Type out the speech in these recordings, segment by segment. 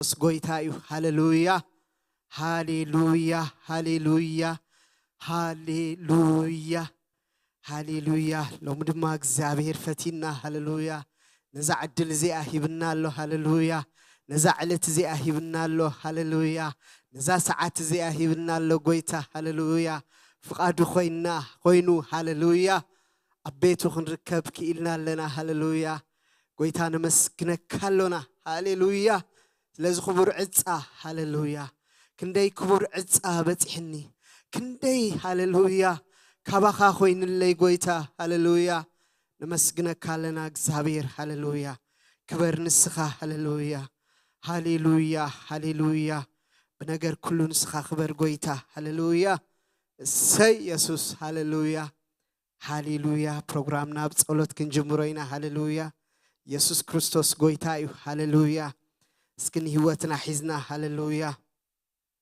ክርስቶስ ጎይታ እዩ። ሃሌሉያ፣ ሃሌሉያ፣ ሃሌሉያ፣ ሃሌሉያ፣ ሃሌሉያ። ሎሚ ድማ እግዚኣብሔር ፈቲና። ሃሌሉያ። ነዛ ዕድል እዚኣ ሂብና ኣሎ። ሃሌሉያ። ነዛ ዕለት እዚኣ ሂብና ኣሎ። ሃሌሉያ። ነዛ ሰዓት እዚኣ ሂብና ኣሎ ጎይታ። ሃሌሉያ። ፍቓዱ ኮይና ኮይኑ። ሃሌሉያ። ኣብ ቤቱ ክንርከብ ክኢልና ኣለና። ሃሌሉያ። ጎይታ ነመስግነካ ኣሎና። ሃሌሉያ። ስለዚ ክቡር ዕፃ። ሃሌሉያ። ክንደይ ክቡር ዕፃ በፂሕኒ። ክንደይ ሃሌሉያ። ካባኻ ኮይንለይ ጎይታ። ሃሌሉያ። ነመስግነካ ኣለና እግዚኣብሔር። ሃሌሉያ። ክበር ንስኻ። ሃሌሉያ። ሃሌሉያ። ሃሌሉያ። ብነገር ኩሉ ንስኻ ክበር ጎይታ። ሃሌሉያ። እሰይ የሱስ። ሃሌሉያ። ሃሌሉያ። ፕሮግራምና ብጸሎት ክንጅምሮ ኢና። ሃሌሉያ። የሱስ ክርስቶስ ጎይታ እዩ። ሃሌሉያ። እስኪ ንህይወትና ሒዝና። ሃሌሉያ።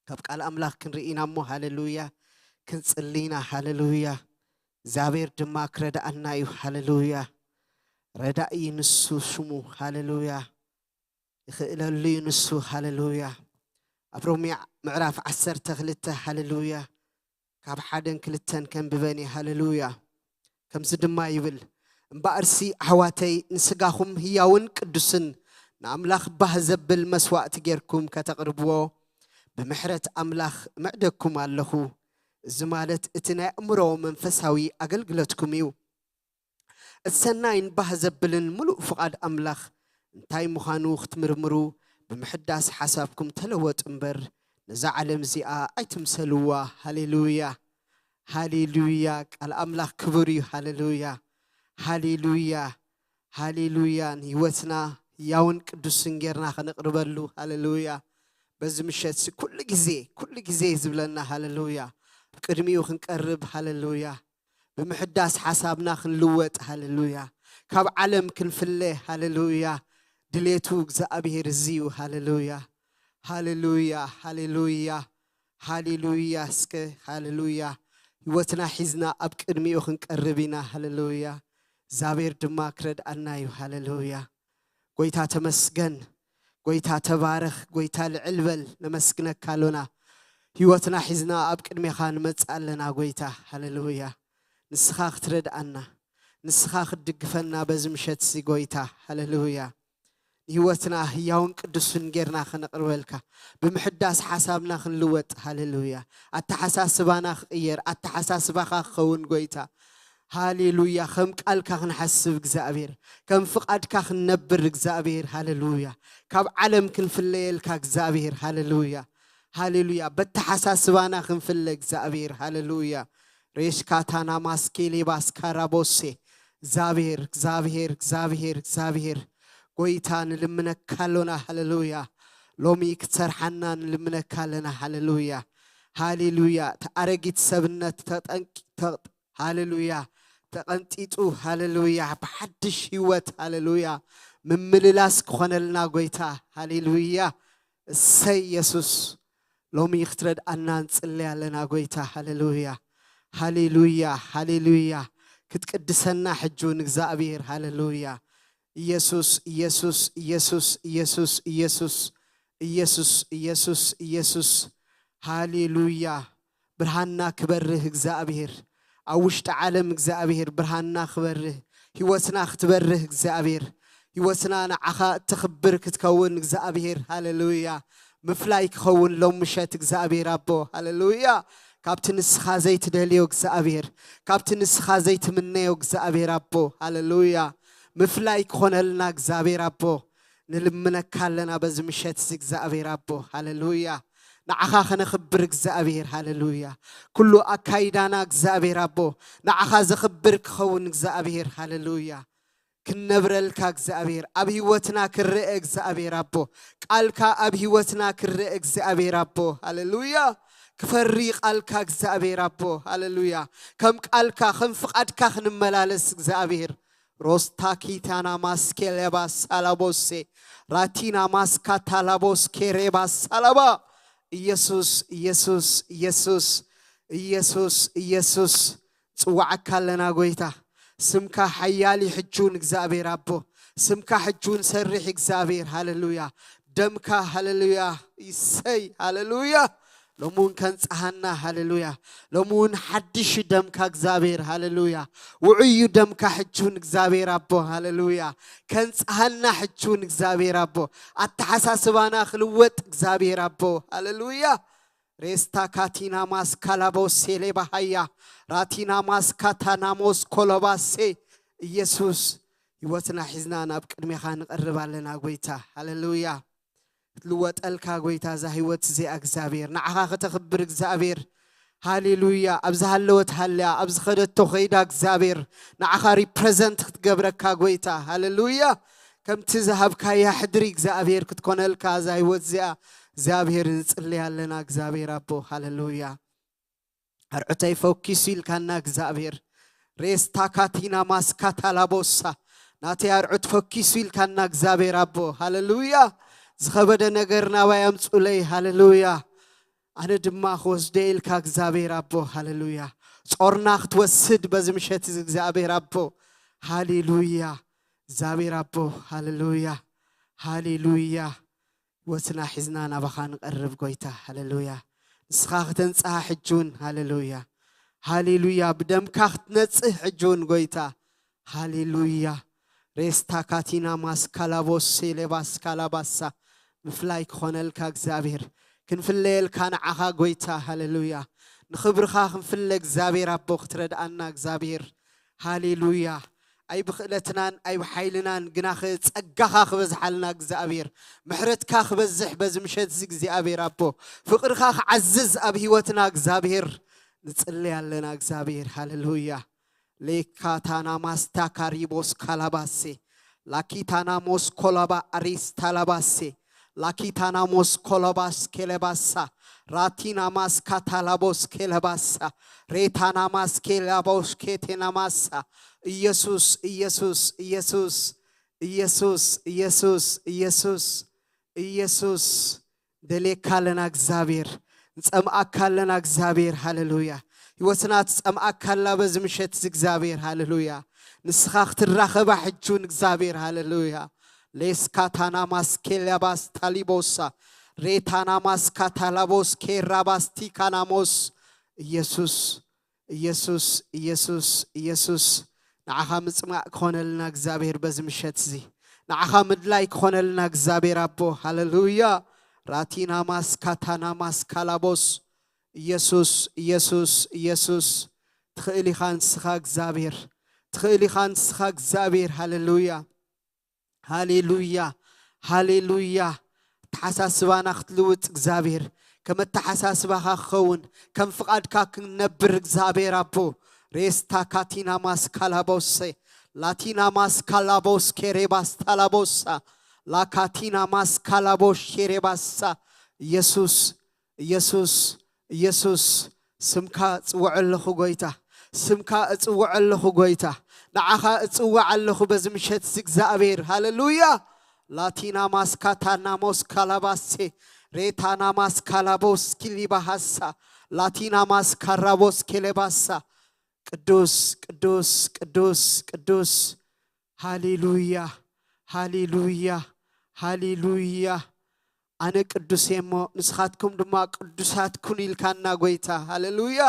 ካብ ቃል ኣምላኽ ክንርኢ ኢና እሞ። ሃሌሉያ። ክንጽሊ ኢና። ሃሌሉያ። እግዚኣብሔር ድማ ክረድኣና እዩ። ሃሌሉያ። ረዳኢ ንሱ ሽሙ። ሃሌሉያ። ይኽእለሉ እዩ ንሱ። ሃሌሉያ። ኣብ ሮሜ ምዕራፍ ዓሰርተ ክልተ። ሃሌሉያ። ካብ ሓደን ክልተን ከንብበን እየ። ሃሌሉያ። ከምዚ ድማ ይብል፣ እምበኣርሲ ኣሕዋተይ ንስጋኹም ህያውን ቅዱስን ንኣምላኽ ባህ ዘብል መስዋእቲ ጌርኩም ከተቕርብዎ ብምሕረት ኣምላኽ እምዕደኩም ኣለኹ። እዚ ማለት እቲ ናይ ኣእምሮ መንፈሳዊ ኣገልግሎትኩም እዩ። እቲ ሰናይን ባህ ዘብልን ምሉእ ፍቓድ ኣምላኽ እንታይ ምዃኑ ክትምርምሩ ብምሕዳስ ሓሳብኩም ተለወጡ እምበር ነዛ ዓለም እዚኣ ኣይትምሰልዋ። ሃሌሉያ፣ ሃሌሉያ። ቃል ኣምላኽ ክቡር እዩ። ሃሌሉያ፣ ሃሌሉያ፣ ሃሌሉያ። ንህይወትና ህያውን ቅዱስን ጌርና ከነቕርበሉ። ሃሌሉያ። በዚ ምሸት ኩሉ ግዜ፣ ኩሉ ግዜ ዝብለና። ሃሌሉያ። ኣብ ቅድሚኡ ክንቀርብ። ሃሌሉያ። ብምሕዳስ ሓሳብና ክንልወጥ። ሃሌሉያ። ካብ ዓለም ክንፍለ። ሃሌሉያ። ድሌቱ እግዚኣብሔር እዚ እዩ። ሃሌሉያ፣ ሃሌሉያ፣ ሃሌሉያ፣ ሃሌሉያ። እስከ ሃሌሉያ። ህይወትና ሒዝና ኣብ ቅድሚኡ ክንቀርብ ኢና። ሃሌሉያ። እግዚኣብሔር ድማ ክረድኣና እዩ። ሃሌሉያ። ጎይታ ተመስገን። ጎይታ ተባረኽ። ጎይታ ልዕል በል። ነመስግነካ ኣሎና። ህይወትና ሒዝና ኣብ ቅድሜኻ ንመጽእ ኣለና ጎይታ። ሃሌሉያ። ንስኻ ክትረድኣና፣ ንስኻ ክትድግፈና በዚ ምሸት እዚ ጎይታ። ሃሌሉያ። ንህይወትና ህያውን ቅዱስን ጌርና ከነቕርበልካ፣ ብምሕዳስ ሓሳብና ክንልወጥ። ሃሌሉያ። ኣተሓሳስባና ክቕየር፣ ኣተሓሳስባኻ ክኸውን ጎይታ። ሃሌሉያ። ከም ቃልካ ክንሓስብ እግዚኣብሔር፣ ከም ፍቓድካ ክንነብር እግዚኣብሔር። ሃሌሉያ። ካብ ዓለም ክንፍለየልካ እግዚኣብሔር። ሃሌሉያ፣ ሃሌሉያ። በተሓሳስባና ክንፍለ እግዚኣብሔር። ሃሌሉያ። ሬሽካታና ማስኬሌ ባስካራቦሴ። እግዚኣብሔር፣ እግዚኣብሔር፣ እግዚኣብሔር፣ እግዚኣብሔር። ጎይታ ንልምነካ ኣሎና። ሃሌሉያ። ሎሚ ክትሰርሓና ንልምነካ ኣለና። ሃሌሉያ፣ ሃሌሉያ። እቲ ኣረጊት ሰብነት ተጠንቂ-፣ ተ-፣ ሃሌሉያ፣ ተቐንጢጡ። ሃሌሉያ። ብሓድሽ ህይወት። ሃሌሉያ። ምምልላስ ክኾነልና ጎይታ። ሃሌሉያ። እሰይ የሱስ። ሎሚ ክትረድኣና ንጽለይ ኣለና ጎይታ። ሃሌሉያ፣ ሃሌሉያ፣ ሃሌሉያ። ክትቅድሰና ሕጂ እውን እግዚኣብሔር። ሃሌሉያ። ኢየሱስ፣ ኢየሱስ፣ ኢየሱስ፣ ኢየሱስ፣ ኢየሱስ፣ ኢየሱስ፣ ኢየሱስ። ሃሌሉያ። ብርሃንና ክበርህ እግዚኣብሔር። ኣብ ውሽጢ ዓለም እግዚኣብሔር ብርሃንና ክበርህ፣ ህይወትና ክትበርህ እግዚኣብሔር። ህይወትና ንዓኻ እተኽብር ክትከውን እግዚኣብሔር። ሃሌሉያ። ምፍላይ ክኸውን ሎም ምሸት እግዚኣብሔር ኣቦ። ሃሌሉያ። ካብቲ ንስኻ ዘይትደልዮ እግዚኣብሔር፣ ካብቲ ንስኻ ዘይትምነዮ እግዚኣብሔር ኣቦ። ሃሌሉያ። ምፍላይ ክኾነልና እግዚኣብሔር ኣቦ። ንልምነካ ኣለና በዚ ምሸት እዚ እግዚኣብሔር ኣቦ። ሃሌሉያ። ንዓኻ ከነኽብር እግዚኣብሔር። ሃሌሉያ። ኩሉ ኣካይዳና እግዚኣብሔር ኣቦ፣ ንዓኻ ዘኽብር ክኸውን እግዚኣብሔር። ሃሌሉያ። ክንነብረልካ እግዚኣብሔር፣ ኣብ ህይወትና ክረአ እግዚኣብሔር ኣቦ፣ ቃልካ ኣብ ህይወትና ክረአ እግዚኣብሔር ኣቦ። ሃሌሉያ። ክፈሪ ቃልካ እግዚኣብሔር ኣቦ። ሃሌሉያ። ከም ቃልካ፣ ከም ፍቓድካ ክንመላለስ እግዚኣብሔር። ሮስታኪታና ማስኬሌባ ሳላቦሴ፣ ራቲና ማስካታላቦስ ኬሬባ ሳላባ። ኢየሱስ፣ ኢየሱስ፣ ኢየሱስ፣ ኢየሱስ፣ ኢየሱስ። ጽዋዓካ ኣለና ጎይታ። ስምካ ሓያል እዩ ሕጂ እውን እግዚኣብሔር ኣቦ። ስምካ ሕጂ እውን ሰርሕ እግዚኣብሔር። ሃሌሉያ። ደምካ። ሃሌሉያ። ይሰይ። ሃሌሉያ። ሎሚ እውን ከንጽሃና። ሃሌሉያ። ሎሚ እውን ሓድሽ ደምካ እግዚኣብሔር። ሃሌሉያ። ውዑዩ ደምካ ሕጂ እውን እግዚኣብሔር ኣቦ። ሃሌሉያ። ከንጽሃና ሕጂ እውን እግዚኣብሔር ኣቦ። ኣተሓሳስባና ክልወጥ እግዚኣብሔር ኣቦ። ሃሌሉያ። ሬስታ ካቲና ማስ ካላቦስ ሴሌ ባሃያ ራቲና ማስ ካታናሞስ ኮሎባሴ። ኢየሱስ፣ ህይወትና ሒዝና ናብ ቅድሜኻ ንቐርብ ኣለና ጎይታ። ሃሌሉያ። ክትልወጠልካ ጎይታ እዛ ህይወት እዚኣ እግዚኣብሔር፣ ንዓኻ ከተኽብር እግዚኣብሔር። ሃሌሉያ። ኣብ ዝሃለወት ሃልያ፣ ኣብ ዝኸደቶ ኸይዳ እግዚኣብሔር፣ ንዓኻ ሪፕረዘንት ክትገብረካ ጎይታ። ሃሌሉያ። ከምቲ ዝሃብካያ ሕድሪ እግዚኣብሔር ክትኮነልካ እዛ ህይወት እዚኣ እግዚኣብሔር ንጽልይ ኣለና እግዚኣብሔር ኣቦ። ሃሌሉያ። ኣርዑተይ ፈኪሱ ኢልካና እግዚኣብሔር። ሬስታ ካቲና ማስካታ ላቦሳ ናተይ ኣርዑት ፈኪሱ ኢልካና እግዚኣብሔር ኣቦ። ሃሌሉያ። ዝኸበደ ነገር ናባይ ኣምጹለይ። ሃሌሉያ። ኣነ ድማ ክወስደ ኢልካ እግዚኣብሔር ኣቦ። ሃሌሉያ። ጾርና ክትወስድ በዚ ምሸት እዚ እግዚኣብሔር ኣቦ። ሃሌሉያ። እግዚኣብሔር ኣቦ። ሃሌሉያ። ሃሌሉያ። ህይወትና ሒዝና ናባኻ ንቐርብ ጎይታ። ሃሌሉያ። ንስኻ ከተንጽሃ ሕጂ እውን። ሃሌሉያ። ሃሌሉያ። ብደምካ ክትነጽህ ሕጂ እውን ጎይታ። ሃሌሉያ። ሬስታ ካቲና ማስካላቦስ ሴሌባስ ካላባሳ ምፍላይ ክኾነልካ እግዚኣብሔር። ክንፍለየልካ ንዓኻ ጎይታ። ሃሌሉያ። ንኽብርኻ ክንፍለ እግዚኣብሔር ኣቦ ክትረድኣና እግዚኣብሔር። ሃሌሉያ። ኣይብኽእለትናን ኣይብሓይልናን ግናኸ ጸጋኻ ክበዝሓልና እግዚኣብሔር። ምሕረትካ ክበዝሕ በዚ ምሸት እዚ እግዚኣብሔር ኣቦ። ፍቕርኻ ክዓዝዝ ኣብ ህይወትና እግዚኣብሔር። ንጽልይ ኣለና እግዚኣብሔር። ሃሌሉያ። ሌካታና ማስታ ካሪቦስ ካላባሴ ላኪታና ሞስ ኮላባ ኣሪስ ታላባሴ ላኪታና ሞስ ኮላባስ ኬለባሳ ራቲና ማስ ካታላቦስ ኬለባሳ ሬታና ማስ ኬላቦስ ኬቴና ማሳ ኢየሱስ ኢየሱስ ኢየሱስ ኢየሱስ ኢየሱስ ኢየሱስ ኢየሱስ ደልየካ ኣለና እግዚኣብሔር። ንጸምኣካ ኣለና እግዚኣብሔር። ሃሌሉያ። ህይወትና ትጸምኣካ ኣላ በዚ ምሸት እዚ እግዚኣብሔር። ሃሌሉያ። ንስኻ ክትራኸባ ሕጂ እውን እግዚኣብሔር። ሃሌሉያ። ሌስካታና ማስኬላባስ ታሊቦሳ ሬታና ማስካታላቦስ ኬራባስ ቲካናሞስ ኢየሱስ ኢየሱስ ኢየሱስ ኢየሱስ ንዓኻ ምጽማእ ክኾነልና እግዚኣብሔር በዚ ምሸት እዚ ንዓኻ ምድላይ ክኾነልና እግዚኣብሔር ኣቦ። ሃሌሉያ። ራቲና ማስካታና ማስካላቦስ ኢየሱስ ኢየሱስ ኢየሱስ ትኽእል ኢኻ ንስኻ እግዚኣብሔር። ትኽእል ኢኻ ንስኻ እግዚኣብሔር። ሃሌሉያ። ሃሌሉያ። ሃሌሉያ። ኣተሓሳስባና ክትልውጥ እግዚኣብሔር። ከም ኣተሓሳስባኻ ክኸውን ከም ፍቓድካ ክንነብር እግዚኣብሔር ኣቦ። ሬስታ ካቲና ማስካላቦሴ ላቲና ማስካላቦስ ኬሬባስ ታላቦሳ ላካቲና ማስካላቦስ ኬሬባሳ ኢየሱስ ኢየሱስ ኢየሱስ ስምካ እጽውዖ ኣለኹ ጎይታ። ስምካ እጽውዖ ኣለኹ ጎይታ። ንዓኻ እጽውዕ ኣለኹ በዚ ምሸት እዚ እግዚኣብሔር። ሃሌሉያ። ላቲና ማስካታ ናሞስ ካላባሴ ሬታና ማስካላቦስ ኪሊባሃሳ ላቲና ማስካራቦስ ኬሌባሳ ቅዱስ ቅዱስ ቅዱስ ቅዱስ ሃሌሉያ ሃሌሉያ ሃሌሉያ ኣነ ቅዱስ እየ እሞ ንስኻትኩም ድማ ቅዱሳት ኩኑ ኢልካና ጎይታ። ሃሌሉያ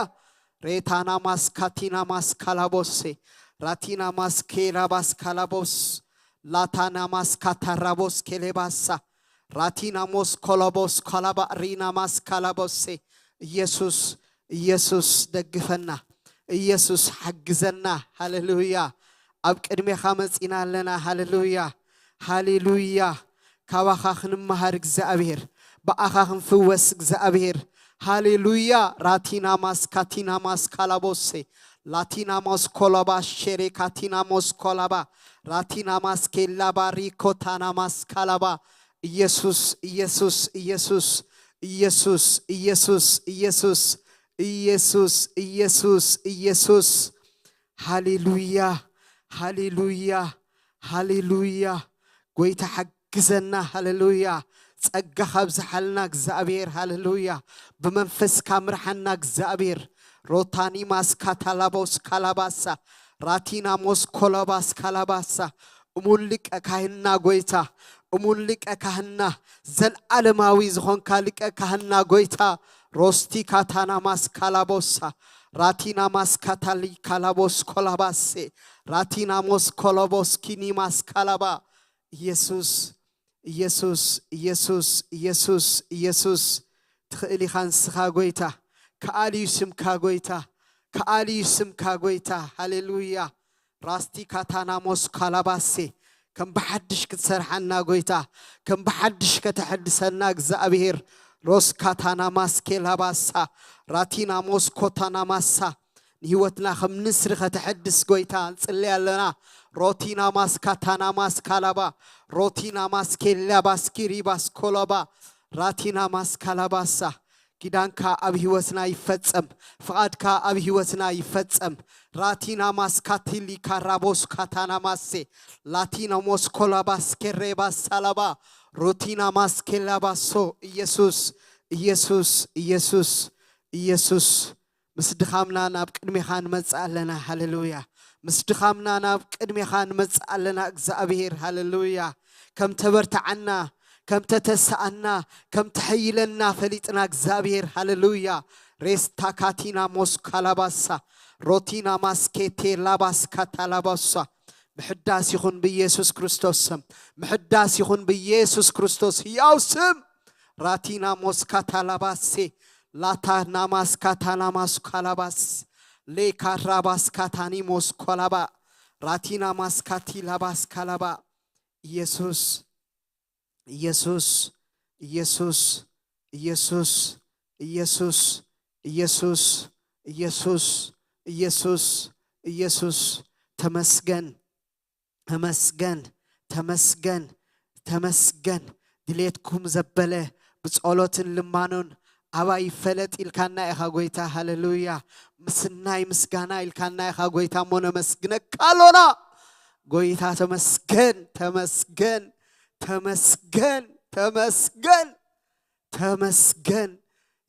ሬታና ማስካቲና ማስካላቦሴ ራቲና ማስኬራባስ ካላቦስ ላታና ማስካታራቦስ ኬሌባሳ ራቲና ሞስ ኮሎቦስ ኮላባ ሪና ማስካላቦሴ ኢየሱስ ኢየሱስ ደግፈና። ኢየሱስ ሓግዘና። ሃሌሉያ። ኣብ ቅድሜኻ መጺና ኣለና። ሃሌሉያ። ሃሌሉያ። ካባኻ ክንመሃር እግዚኣብሔር፣ ብኣኻ ክንፍወስ እግዚኣብሔር። ሃሌሉያ። ራቲና ማስ ካቲና ማስ ካላቦሴ ላቲና ማስ ኮላባ ሼሬ ካቲና ማስ ኮላባ ራቲና ማስ ኬላባ ሪኮታና ማስ ካላባ ኢየሱስ ኢየሱስ ኢየሱስ ኢየሱስ ኢየሱስ ኢየሱስ ኢየሱስ ኢየሱስ ኢየሱስ ሃሌሉያ ሃሌሉያ ሃሌሉያ። ጎይታ ሓግዘና። ሃሌሉያ። ጸጋኻ ኣብዝሓልና እግዚኣብሔር። ሃሌሉያ። ብመንፈስካ ምርሓና እግዚኣብሔር። ሮታኒማስ ካታላቦስ ካላባሳ ራቲናሞስ ኮሎባስ ካላባሳ እሙን ሊቀ ካህንና ጎይታ እሙን ሊቀ ካህንና፣ ዘለዓለማዊ ዝኾንካ ሊቀ ካህንና ጎይታ፣ ሮስቲ ካታና ማስካላቦሳ፣ ራቲና ማስካታሊ ካላቦስ ኮላባሴ፣ ራቲና ሞስ ኮሎቦስ ኪኒ ማስካላባ። ኢየሱስ፣ ኢየሱስ፣ ኢየሱስ፣ ኢየሱስ፣ ኢየሱስ፣ ትኽእል ኢኻ ንስኻ ጎይታ። ከኣል እዩ ስምካ ጎይታ። ከኣል እዩ ስምካ ጎይታ። ሃሌሉያ። ራስቲ ካታና ሞስ ካላባሴ፣ ከም ብሓድሽ ክትሰርሓና ጎይታ፣ ከም ብሓድሽ ከተሐድሰና እግዚኣብሔር። ሮስ ካታና ማስኬ ላባሳ፣ ራቲና ሞስ ኮታና ማሳ፣ ንህይወትና ከም ንስሪ ከተሐድስ ጎይታ ንጽሊ ኣለና። ሮቲና ማስካታና ማስካላባ፣ ሮቲና ማስኬላ ባስኪሪ ባስኮሎባ፣ ራቲና ማስካላባሳ፣ ኪዳንካ ኣብ ህይወትና ይፈጸም፣ ፍቓድካ ኣብ ህይወትና ይፈጸም። ራቲና ማስካቲሊ ካራቦስ ካታና ማሴ፣ ላቲና ሞስኮላ ባስኬሬ ባሳላባ፣ ሮቲና ማስኬላ ባሶ። ኢየሱስ፣ ኢየሱስ፣ ኢየሱስ፣ ኢየሱስ፣ ምስ ድኻምና ናብ ቅድሜኻ ንመጽእ ኣለና። ሃሌሉያ። ምስ ድኻምና ናብ ቅድሜኻ ንመጽእ ኣለና እግዚኣብሔር። ሃሌሉያ። ከም ተበርትዓና፣ ከም ተተስኣና፣ ከም ተሐይለና ፈሊጥና እግዚኣብሔር። ሃሌሉያ። ሬስታ ካቲና ሞስካ ላባሳ፣ ሮቲና ማስኬቴ ላባስካ ታላባሳ። ምሕዳስ ይኹን ብኢየሱስ ክርስቶስ ስም። ምሕዳስ ይኹን ብኢየሱስ ክርስቶስ ህያው ስም። ራቲና ሞስካ ታላባሴ፣ ላታ ናማስካ ታናማስካ ላባስ፣ ሌካ ራባስካ ታኒሞስ ኮላባ፣ ራቲና ማስካቲ ላባስካ ላባ። ኢየሱስ፣ ኢየሱስ፣ ኢየሱስ፣ ኢየሱስ፣ ኢየሱስ፣ ኢየሱስ፣ ኢየሱስ፣ ኢየሱስ፣ ኢየሱስ፣ ተመስገን፣ ተመስገን፣ ተመስገን፣ ተመስገን። ድሌትኩም ዘበለ ብጸሎትን ልማኖን ኣባይ ይፈለጥ ኢልካና ኢኻ ጎይታ። ሃሌሉያ። ምስናይ ምስጋና ኢልካና ኢኻ ጎይታ እሞ ነመስግነካ ኣሎና። ጎይታ ተመስገን፣ ተመስገን፣ ተመስገን፣ ተመስገን፣ ተመስገን።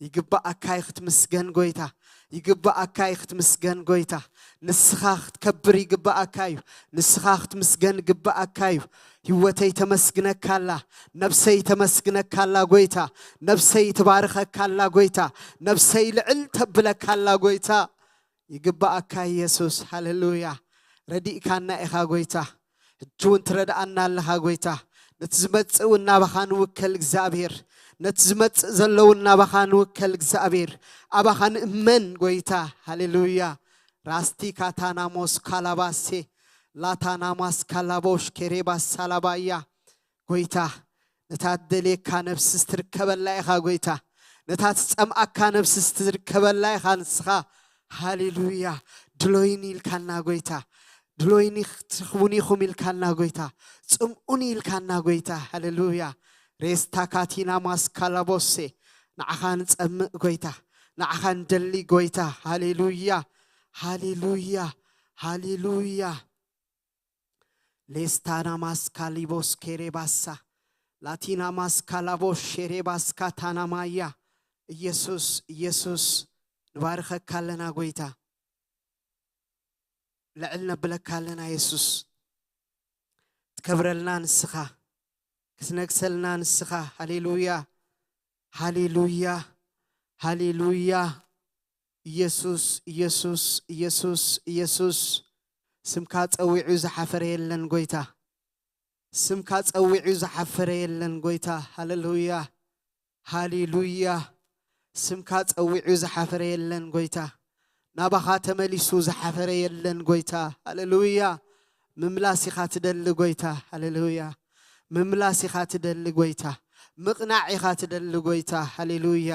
ይግባኣካ እዩ ክትምስገን ጎይታ። ይግባኣካ እዩ ክትምስገን ጎይታ። ንስኻ ክትከብር ይግባኣካ እዩ። ንስኻ ክትምስገን ይግባኣካ እዩ። ህይወተይ ተመስግነካ ኣላ። ነብሰይ ተመስግነካ ኣላ ጎይታ። ነብሰይ ትባርኸካ ኣላ ጎይታ። ነብሰይ ልዕል ተብለካ ኣላ ጎይታ። ይግባኣካ ኢየሱስ። ሃሌሉያ። ረዲእካና ኢኻ ጎይታ። ሕጂ እውን ትረድኣና ኣለኻ ጎይታ። ነቲ ዝመጽእ እውን ናባኻ ንውከል እግዚኣብሔር። ነቲ ዝመጽእ ዘሎ እውን ናባኻ ንውከል እግዚኣብሔር። ኣባኻ ንእመን ጎይታ። ሃሌሉያ። ራስቲ ካታናሞስ ካላባሴ፣ ላታናማስ ካላቦሽ ኬሬባስ ሳላባያ። ጎይታ፣ ነታ ትደልየካ ነብሲ ትርከበላ ኢኻ ጎይታ። ነታ ትጸምኣካ ነብሲ ትርከበላ ኢኻ ንስኻ። ሃሌሉያ። ድሎይኒ ኢልካና ጎይታ። ድሎይኒ ክትረኽቡኒ ኢኹም ኢልካና ጎይታ። ጽምኡኒ ኢልካና ጎይታ። ሃሌሉያ። ሬስታ ካቲና ማስካላቦሴ። ንዓኻ ንጸምእ ጎይታ። ንዓኻ ንደሊ ጎይታ። ሃሌሉያ። ሃሌሉያ። ሃሌሉያ። ሌስታና ማስካሊቦስ ኬሬባሳ፣ ላቲና ማስካላቦስ ሼሬባስካ ታናማያ። ኢየሱስ፣ ኢየሱስ፣ ንባርኸካ ኣለና ጎይታ። ልዕል ነብለካ ኣለና የሱስ። ትከብረልና ንስኻ፣ ክትነግሰልና ንስኻ። ሃሌሉያ፣ ሃሌሉያ፣ ሃሌሉያ። ኢየሱስ፣ ኢየሱስ፣ ኢየሱስ፣ ኢየሱስ። ስምካ ጸዊዑ ዝሓፈረ የለን ጎይታ። ስምካ ጸዊዑ ዝሓፈረ የለን ጎይታ። ሃሌሉያ፣ ሃሌሉያ። ስምካ ጸዊዑ ዝሓፈረ የለን ጎይታ። ናባኻ ተመሊሱ ዝሓፈረ የለን ጎይታ። ሃሌሉያ። ምምላስ ኢኻ ትደሊ ጎይታ። ሃሌሉያ። ምምላስ ኢኻ ትደሊ ጎይታ። ምቕናዕ ኢኻ ትደሊ ጎይታ። ሃሌሉያ።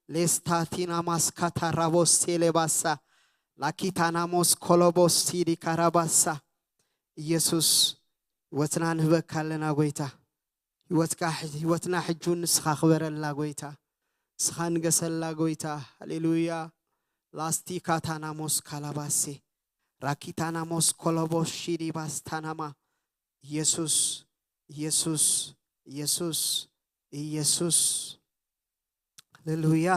ሌስታቲና ማስካታ ራቦስ ሴሌባሳ፣ ላኪታናሞስ ኮሎቦስ ሲዲ ካራባሳ። ኢየሱስ፣ ህይወትና ንህበካ ኣለና ጎይታ። ህይወትካ፣ ህይወትና ሕጂ እውን ንስኻ ክበረላ ጎይታ። ንስኻ ንገሰላ ጎይታ። ሃሌሉያ። ላስቲ ካታናሞስ ካላባሴ፣ ራኪታናሞስ ኮሎቦስ ሺዲ ባስታናማ። ኢየሱስ፣ ኢየሱስ፣ ኢየሱስ፣ ኢየሱስ። ሃሌሉያ።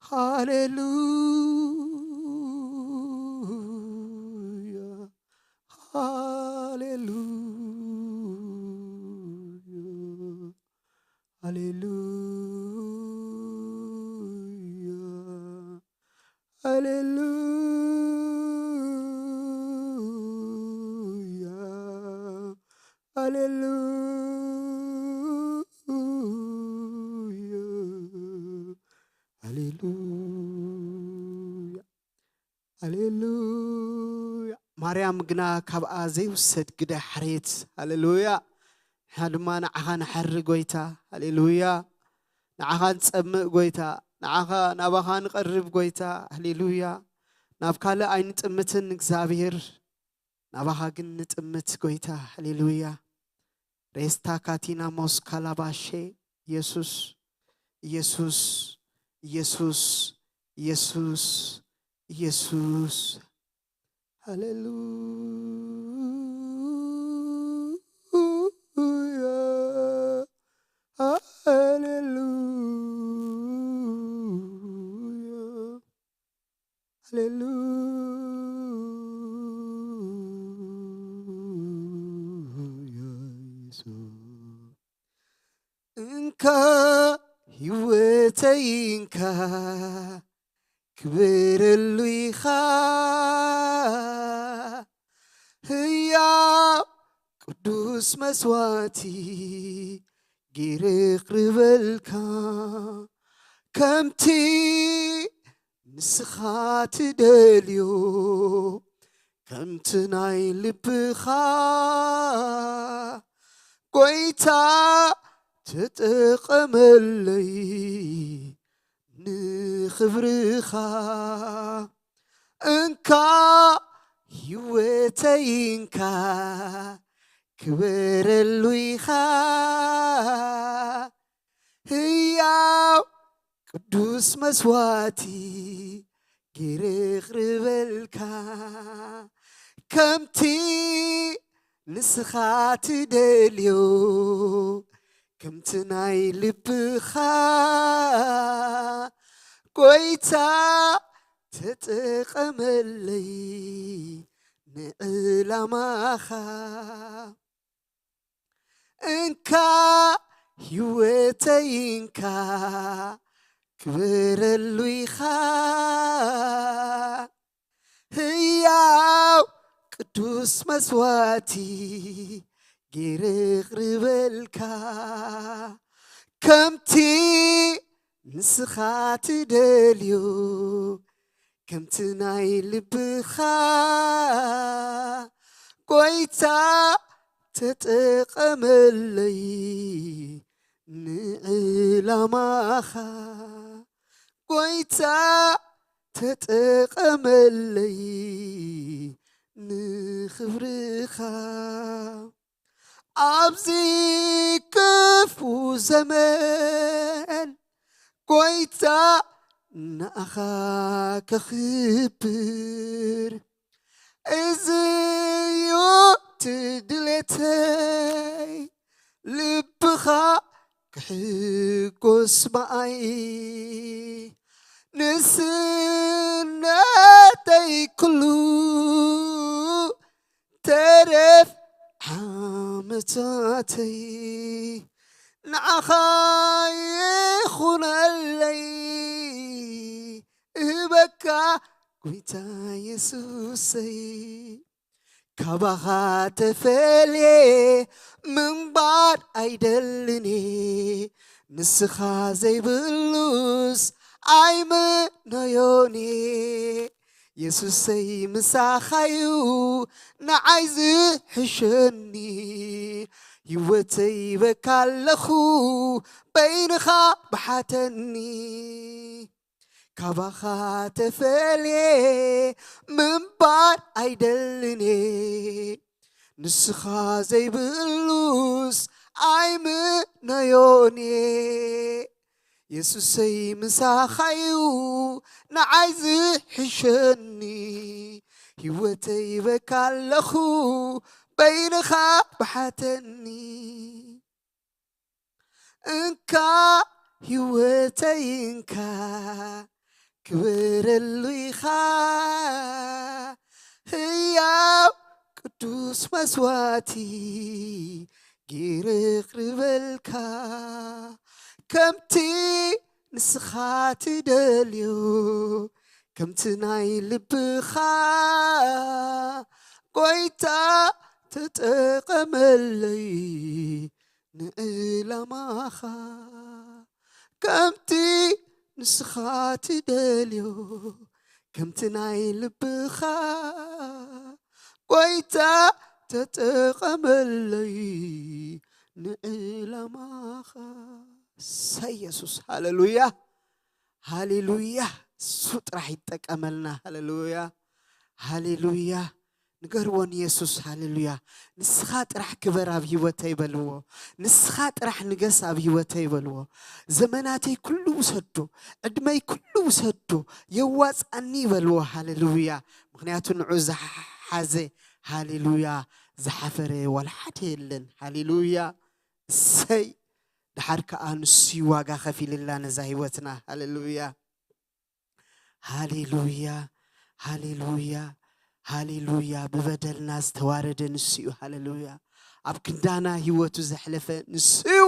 ሃሌሉያ። ሃሌሉያ። ሃሌሉያ፣ ሃሌሉያ፣ ሃሌሉያ፣ ሃሌሉያ፣ ሃሌሉያ። ማርያም ግና ካብኣ ዘይውሰድ ግደ ሓርየት። ሃሌሉያ። ንሕና ድማ ንዓኻ ንሓሪ ጎይታ። ሃሌሉያ። ንዓኻ ንጸምእ ጎይታ። ንዓኻ፣ ናባኻ ንቐርብ ጎይታ። ሃሌሉያ። ናብ ካልእ ኣይንጥምትን እግዚኣብሔር። ናባኻ ግን ንጥምት ጎይታ። ሃሌሉያ። ሬስታ ካቲና ሞስ ካላባሼ። ኢየሱስ፣ ኢየሱስ፣ ኢየሱስ፣ ኢየሱስ፣ ኢየሱስ። ሃሌሉያ፣ ሃሌሉያ፣ ሃሌሉያ፣ ኢየሱስ። እንካ ህይወተይ እንካ ክብረሉ ኢኻ፣ ህያው ቅዱስ መስዋእቲ ገይረ ክብረልካ፣ ከምቲ ንስኻ ትደልዮ፣ ከምቲ ናይ ልብኻ ጎይታ ተጠቐመለይ ንኽብርኻ። እንካ ህይወተይ እንካ ክበረሉ ኢኻ፣ ህያው ቅዱስ መስዋእቲ ገይረ ክብረልካ፣ ከምቲ ንስኻ ትደልዮ፣ ከምቲ ናይ ልብኻ ጎይታ ተጠቐመለይ ንዕላማኻ። እንካ ህይወተይ እንካ ክብረሉ ኢኻ፣ ህያው ቅዱስ መስዋእቲ ገይረ ክብረልካ፣ ከምቲ ንስኻ ትደልዮ፣ ከምቲ ናይ ልብኻ ጎይታ ተጠቐመለይ ንዕላማኻ፣ ጎይታ ተጠቐመለይ ንኽብርኻ። ኣብዚ ክፉ ዘመን ጎይታ ንኣኻ ከኽብር፣ እዚ እዩ እቲ ድሌተይ፣ ልብኻ ክሕጎስ ብኣይ። ንስነተይ ኩሉ ተረፍ ዓመታተይ ንዓኻ ይኹነለይ፣ እህበካ ጎይታ የሱሰይ። ካባኻ ተፈልየ ምንባር ኣይደልን እየ፣ ንስኻ ዘይብሉስ ኣይምነዮን እየ። የሱሰይ ምሳኻዩ ንዓይ ዝሕሸኒ፣ ህይወተይ በካ ኣለኹ በይንኻ ብሓተኒ። ካባኻ ተፈልየ ምንባር ኣይደልን እየ፣ ንስኻ ዘይብሉስ ኣይምነዮን እየ። የሱሰይ ምሳኻዩ ንዓይ ዝሕሸኒ፣ ህይወተይ በካ ኣለኹ በይንኻ ብሓተኒ። እንካ ህይወተይ እንካ ክብረሉ ኢኻ፣ ህያው ቅዱስ መስዋእቲ ጊርኽርበልካ ከምቲ ንስኻ ትደልዮ ከምቲ ናይ ልብኻ ጎይታ ተጠቐመለይ ንዕላማኻ ከምቲ ንስኻ ትደልዮ ከምቲ ናይ ልብኻ ጎይታ ተጠቐመለይ ንዕላማኻ። ሰ የሱስ ሃሌሉያ ሃሌሉያ። እሱ ጥራሕ ይጠቀመልና። ሃሌሉያ ሃሌሉያ። ንገርዎ ንየሱስ። ሃሌሉያ። ንስኻ ጥራሕ ክበር ኣብ ህይወተይ በልዎ። ንስኻ ጥራሕ ንገስ ኣብ ህይወተይ በልዎ። ዘመናተይ ኩሉ ውሰዶ፣ ዕድመይ ኩሉ ውሰዶ፣ የዋፅኣኒ በልዎ። ሃሌሉያ። ምክንያቱ ንዑ ዝሓዘ፣ ሃሌሉያ፣ ዝሓፈረ ዋላ ሓደ የለን። ሃሌሉያ። እሰይ። ድሓር ከዓ ንሱ እዩ ዋጋ ከፊልላ ነዛ ህይወትና። ሃሌሉያ ሃሌሉያ ሃሌሉያ ሃሌሉያ። ብበደልና ዝተዋረደ ንሱ እዩ። ሃሌሉያ። ኣብ ክንዳና ህይወቱ ዘሕለፈ ንሱ እዩ።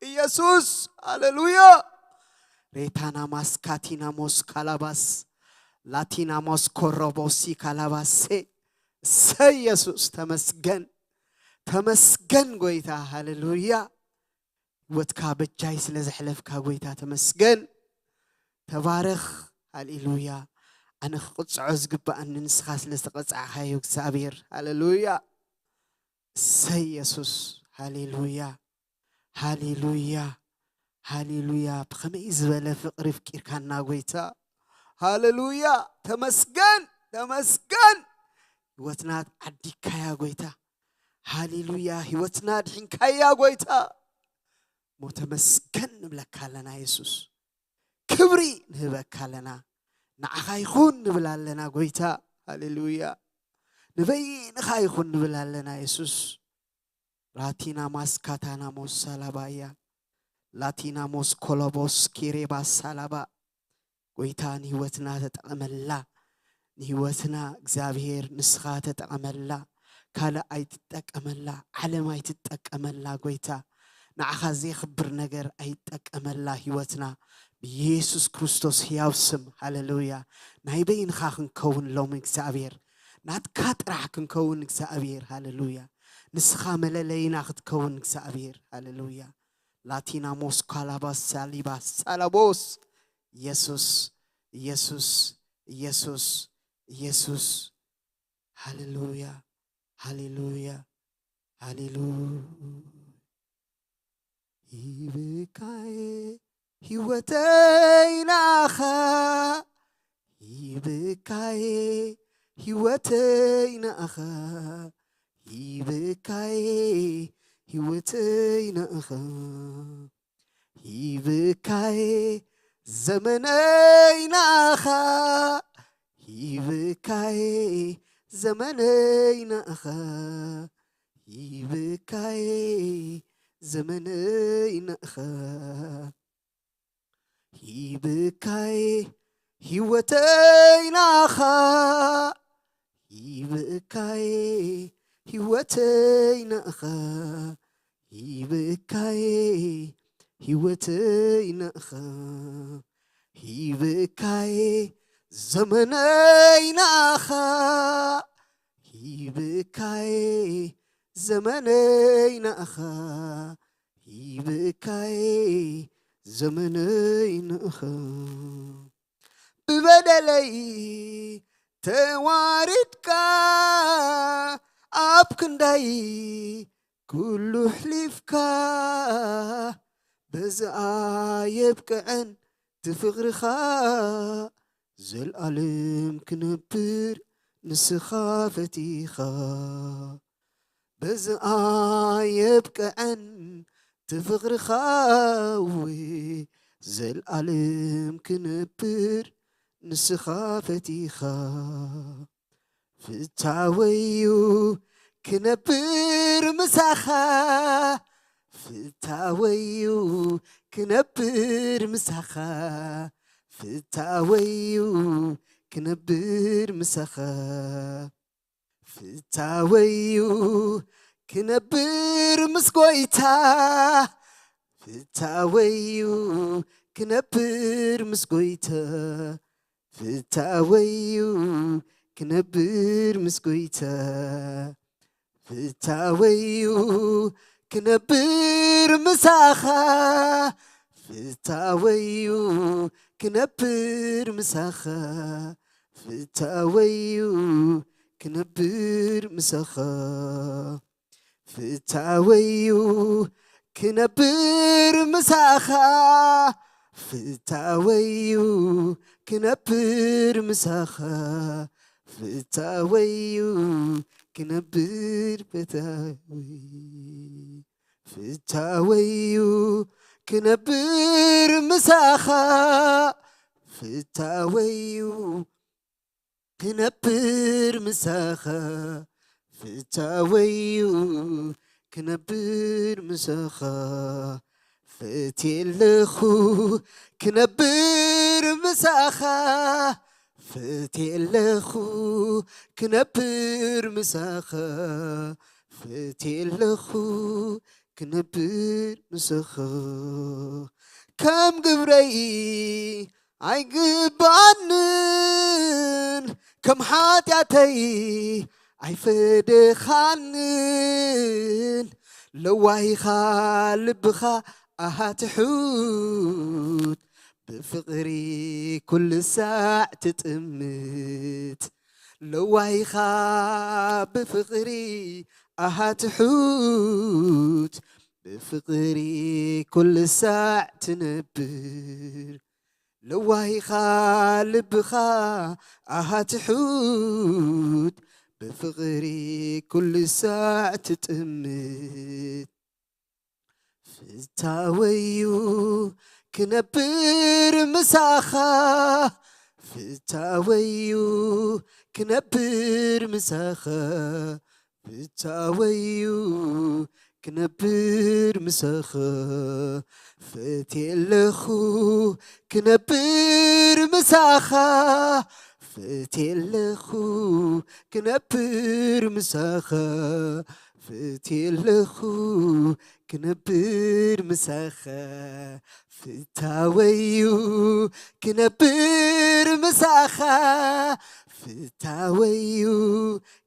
ኢየሱስ። ሃሌሉያ። ሬታናማስ ካቲናሞስ ካላባስ ላቲናሞስ ኮሮቦሲ ካላባሴ። እሰይ ኢየሱስ ተመስገን። ተመስገን ጎይታ። ሃሌሉያ። ህይወትካ በጃይ ስለ ዘሕለፍካ ጎይታ ተመስገን። ተባረኽ። ሃሌሉያ። ኣነ ክቕጽዖ ዝግባኣኒ ንስኻ ስለ ዝተቐጻዕካዮ እግዚኣብሔር። ሃሌሉያ። እሰይ የሱስ። ሃሌሉያ ሃሌሉያ ሃሌሉያ። ብኸመይ ዝበለ ፍቕሪ ፍቂርካና ጎይታ። ሃሌሉያ። ተመስገን ተመስገን። ህይወትና ዓዲካያ ጎይታ። ሃሌሉያ። ህይወትና ድሒንካያ ጎይታ። ሞ ተመስገን ንብለካ ኣለና የሱስ። ክብሪ ንህበካ ኣለና። ንዓኻ ይኹን ንብል ኣለና ጎይታ። ሃሌሉያ። ንበይንኻ ይኹን ንብል ኣለና የሱስ። ራቲና ማስካታና ሞሳላባያ ላቲና ሞስኮሎቦስ ኪሬባ ሳላባ። ጎይታ ንህይወትና ተጠቐመላ። ንህይወትና እግዚኣብሔር ንስኻ ተጠቐመላ። ካልእ ኣይትጠቀመላ፣ ዓለም ኣይትጠቀመላ። ጎይታ ንዓኻ ዘየኽብር ነገር ኣይትጠቀመላ ህይወትና። ብኢየሱስ ክርስቶስ ህያው ስም። ሃሌሉያ። ናይ በይንኻ ክንከውን ሎሚ እግዚኣብሔር ናትካ ጥራሕ ክንከውን እግዚኣብሔር። ሃሌሉያ። ንስኻ መለለይና ክትከውን እግዚኣብሔር። ሃሌሉያ። ላቲናሞስ ካላባስ ሳሊባስ ሳላቦስ። ኢየሱስ ኢየሱስ ኢየሱስ ኢየሱስ። ሃሌሉያ ሃሌሉያ ሃሌሉያ። ይብካየ ህይወተይ ንኣኻ። ይብካየ ህይወተይ ንኣኻ። ይብካየ ህይወተይ ንኣኻ። ይብካየ ዘመነይ ንኣኻ። ይብካየ ዘመነይ ንኣኻ። ይብካየ ዘመነይ ንኣኻ። ይብካየ ህይወተይ ንኣኻ። ይብካየ ህይወተይ ንኣኻ። ይብካየ ህይወተይ ንኣኻ። ይብካየ ዘመነይ ንኣኻ። ይብካየ ዘመነይ ንኣኻ። ይብካየ ዘመነይ ንኣኻ። ብበደለይ ተዋሪድካ ኣብ ክንዳይ ኩሉ ኣሕሊፍካ። በዚ ኣየብቅዕን እቲ ፍቕርኻ። ዘልኣለም ክነብር ንስኻ ፈቲኻ። በዚ ኣየብቅዐን እቲ ፍቕርኻ። እወ ዘልኣለም ክነብር ንስኻ ፈቲኻ። ፍታወዩ ክነብር ምሳኻ። ፍታወዩ ክነብር ምሳኻ። ፍታወዩ ክነብር ምሳኻ። ፍታወዩ ክነብር ምስ ጎይታ፣ ፍታወዩ ክነብር ምስ ጎይታ፣ ፍታወዩ ክነብር ምስ ጎይታ፣ ፍታወዩ ክነብር ምሳኻ፣ ፍታወዩ ክነብር ምሳኻ፣ ፍታወዩ ክነብር ምሳኻ፣ ፍታወዩ ክነብር ምሳኻ፣ ፍታወዩ ክነብር ምሳኻ፣ ፍታወዩ ክነብር ፈታወይ፣ ፍታወዩ ክነብር ምሳኻ፣ ፍታወዩ ክነብር ምሳኻ፣ ፍታወዩ ክነብር ምሳኻ፣ ፈትየ ኣለኹ ክነብር ምሳኻ፣ ፈትየ ኣለኹ ክነብር ምሳኻ፣ ፈትየ ኣለኹ ክነብር ምሳኻ፣ ከም ግብረይ ኣይግብኣንን፣ ከም ሓጢኣተይ ኣይፈደኻንን። ለዋሂኻ ልብኻ ኣሃ ትሑት፣ ብፍቕሪ ኩሉ ሳዕ ትጥምት። ለዋሂኻ ብፍቕሪ ኣሃ ትሑት፣ ብፍቕሪ ኩሉ ሳዕ ትነብር። ለዋሂኻ ልብኻ ኣሃ ትሑት፣ ብፍቕሪ ኩሉ ሳዕ ትጥምት። ፍታወዩ ክነብር ምሳኻ፣ ፍታወዩ ክነብር ምሳኻ፣ ፍታወዩ ክነብር ምሳኻ፣ ፈትየ ኣለኹ ክነብር ምሳኻ፣ ፈትየ ኣለኹ ክነብር ምሳኻ፣ ፈትየ ኣለኹ ክነብር ምሳኻ፣ ፍታወዩ ክነብር ምሳኻ፣ ፍታወዩ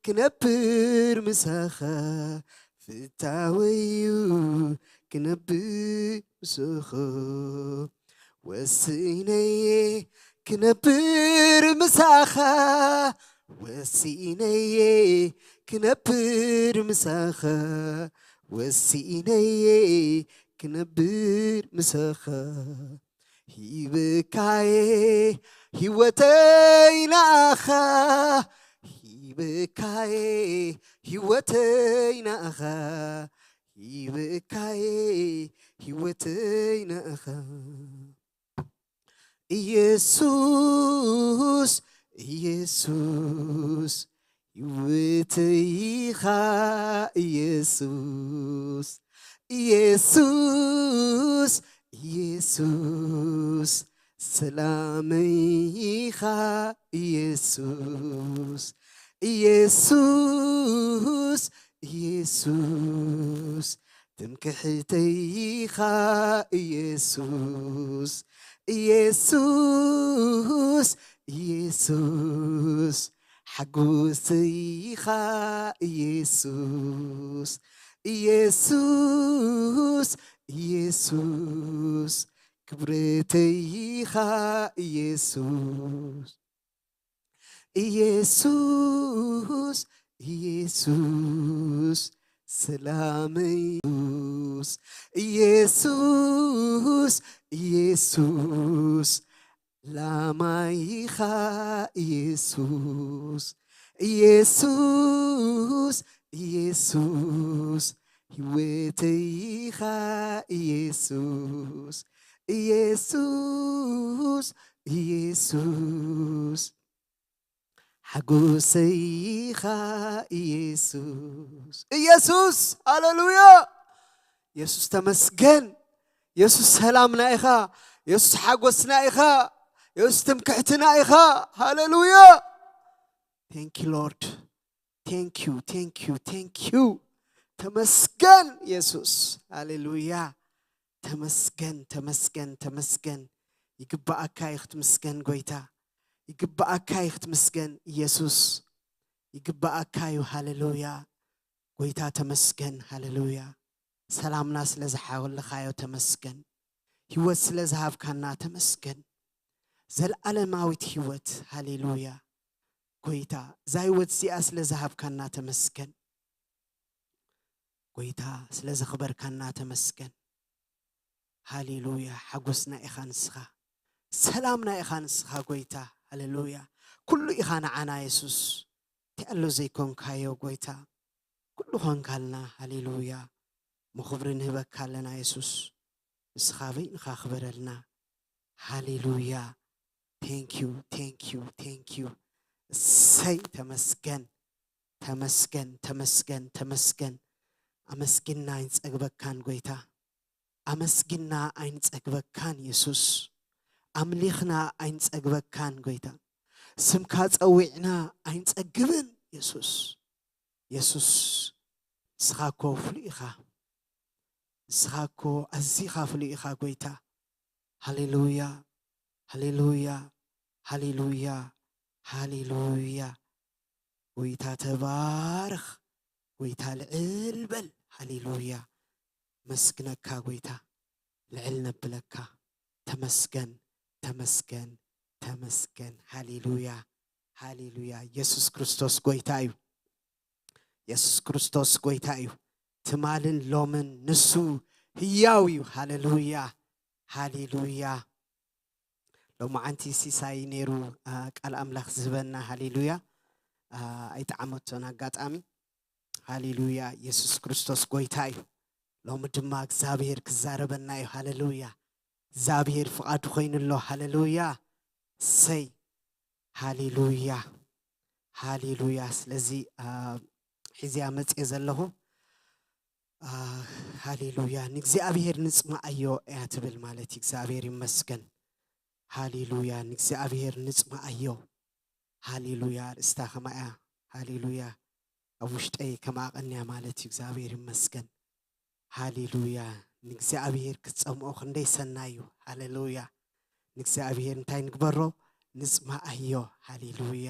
ክነብር ምሳኻ፣ ፍታወዩ ክነብር ምሳኻ፣ ወሲነየ ክነብር ምሳኻ፣ ወሲነየ ክነብር ምሳኻ፣ ወሲነየ ክነብር ምሳኻ፣ ሂበካየ ህይወተይ ንኣኻ፣ ሂበካየ ህይወተይ ንኣኻ፣ ሂበካየ ህይወተይ ንኣኻ። ኢየሱስ፣ ኢየሱስ፣ ህይወተይ ኢኻ ኢየሱስ፣ ኢየሱስ፣ ኢየሱስ፣ ሰላመይ ኢኻ ኢየሱስ፣ ኢየሱስ፣ ኢየሱስ፣ ትምክሕተይ ኢኻ ኢየሱስ፣ ኢየሱስ፣ ኢየሱስ፣ ሓጎሰይ ኢኻ ኢየሱስ፣ ኢየሱስ፣ ኢየሱስ፣ ክብረተይ ኢኻ ኢየሱስ፣ ኢየሱስ፣ ኢየሱስ፣ ሰላመይ ኢየሱስ፣ ኢየሱስ፣ ኢየሱስ፣ ላማይ ኢኻ ኢየሱስ፣ ኢየሱስ፣ ኢየሱስ፣ ህይወተይ ኢኻ ኢየሱስ፣ ኢየሱስ፣ ኢየሱስ፣ ሓጎሰይ ኢኻ ኢየሱስ፣ ኢየሱስ፣ ሃሌሉያ። ኢየሱስ ተመስገን። ኢየሱስ ሰላምና ኢኻ። ኢየሱስ ሓጎስና ኢኻ። ኢየሱስ ትምክሕትና ኢኻ። ሃሌሉያ። Thank you Lord. Thank you, thank you, thank you። ተመስገን የሱስ። ሃሌሉያ። ተመስገን፣ ተመስገን፣ ተመስገን። ይግባኣካ እዩ ክትምስገን ጎይታ። ይግባኣካ እዩ ክትምስገን ኢየሱስ። ይግባኣካ እዩ። ሃሌሉያ። ጎይታ ተመስገን። ሃሌሉያ። ሰላምና ስለ ዝሓወልኻዮ ተመስገን። ህይወት ስለ ዝሃብካና ተመስገን። ዘለኣለማዊት ህይወት። ሃሌሉያ። ጎይታ እዛ ህይወት እዚኣ ስለ ዝሃብካና ተመስገን። ጎይታ ስለ ዘኽበርካና ተመስገን። ሃሌሉያ። ሓጎስና ኢኻ ንስኻ፣ ሰላምና ኢኻ ንስኻ ጎይታ። ሃሌሉያ። ኩሉ ኢኻ ንዓና የሱስ። እንታይ ኣሎ ዘይኮንካዮ ጎይታ? ኩሉ ኾንካልና። ሃሌሉያ። እሞ ክብሪ ንህበካ ኣለና የሱስ። ንስኻ በይንኻ ክበረልና። ሃሌሉያ። Thank you, thank you, thank you። እሰይ ተመስገን፣ ተመስገን፣ ተመስገን፣ ተመስገን። ኣመስጊንና ኣይንጸግበካን ጎይታ። ኣመስጊንና ኣይንጸግበካን የሱስ። ኣምሊኽና ኣይንጸግበካን ጎይታ። ስምካ ጸዊዕና ኣይንጸግብን የሱስ። የሱስ ንስኻ እኮ ፍሉይ ኢኻ። ንስኻ እኮ ኣዚኻ ፍሉይ ኢኻ ጎይታ። ሃሌሉያ፣ ሃሌሉያ፣ ሃሌሉያ፣ ሃሌሉያ። ጎይታ ተባረኽ፣ ጎይታ ልዕል በል። ሃሌሉያ። መስግነካ ጎይታ፣ ልዕል ነብለካ። ተመስገን፣ ተመስገን፣ ተመስገን። ሃሌሉያ፣ ሃሌሉያ። የሱስ ክርስቶስ ጎይታ እዩ። የሱስ ክርስቶስ ጎይታ እዩ። ትማልን ሎምን ንሱ ህያው እዩ። ሃሌሉያ፣ ሃሌሉያ። ሎማዓንቲ ሲሳይ ነይሩ፣ አ፣ ቃል ኣምላኽ ዝህበና። ሃሌሉያ። አ፣ ኣይጠዓመቶን ኣጋጣሚ። ሃሌሉያ። የሱስ ክርስቶስ ጎይታ እዩ። ሎሚ ድማ እግዚኣብሔር ክዛረበና እዩ። ሃሌሉያ። እግዚኣብሔር ፍቓዱ ኮይኑ ኣሎ። ሃሌሉያ። ሰይ። ሃሌሉያ። ሃሌሉያ። ስለዚ፣ አ፣ ሒዝያ መጽየ ዘለኹ። አ፣ ሃሌሉያ። ንእግዚኣብሔር ንጽማኣዮ እያ ትብል ማለት እዩ። እግዚኣብሔር ይመስገን። ሃሌሉያ። ንእግዚኣብሔር ንጽማኣዮ። ሃሌሉያ። ርእስታ ከማያ። ሃሌሉያ። ኣብ ውሽጠይ ከማኣ ቀንያ ማለት እዩ። እግዚኣብሔር ይመስገን። ሃሌሉያ። ንእግዚኣብሔር ክትጸምኦ ክንደይ ሰናይ እዩ። ሃሌሉያ። ንእግዚኣብሔር እንታይ ንግበሮ? ንጽማኣዮ። ሃሌሉያ።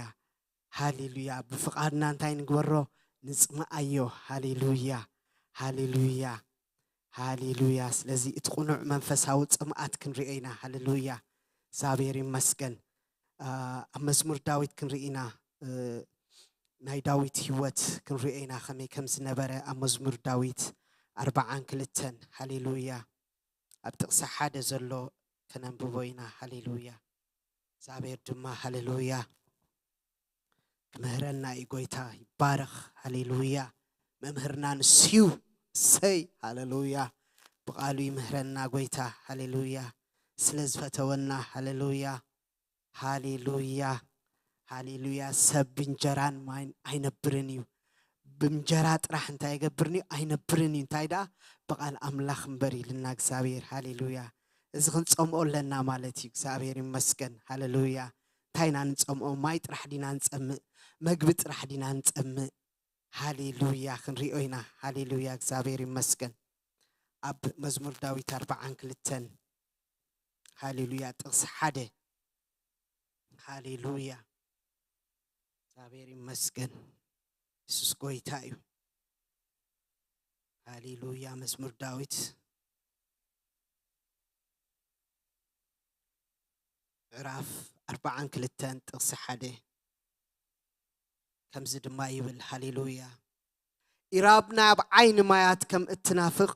ሃሌሉያ። ብፍቓድና እንታይ ንግበሮ? ንጽማኣዮ። ሃሌሉያ። ሃሌሉያ። ሃሌሉያ። ስለዚ እቲ ቅኑዕ መንፈሳዊ ጽምኣት ክንሪኦ ኢና። ሃሌሉያ። እግዚኣብሔር ይመስገን። አ፣ ኣብ መዝሙር ዳዊት ክንርኢ ኢና። እ፣ ናይ ዳዊት ህይወት ክንሪኦ ኢና፣ ከመይ ከም ዝነበረ ኣብ መዝሙር ዳዊት ኣርብዓን ክልተን። ሃሌሉያ። ኣብ ጥቕሲ ሓደ ዘሎ ከነንብቦ ኢና። ሃሌሉያ። እግዚኣብሔር ድማ ሃሌሉያ ክምህረና እዩ። ጎይታ ይባረኽ። ሃሌሉያ። መምህርና ንሱ እዩ። እሰይ። ሃሌሉያ። ብቓሉ ይምህረና ጎይታ። ሃሌሉያ። ስለ ዝፈተወና። ሃሌሉያ። ሃሌሉያ። ሃሌሉያ። ሰብ ብእንጀራን ማይን ኣይነብርን እዩ። ብእንጀራ ጥራሕ እንታይ ይገብርን እዩ? ኣይነብርን እዩ። እንታይ ደኣ? ብቓል ኣምላኽ እምበር ኢልና እግዚኣብሔር። ሃሌሉያ። እዚ ክንጸምኦ ኣለና ማለት እዩ። እግዚኣብሔር ይመስገን። ሃሌሉያ። እንታይ ኢና ንጸምኦ? ማይ ጥራሕ ዲና ንጸምእ? መግቢ ጥራሕ ዲና ንጸምእ? ሃሌሉያ። ክንሪኦ ኢና። ሃሌሉያ። እግዚኣብሔር ይመስገን። ኣብ መዝሙር ዳዊት ኣርብዓን ክልተን፣ ሃሌሉያ፣ ጥቕሲ ሓደ። ሃሌሉያ። እግዚኣብሔር ይመስገን። የሱስ ጎይታ እዩ። ሃሌሉያ። መዝሙር ዳዊት ምዕራፍ ኣርብዓን ክልተን ጥቕሲ ሓደ ከምዚ ድማ ይብል። ሃሌሉያ። ኢራብ ናብ ዓይኒ ማያት ከም እትናፍቕ፣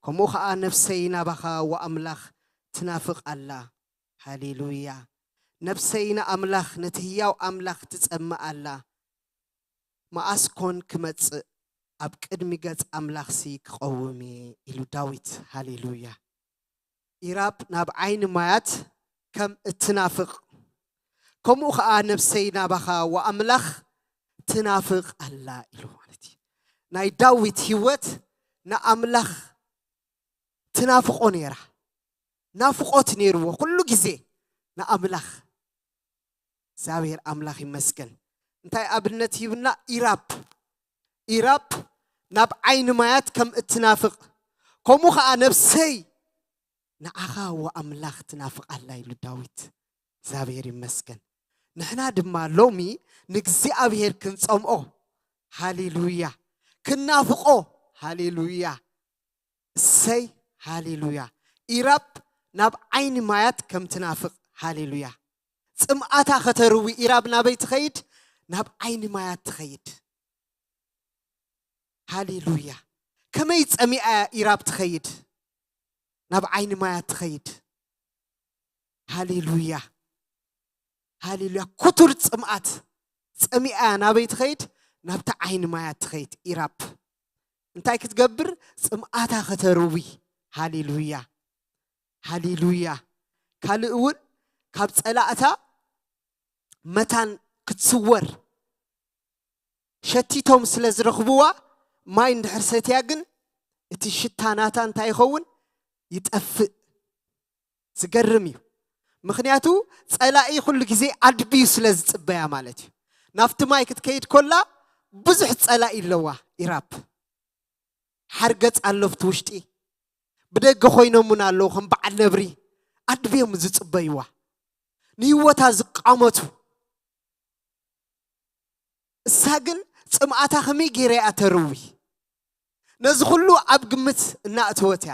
ከምኡ ኸኣ ነፍሰይ ናባኻ ወኣምላኽ ትናፍቕ ኣላ። ሃሌሉያ። ነፍሰይ ንኣምላኽ፣ ነቲ ህያው ኣምላኽ ትጸምእ ኣላ። መኣስ ኮን ክመጽእ፣ ኣብ ቅድሚ ገጽ ኣምላኽሲ ክቐውም እየ? ኢሉ ዳዊት። ሃሌሉያ። ኢራብ ናብ ዓይኒ ማያት ከም እትናፍቕ፣ ከምኡ ኸኣ ነፍሰይ ናባኻ ወኣምላኽ ትናፍቕ ኣላ ኢሉ ማለት እዩ። ናይ ዳዊት ህይወት ንኣምላኽ ትናፍቖ ነይራ። ናፍቖት ነይርዎ ኩሉ ግዜ ንኣምላኽ። እግዚኣብሔር ኣምላኽ ይመስገን። እንታይ ኣብነት ሂብና? ኢራብ፣ ኢራብ ናብ ዓይኒ ማያት ከም እትናፍቕ፣ ከምኡ ኸዓ ነፍሰይ ንዓኻ ወኣምላኽ ትናፍቕ ኣላ ኢሉ ዳዊት። እግዚኣብሔር ይመስገን። ንሕና ድማ ሎሚ ንእግዚኣብሔር ክንጸምኦ፣ ሃሌሉያ፣ ክናፍቆ፣ ሃሌሉያ፣ እሰይ፣ ሃሌሉያ። ኢራብ ናብ ዓይኒ ማያት ከም ትናፍቕ፣ ሃሌሉያ። ጽምኣታ ከተርዊ ኢራብ ናበይ ትኸይድ? ናብ ዓይኒ ማያት ትኸይድ። ሃሌሉያ። ከመይ ጸሚኣ እያ ኢራብ ትኸይድ? ናብ ዓይኒ ማያት ትኸይድ። ሃሌሉያ። ሃሌሉያ። ክቱር ጽምኣት ጸሚኣ እያ ናበይ ትኸይድ? ናብቲ ዓይኒ ማያት ትኸይድ ኢራብ። እንታይ ክትገብር? ጽምኣታ ከተርዊ። ሃሌሉያ። ሃሌሉያ። ካልእ እውን ካብ ጸላእታ መታን ክትስወር ሸቲቶም ስለ ዝረኽብዋ፣ ማይ እንድሕር ሰትያ ግን እቲ ሽታ ናታ እንታይ ይኸውን? ይጠፍእ። ዝገርም እዩ። ምኽንያቱ ጸላኢ ኩሉ ግዜ ኣድብዩ ስለ ዝጽበያ ማለት እዩ። ናብቲ ማይ ክትከይድ ኮላ ብዙሕ ጸላኢ ኣለዋ ኢራብ። ሓርገጽ ኣሎ ኣብቲ ውሽጢ። ብደገ ኮይኖም እውን ኣለዉ ከም በዓል ነብሪ ኣድብዮም ዝጽበይዋ። ንህይወታ ዝቃመቱ። እሳ ግን ጽምኣታ ከመይ ገይራ እያ ተርዊ? ነዚ ኩሉ ኣብ ግምት እናእተወት እያ።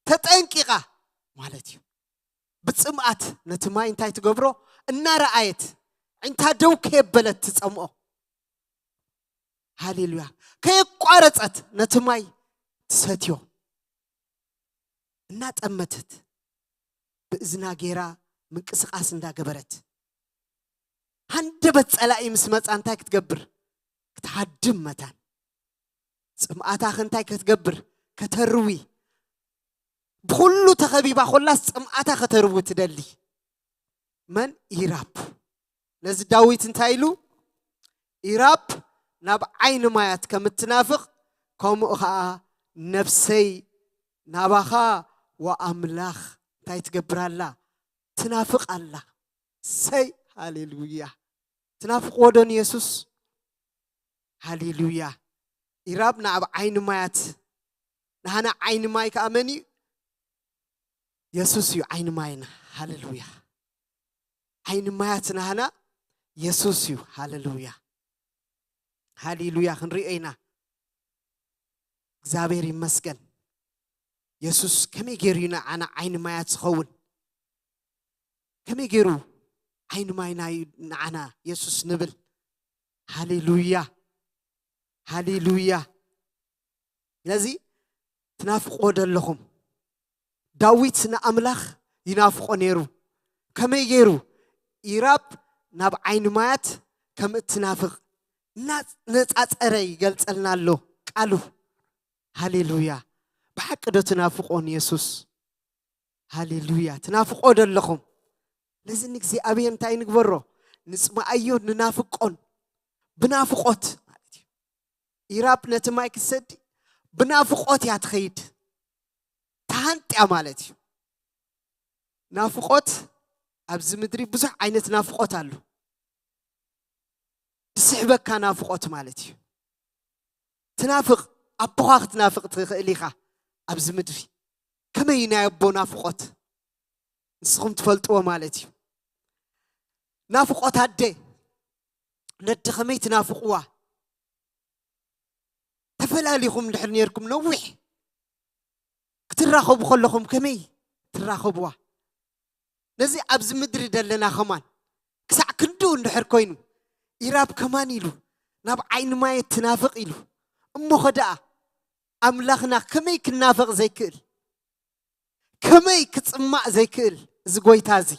ተጠንቂቓ ማለት እዩ። ብጽምኣት ነቲ ማይ እንታይ ትገብሮ? እናረኣየት፣ ዕንታ ደው ከየበለት ትጸምኦ። ሃሌሉያ። ከየቋረጸት ነቲ ማይ ትሰትዮ። እናጠመተት፣ ብእዝና ገይራ ምንቅስቓስ እንዳገበረት። ሃንደበት ጸላኢ ምስ መጻ እንታይ ክትገብር? ክትሃድም መታን። ጽምኣታኸ እንታይ ክትገብር? ከተርዊ። ብኹሉ ተኸቢባ ኮላስ ጽምኣታ ከተርዊ ትደሊ። መን? ኢራብ። ነዚ ዳዊት እንታይ ኢሉ? ኢራብ ናብ ዓይኒ ማያት ከም እትናፍቕ፣ ከምኡ ኸዓ ነፍሰይ ናባኻ ወኣምላኽ እንታይ ትገብር ኣላ? ትናፍቕ ኣላ። ሰይ፣ ሃሌሉያ። ትናፍቕዎ ዶ ንየሱስ? ሃሌሉያ። ኢራብ ናብ ዓይኒ ማያት፣ ናህና ዓይኒ ማይ ከኣ መን እዩ? የሱስ እዩ ዓይኒ ማይና። ሃሌሉያ። ዓይኒ ማያት ናህና የሱስ እዩ። ሃሌሉያ። ሃሌሉያ። ክንሪኦ ኢና። እግዚኣብሔር ይመስገን። የሱስ ከመይ ገይሩ እዩ ንዓና ዓይኒ ማያት ዝኸውን? ከመይ ገይሩ ዓይኒ ማይና እዩ ንዓና የሱስ ንብል? ሃሌሉያ። ሃሌሉያ። ስለዚ ትናፍቆ ዶ ኣለኹም? ዳዊት ንኣምላኽ ይናፍቆ ነይሩ። ከመይ ገይሩ? ኢራብ ናብ ዓይኒ ማያት ከም እትናፍቕ እናነጻጸረ ይገልጸልና ኣሎ ቃሉ። ሃሌሉያ። ብሓቂ ዶ ትናፍቆ ንየሱስ? ሃሌሉያ። ትናፍቆ ዶ ኣለኹም? ነዚ ንእግዚኣብሔር እንታይ ንግበሮ? ንጽምኣዮ፣ ንናፍቆን ብናፍቆት ማለት እዩ። ኢራብ ነቲ ማይ ክትሰዲ ብናፍቆት እያ ትኸይድ። ተሃንጥያ ማለት እዩ። ናፍቆት ኣብዚ ምድሪ ብዙሕ ዓይነት ናፍቆት ኣሎ። ዝስሕበካ ናፍቆት ማለት እዩ። ትናፍቕ፣ ኣቦኻ ክትናፍቕ ትኽእል ኢኻ። ኣብዚ ምድሪ ከመይ ናይ ኣቦ ናፍቆት ንስኹም ትፈልጥዎ ማለት እዩ። ናፍቆት ኣደ፣ ነዲ ከመይ ትናፍቕዋ? ተፈላሊኹም እንድሕር ነይርኩም ነዊሕ ክትራኸቡ ከለኹም ከመይ ትራኸብዋ? ነዚ ኣብዚ ምድሪ ዘለና ከማን ክሳዕ ክንድኡ እንድሕር ኮይኑ፣ ኢራብ ከማን ኢሉ ናብ ዓይኒ ማየት ትናፍቕ ኢሉ። እሞ ኸ ደኣ ኣምላኽና ከመይ ክናፍቕ ዘይክእል? ከመይ ክጽማእ ዘይክእል እዚ ጎይታ እዚ?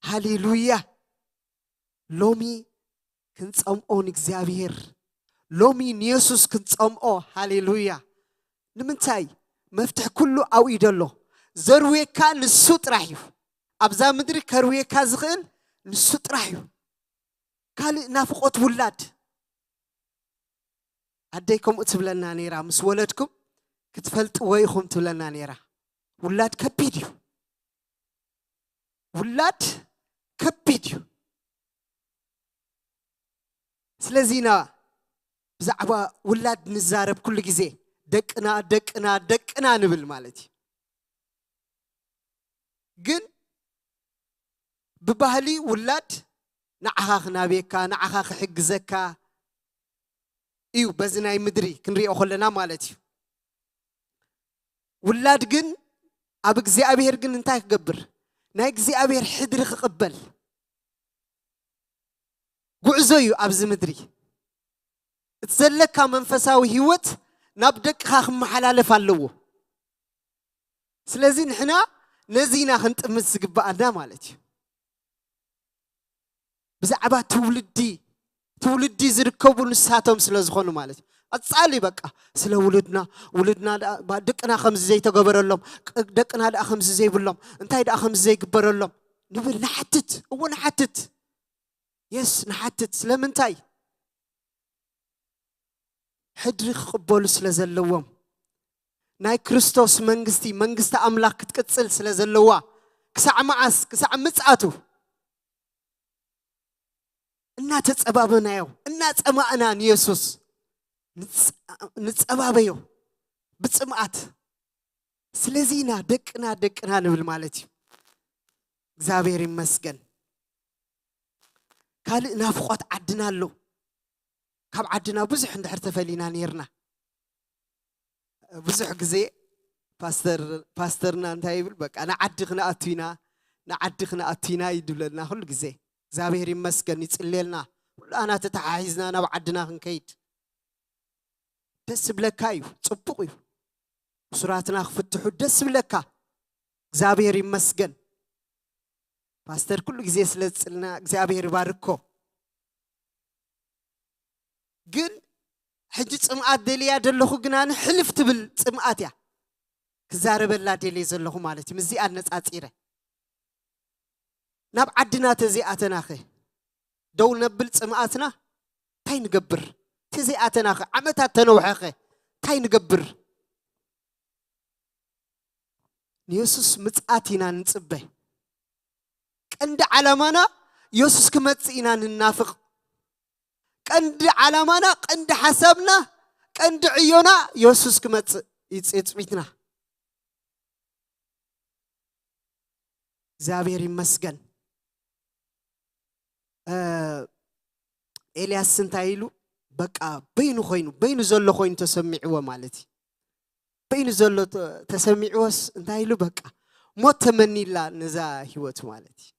ሃሌሉያ። ሎሚ ክንጸምኦ ንእግዚኣብሔር፣ ሎሚ ንየሱስ ክንጸምኦ። ሃሌሉያ። ንምንታይ? መፍትሕ ኩሉ ኣብኡ እዩ ዘሎ። ዘርውየካ ንሱ ጥራሕ እዩ። ኣብዛ ምድሪ ከርውየካ ዝኽእል ንሱ ጥራሕ እዩ። ካልእ ናፍቆት ውላድ። ኣደይ ከምኡ ትብለና ነይራ፣ ምስ ወለድኩም ክትፈልጥዎ ኢኹም ትብለና ነይራ። ውላድ ከቢድ እዩ። ውላድ ከቢድ እዩ። ስለዚ ኢና ብዛዕባ ውላድ ንዛረብ ኩሉ ግዜ፣ ደቅና ደቅና ደቅና ንብል ማለት እዩ። ግን ብባህሊ ውላድ ንዓኻ ክናብየካ፣ ንዓኻ ክሕግዘካ እዩ፣ በዚ ናይ ምድሪ ክንሪኦ ከለና ማለት እዩ። ውላድ ግን ኣብ እግዚኣብሔር ግን እንታይ ክገብር? ናይ እግዚኣብሔር ሕድሪ ክቕበል ጉዕዞ እዩ ኣብዚ ምድሪ። እቲ ዘለካ መንፈሳዊ ህይወት ናብ ደቅኻ ክመሓላለፍ ኣለዎ። ስለዚ ንሕና ነዚ ኢና ክንጥምት ዝግብኣና ማለት እዩ። ብዛዕባ ትውልዲ ትውልዲ ዝርከቡ ንሳቶም ስለ ዝኾኑ ማለት እዩ። ቀጻሊ በቃ ስለ ውሉድና ውሉድና ደኣ- ባ- ደቅና ከምዚ ዘይተገበረሎም ቅ- ደቅና ደኣ ከምዚ ዘይብሎም እንታይ ደኣ ከምዚ ዘይግበረሎም ንብል ንሓትት እዎ ንሓትት የስ ንሓትት ስለምንታይ ሕድሪ ክቕበሉ ስለ ዘለዎም ናይ ክርስቶስ መንግስቲ መንግስቲ ኣምላኽ ክትቅጽል ስለ ዘለዋ ክሳዕ መዓስ ክሳዕ ምጽኣቱ እናተጸባበናዮ እናጸማእና ንየሱስ ንጸ- ንጸባበዮ ብጽምኣት ስለዚ ኢና ደቅና ደቅና ንብል ማለት እዩ እግዚኣብሔር ይመስገን ካልእ ናፍቆት ዓድና ኣሎ ካብ ዓድና ብዙሕ እንድሕር ተፈሊና ነርና ብዙሕ ግዜ ፓስተር ፓስተርና እንታይ ይብል በቃ ንዓዲ ክንኣቱ ኢና ንዓዲ ክንኣቱ ኢና ይድብለና ኩሉ ግዜ እግዚኣብሔር ይመስገን ይጽልየልና ኩላና ተተሓሒዝና ናብ ዓድና ክንከይድ ደስ ዝብለካ እዩ ጽቡቕ እዩ እሱራትና ክፍትሑ ደስ ዝብለካ እግዚኣብሔር ይመስገን ፓስተር ኩሉ ግዜ ስለ ዝጽልና እግዚኣብሔር ይባርኮ ግን ሕጂ ጽምኣት ደልያ ዘለኹ ግና ንሕልፍ ትብል ጽምኣት እያ ክዛረበላ ደልየ ዘለኹ ማለት እዩ ምስዚ ኣነጻጺረ ናብ ዓድና ተዘይኣተናኸ ደው ነብል ጽምኣትና እንታይ ንገብር ተዘይኣተናኸ ዓመታት ተነውሐኸ እንታይ ንገብር ንየሱስ ምጽኣት ኢና ንጽበ ቀንዲ ዓላማና የሱስ ክመጽእ ኢና ንናፍቕ ቀንዲ ዓላማና ቀንዲ ሓሳብና ቀንዲ ዕዮና የሱስ ክመጽእ ይጽጽቢትና እግዚኣብሔር ይመስገን ኤልያስ እንታይ ኢሉ በቃ በይኑ ኮይኑ በይኑ ዘሎ ኮይኑ ተሰሚዕዎ ማለት እዩ በይኑ ዘሎ ተሰሚዕዎስ እንታይ ኢሉ በቃ ሞት ተመኒላ ነዛ ህይወቱ ማለት እዩ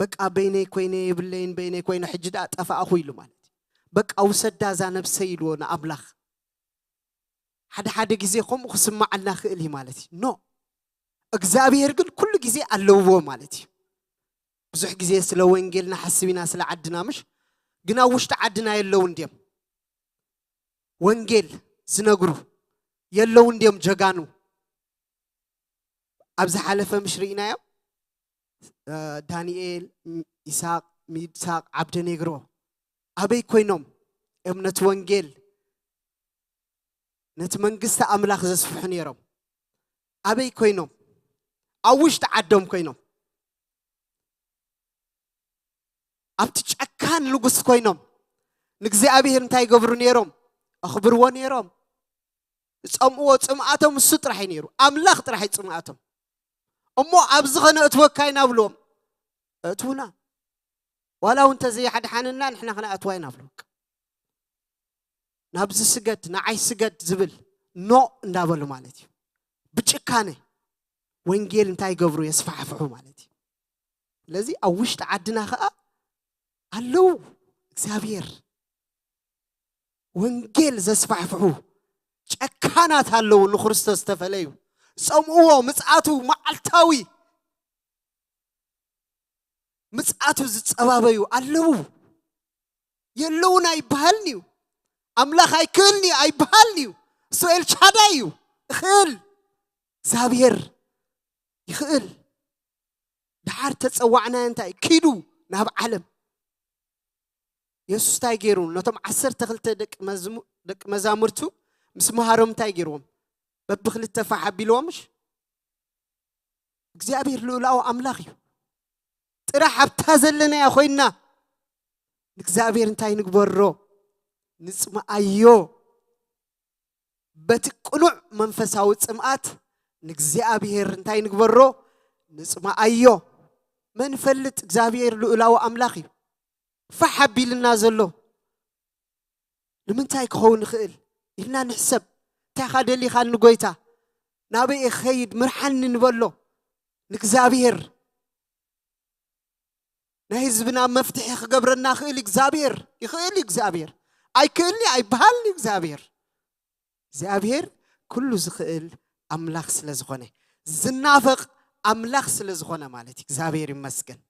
በቃ በይነይ ኮይነ የብለይን በይነይ ኮይነ ሕጂ ደኣ ጠፋእኹ ኢሉ ማለት እዩ በቃ ውሰዳ እዛ ነብሰይ ኢልዎ ንኣምላኽ ሓደ ሓደ ግዜ ከምኡ ክስማዓልና ክእል እዩ ማለት እዩ ኖ እግዚኣብሔር ግን ኩሉ ግዜ ኣለውዎ ማለት እዩ ብዙሕ ግዜ ስለ ወንጌል ንሓስብ ኢና ስለ ዓድና ምሽ ግን ኣብ ውሽጢ ዓድና የለውን ድዮም ወንጌል ዝነግሩ የለውን ድዮም ጀጋኑ ኣብ ዝሓለፈ ምሽ ርኢናዮም ዳንኤል ይስቅ ሚሳቅ ዓብደኔግሮ ኣበይ ኮይኖም እዮም ነቲ ወንጌል ነቲ መንግስቲ ኣምላኽ ዘስፍሑ ነይሮም ኣበይ ኮይኖም ኣብ ውሽጢ ዓዶም ኮይኖም ኣብቲ ጨካን ንጉስ ኮይኖም ንእግዚኣብሔር እንታይ ይገብሩ ነይሮም ኣኽብርዎ ነይሮም ዝጸምእዎ ጽምኣቶም እሱ ጥራሕ እዩ ነይሩ ኣምላኽ ጥራሕ እዩ ጽምኣቶም እሞ ኣብዚ ኸነእትወካ ኢና ብልዎም እእትውና ዋላ እውን ተዘይሓድሓንና ንሕና ኸነእትዋ ኢና ብልወካ ናብዚ ስገድ ንዓይ ስገድ ዝብል ኖ እንዳበሉ ማለት እዩ ብጭካነ ወንጌል እንታይ ይገብሩ የስፋሕፍሑ ማለት እዩ ስለዚ ኣብ ውሽጢ ዓድና ኸዓ ኣለዉ እግዚኣብሔር ወንጌል ዘስፋሕፍሑ ጨካናት ኣለዉ ንክርስቶስ ዝተፈለዩ ዝፀምእዎ ምፅኣቱ መዓልታዊ ምፅኣቱ ዝፀባበዩ ኣለዉ የለውን ኣይበሃልን እዩ ኣምላኽ ኣይክእልን እዩ ኣይበሃልን እዩ እሱ ኤልሻዳይ እዩ ይኽእል እግዚኣብሔር ይኽእል ድሓር ተፀዋዕናዮ እንታይ ኪዱ ናብ ዓለም የሱስ እንታይ ገይሩ ነቶም ዓሰርተ ክልተ ደቂ መዛሙርቱ ምስ መሃሮም እንታይ ገይርዎም በብክልተ ፋሕ ኣቢልዎምሽ እግዚኣብሔር ልኡላዊ ኣምላኽ እዩ ጥራሕ ኣብታ ዘለናያ ኮይንና ንእግዚኣብሔር እንታይ ንግበሮ ንጽምኣዮ። በቲ ቅኑዕ መንፈሳዊ ጽምኣት ንእግዚኣብሔር እንታይ ንግበሮ? ንጽምኣዮ። መን ይፈልጥ? እግዚኣብሔር ልኡላዊ ኣምላኽ እዩ። ፋሕ ኣቢልና ዘሎ ንምንታይ ክኸውን ይኽእል ኢልና ንሕሰብ። እንታይ ኢኻ ደሊኻኒ ጎይታ? ናበይ እየ ክኸይድ? ምርሓኒ ንበሎ ንእግዚኣብሔር። ናይ ህዝብና መፍትሒ ክገብረና ክእል እግዚኣብሔር። ይኽእል እዩ እግዚኣብሔር። ኣይክእልኒ ኣይበሃልን እዩ እግዚኣብሔር። እግዚኣብሔር ኩሉ ዝኽእል ኣምላኽ ስለ ዝኾነ፣ ዝናፈቕ ኣምላኽ ስለ ዝኾነ ማለት እዩ። እግዚኣብሔር ይመስገን።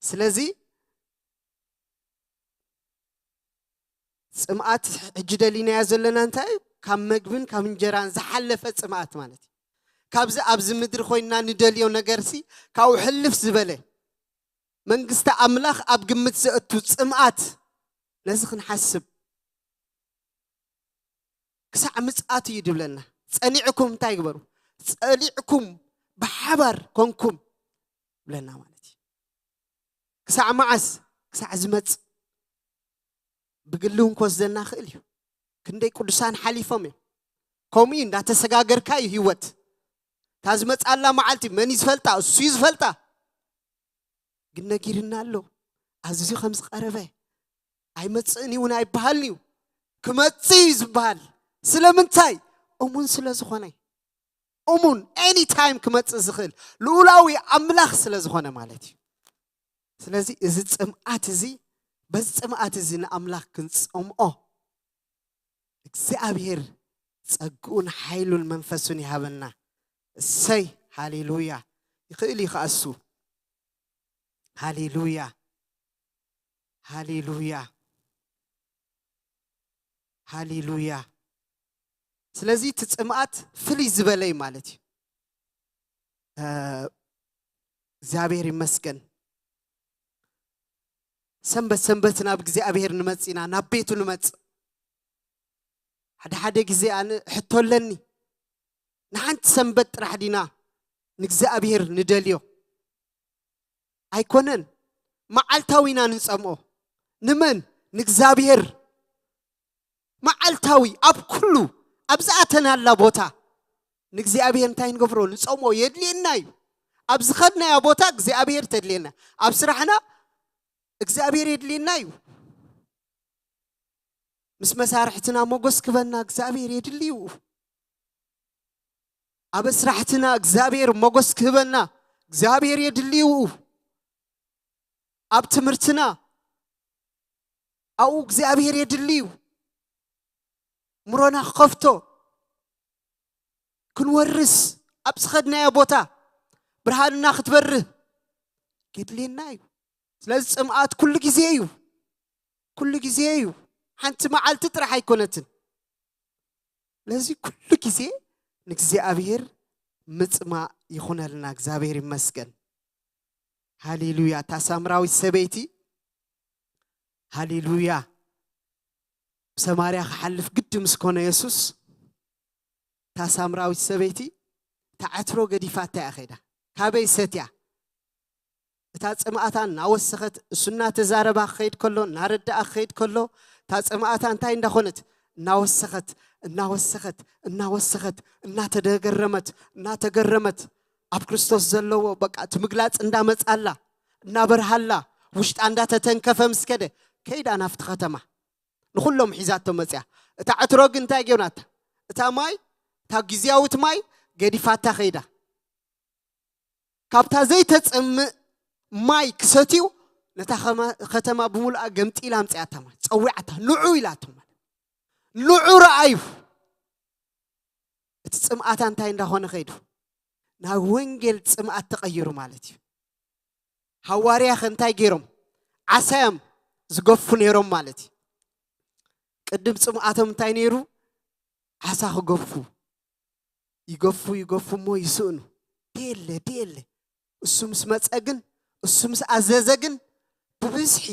ስለዚ ጽምኣት ሕጂ ደሊናዮ ዘለና እንታይ እዩ? ካብ መግብን ካብ እንጀራን ዝሓለፈ ጽምኣት ማለት እዩ። ካብዚ ኣብዚ ምድሪ ኮይንና ንደልዮ ነገርሲ ካብኡ ሕልፍ ዝበለ መንግስቲ ኣምላኽ ኣብ ግምት ዘእቱ ጽምኣት፣ ነዚ ክንሓስብ ክሳዕ ምጽኣት እዩ ድብለና። ጸኒዕኩም እንታይ ግበሩ? ጸኒዕኩም ብሓባር ኮንኩም ብለና ማለት እዩ። ክሳዕ መዓስ? ክሳዕ ዝመጽእ። ብግሊ እውን ክወስደና ክእል እዩ። ክንደይ ቅዱሳን ሓሊፎም እዮም። ከምኡ እዩ፣ እንዳተሰጋገርካ እዩ ህይወት። እታ ዝመጽኣላ መዓልቲ መን እዩ ዝፈልጣ? እሱ እዩ ዝፈልጣ። ግን ነጊርና ኣሎ፣ ኣዝዩ ከም ዝቐረበ። ኣይመጽእን እውን ኣይበሃልን እዩ። ክመጽእ እዩ ዝበሃል። ስለምንታይ? እሙን ስለ ዝኾነ። እሙን፣ ኤኒ ታይም ክመጽእ ዝኽእል ልኡላዊ ኣምላኽ ስለ ዝኾነ ማለት እዩ። ስለዚ እዚ ጽምኣት እዚ፣ በዚ ጽምኣት እዚ ንኣምላኽ ክንጸምኦ እግዚኣብሔር ጸግኡን ሓይሉን መንፈሱን ይሃበና። እሰይ፣ ሃሌሉያ። ይኽእል እዩ ከኣ እሱ። ሃሌሉያ፣ ሃሌሉያ፣ ሃሌሉያ። ስለዚ እቲ ጽምኣት ፍልይ ዝበለ እዩ ማለት እዩ። እ፣ እግዚኣብሔር ይመስገን። ሰንበት ሰንበት ናብ እግዚኣብሔር ንመጽእ ኢና፣ ናብ ቤቱ ንመጽእ። ሓደ ሓደ ግዜ ኣነ ሕቶ ኣለኒ። ንሓንቲ ሰንበት ጥራሕ ዲና ንእግዚኣብሔር ንደልዮ? ኣይኮነን። መዓልታዊ ኢና ንጸምኦ። ንመን? ንእግዚኣብሔር። መዓልታዊ ኣብ ኩሉ፣ ኣብ ዝኣተናላ ቦታ ንእግዚኣብሔር እንታይ ንገብሮ? ንጸምኦ። የድልየና እዩ። ኣብ ዝኸድናዮ ቦታ እግዚኣብሔር ተድልየና። ኣብ ስራሕና እግዚኣብሔር የድልየና እዩ። ምስ መሳርሕትና ሞገስ ክበና እግዚኣብሔር የድልዩ። ኣብ ስራሕትና እግዚኣብሔር ሞገስ ክህበና እግዚኣብሔር የድልዩ። ኣብ ትምህርትና ኣብኡ እግዚኣብሔር የድልዩ። ምሮና ክኸፍቶ፣ ክንወርስ፣ ኣብ ዝኸድናዮ ቦታ ብርሃንና ክትበርህ የድልየና እዩ። ስለዚ ጽምኣት ኩሉ ግዜ እዩ። ኩሉ ግዜ እዩ። ሓንቲ መዓልቲ ጥራሕ ኣይኮነትን። ስለዚ ኩሉ ግዜ ንእግዚኣብሔር ምጽማእ ይኹነልና። እግዚኣብሔር ይመስገን። ሃሌሉያ። እታ ሳምራዊት ሰበይቲ፣ ሃሌሉያ፣ ብሰማርያ ክሓልፍ ግዲ ምስ ኮነ የሱስ፣ እታ ሳምራዊት ሰበይቲ እታ ዕትሮ ገዲፋታ እያ ኸይዳ። ካበይ ሰትያ? እታ ጽምኣታ እናወሰኸት፣ እሱ እናተዛረባ ክኸይድ ከሎ፣ እናረዳኣ ክኸይድ ከሎ፣ እታ ጽምኣታ እንታይ እንዳኾነት? እናወሰኸት፣ እናወሰኸት፣ እናወሰኸት፣ እናተደገረመት፣ እናተገረመት፣ ኣብ ክርስቶስ ዘለዎ በቃ እቲ ምግላጽ እንዳመጻላ፣ እናበርሃላ፣ ውሽጣ እንዳተተንከፈ ምስ ከደ፣ ከይዳ ናብቲ ከተማ ንኹሎም ሒዛቶ መጽያ። እታ ዕትሮ ግን እንታይ ጌርናታ? እታ ማይ፣ እታ ግዝያዊት ማይ ገዲፋታ ከይዳ። ካብታ ዘይተጽምእ ማይ ክሰትዩ ነታ ኸማ-፣ ከተማ ብምሉኣ ገምጢላ ኣምጽኣታ ማለት ጸዊዓታ፣ ንዑ ኢላቶም ማለት ንዑ ረኣዩ። እቲ ጽምኣታ እንታይ እንዳኾነ ከይዱ? ናብ ወንጌል ጽምኣት ተቐይሩ ማለት እዩ። ሃዋርያ ኸ እንታይ ገይሮም? ዓሳዮም ዝገፉ ነይሮም ማለት እዩ። ቅድም ጽምኣቶም እንታይ ነይሩ? ዓሳ ክገፉ። ይገፉ፣ ይገፉ እሞ ይስእኑ። ደየለ፣ ደየለ። እሱ ምስ መጸ ግን፣ እሱ ምስ ኣዘዘ ግን፣ ብብዝሒ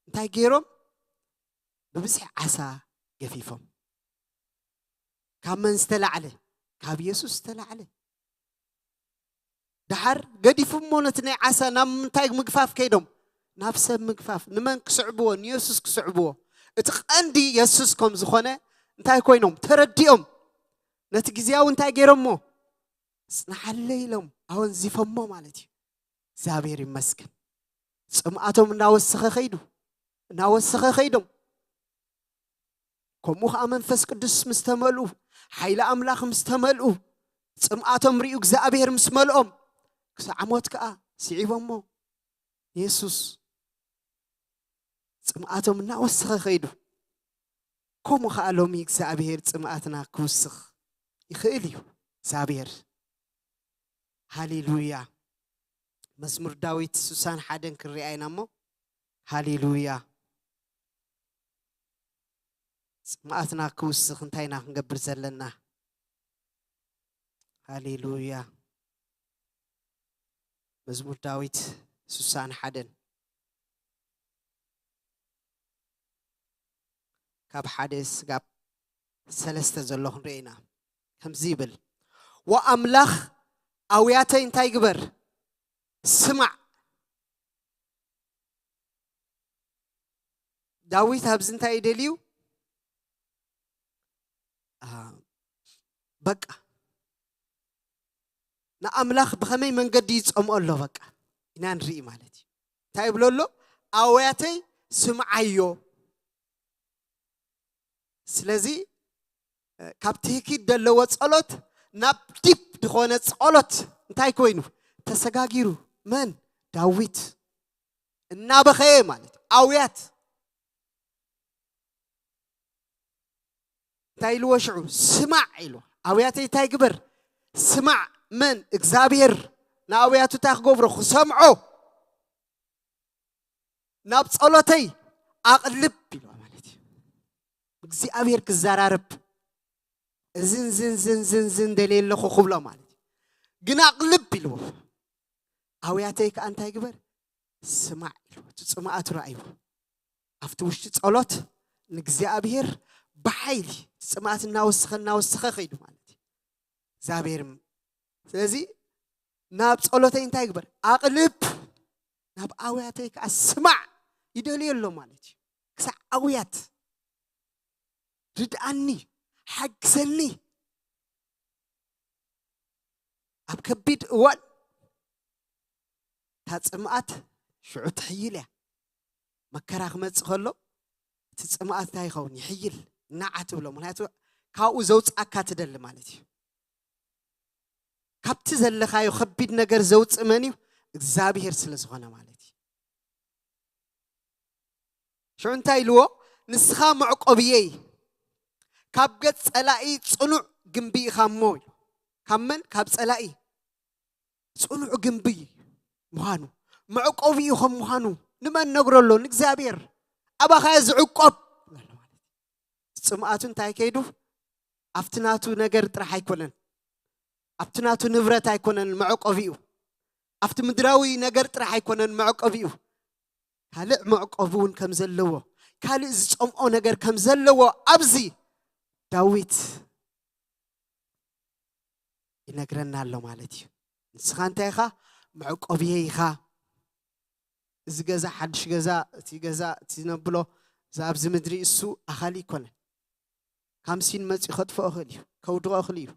እንታይ ገይሮም? ብብዝሒ ዓሳ ገፊፎም። ካብ መን ዝተላዕለ? ካብ የሱስ ዝተላዕለ። ደሓር ገዲፉ እሞ ነቲ ናይ ዓሳ ናብ ምንታይ ምግፋፍ ከይዶም? ናብ ሰብ ምግፋፍ። ንመን ክስዕብዎ? ንየሱስ ክስዕብዎ። እቲ ቀንዲ የሱስ ከም ዝኾነ እንታይ ኮይኖም ተረዲኦም፣ ነቲ ግዜያዊ እንታይ ገይሮሞ? ጽንሓለይ ኢሎም ኣወንዚፎሞ ማለት እዩ። እግዚኣብሔር ይመስገን። ጽምኣቶም እናወሰኸ ኸይዱ፣ እናወሰኸ ኸይዶም። ከምኡ ኸዓ መንፈስ ቅዱስ ምስ ተመልኡ፣ ሓይሊ ኣምላኽ ምስ ተመልኡ፣ ጽምኣቶም ርእዩ እግዚኣብሔር ምስ መልኦም፣ ክሳዕ ሞት ከኣ ስዒቦሞ። የሱስ ጽምኣቶም እናወሰኸ ኸይዱ። ከምኡ ኸዓ ሎሚ እግዚኣብሔር ጽምኣትና ክውስኽ ይኽእል እዩ እግዚኣብሔር። ሃሌሉያ። መዝሙር ዳዊት ስሳን ሓደን ክንሪኣ ኢና እሞ፣ ሃሌሉያ። ጽምኣትና ክውስኽ እንታይ ኢና ክንገብር ዘለና? ሃሌሉያ። መዝሙር ዳዊት ስሳን ሓደን ካብ ሓደ ስጋብ ሰለስተ ዘሎ ክንርኢ ኢና። ከምዚ ይብል፣ "ወኣምላኽ ኣውያተይ እንታይ ግበር? ስማዕ።" ዳዊት ኣብዚ እንታይ እዩ ደልዩ? አ፣ በቃ ንኣምላኽ ብኸመይ መንገዲ ይጸምኦ ኣሎ በቃ ኢና ንርኢ ማለት እዩ። እንታይ ይብሎ ኣሎ? "ኣውያተይ ስምዓዮ።" ስለዚ፣ እ፣ ካብ ትህኪት ዘለዎ ጸሎት ናብ ዲፕ ዝኾነ ጸሎት እንታይ ኮይኑ ተሰጋጊሩ? መን? ዳዊት እናበኸየ ማለት እዩ። ኣውያት እንታይ ኢልዎ ሽዑ? "ስማዕ" ኢልዎ። ኣውያተይ እንታይ ግበር? ስማዕ። መን? እግዚኣብሔር ንኣውያቱ እንታይ ክገብሮ? ክሰምዖ። ናብ ጸሎተይ ኣቕልብ ኢልዎ ማለት እዩ። እግዚኣብሔር ክዘራረብ። እዝን ዝን ዝን ዝን ዝን ደልየ ኣለኹ ክብሎ ማለት እዩ። ግን ኣቕልብ ኢልዎ። ኣውያተይ ከኣ እንታይ ግበር? ስማዕ ኢልዎ። እቲ ጽምኣቱ ረኣይዎ። ኣብቲ ውሽጢ ጸሎት ንእግዚኣብሔር ብሓይሊ እቲ ጽምኣት እናወሰኸ እናወሰኸ ኸይዱ ማለት እዩ። እግዚኣብሔር ም-፣ ስለዚ ናብ ጸሎተይ እንታይ ግበር? ኣቕልብ፣ ናብ ኣውያተይ ከኣ ስማዕ ይደልዮ ኣሎ ማለት እዩ። ክሳዕ ኣውያት ርድኣኒ፣ ሓግዘኒ። ኣብ ከቢድ እዋን እታ ጽምኣት ሽዑ ትሕይል እያ። መከራ ክመጽእ ከሎ እቲ ጽምኣት እንታይ ይኸውን? ይሕይል፣ ናዓ ትብሎ። ምኽንያቱ ካብኡ ዘውጽኣካ ትደሊ ማለት እዩ። ካብቲ ዘለኻዮ ከቢድ ነገር ዘውጽእ መን እዩ? እግዚኣብሔር ስለ ዝኾነ ማለት እዩ። ሽዑ እንታይ ኢልዎ? "ንስኻ መዕቆብየይ፣ ካብ ገጽ ጸላኢ ጽኑዕ ግንቢ ኢኻ እሞ" ኢሉ። ካብ መን? ካብ ጸላኢ ጽኑዕ ግንቢ ምዃኑ፣ መዕቆቢኡ ከም ምዃኑ ንመን ነግሮ ኣሎ? ንእግዚኣብሔር። ኣባኻ እየ ዝዕቆብ። ጽምኣቱ እንታይ ከይዱ? ኣብቲ ናቱ ነገር ጥራሕ ኣይኮነን፣ ኣብቲ ናቱ ንብረት ኣይኮነን መዕቆቢኡ፣ ኣብቲ ምድራዊ ነገር ጥራሕ ኣይኮነን መዕቆቢኡ። ካልእ መዕቆቢ እውን ከም ዘለዎ፣ ካልእ ዝጸምኦ ነገር ከም ዘለዎ ኣብዚ ዳዊት ይነግረና ኣሎ ማለት እዩ። ንስኻ እንታይ ኢኻ? መዕቆብየ ኢኻ። እዚ ገዛ፣ ሓድሽ ገዛ፣ እቲ ገዛ፣ እቲ ነብሎ፣ እዚ ኣብዚ ምድሪ እሱ ኣኻሊ ይኮነን። ካምሲን መጺኡ ከጥፍኦ ይኽእል እዩ፣ ከውድቖ ይኽእል እዩ፣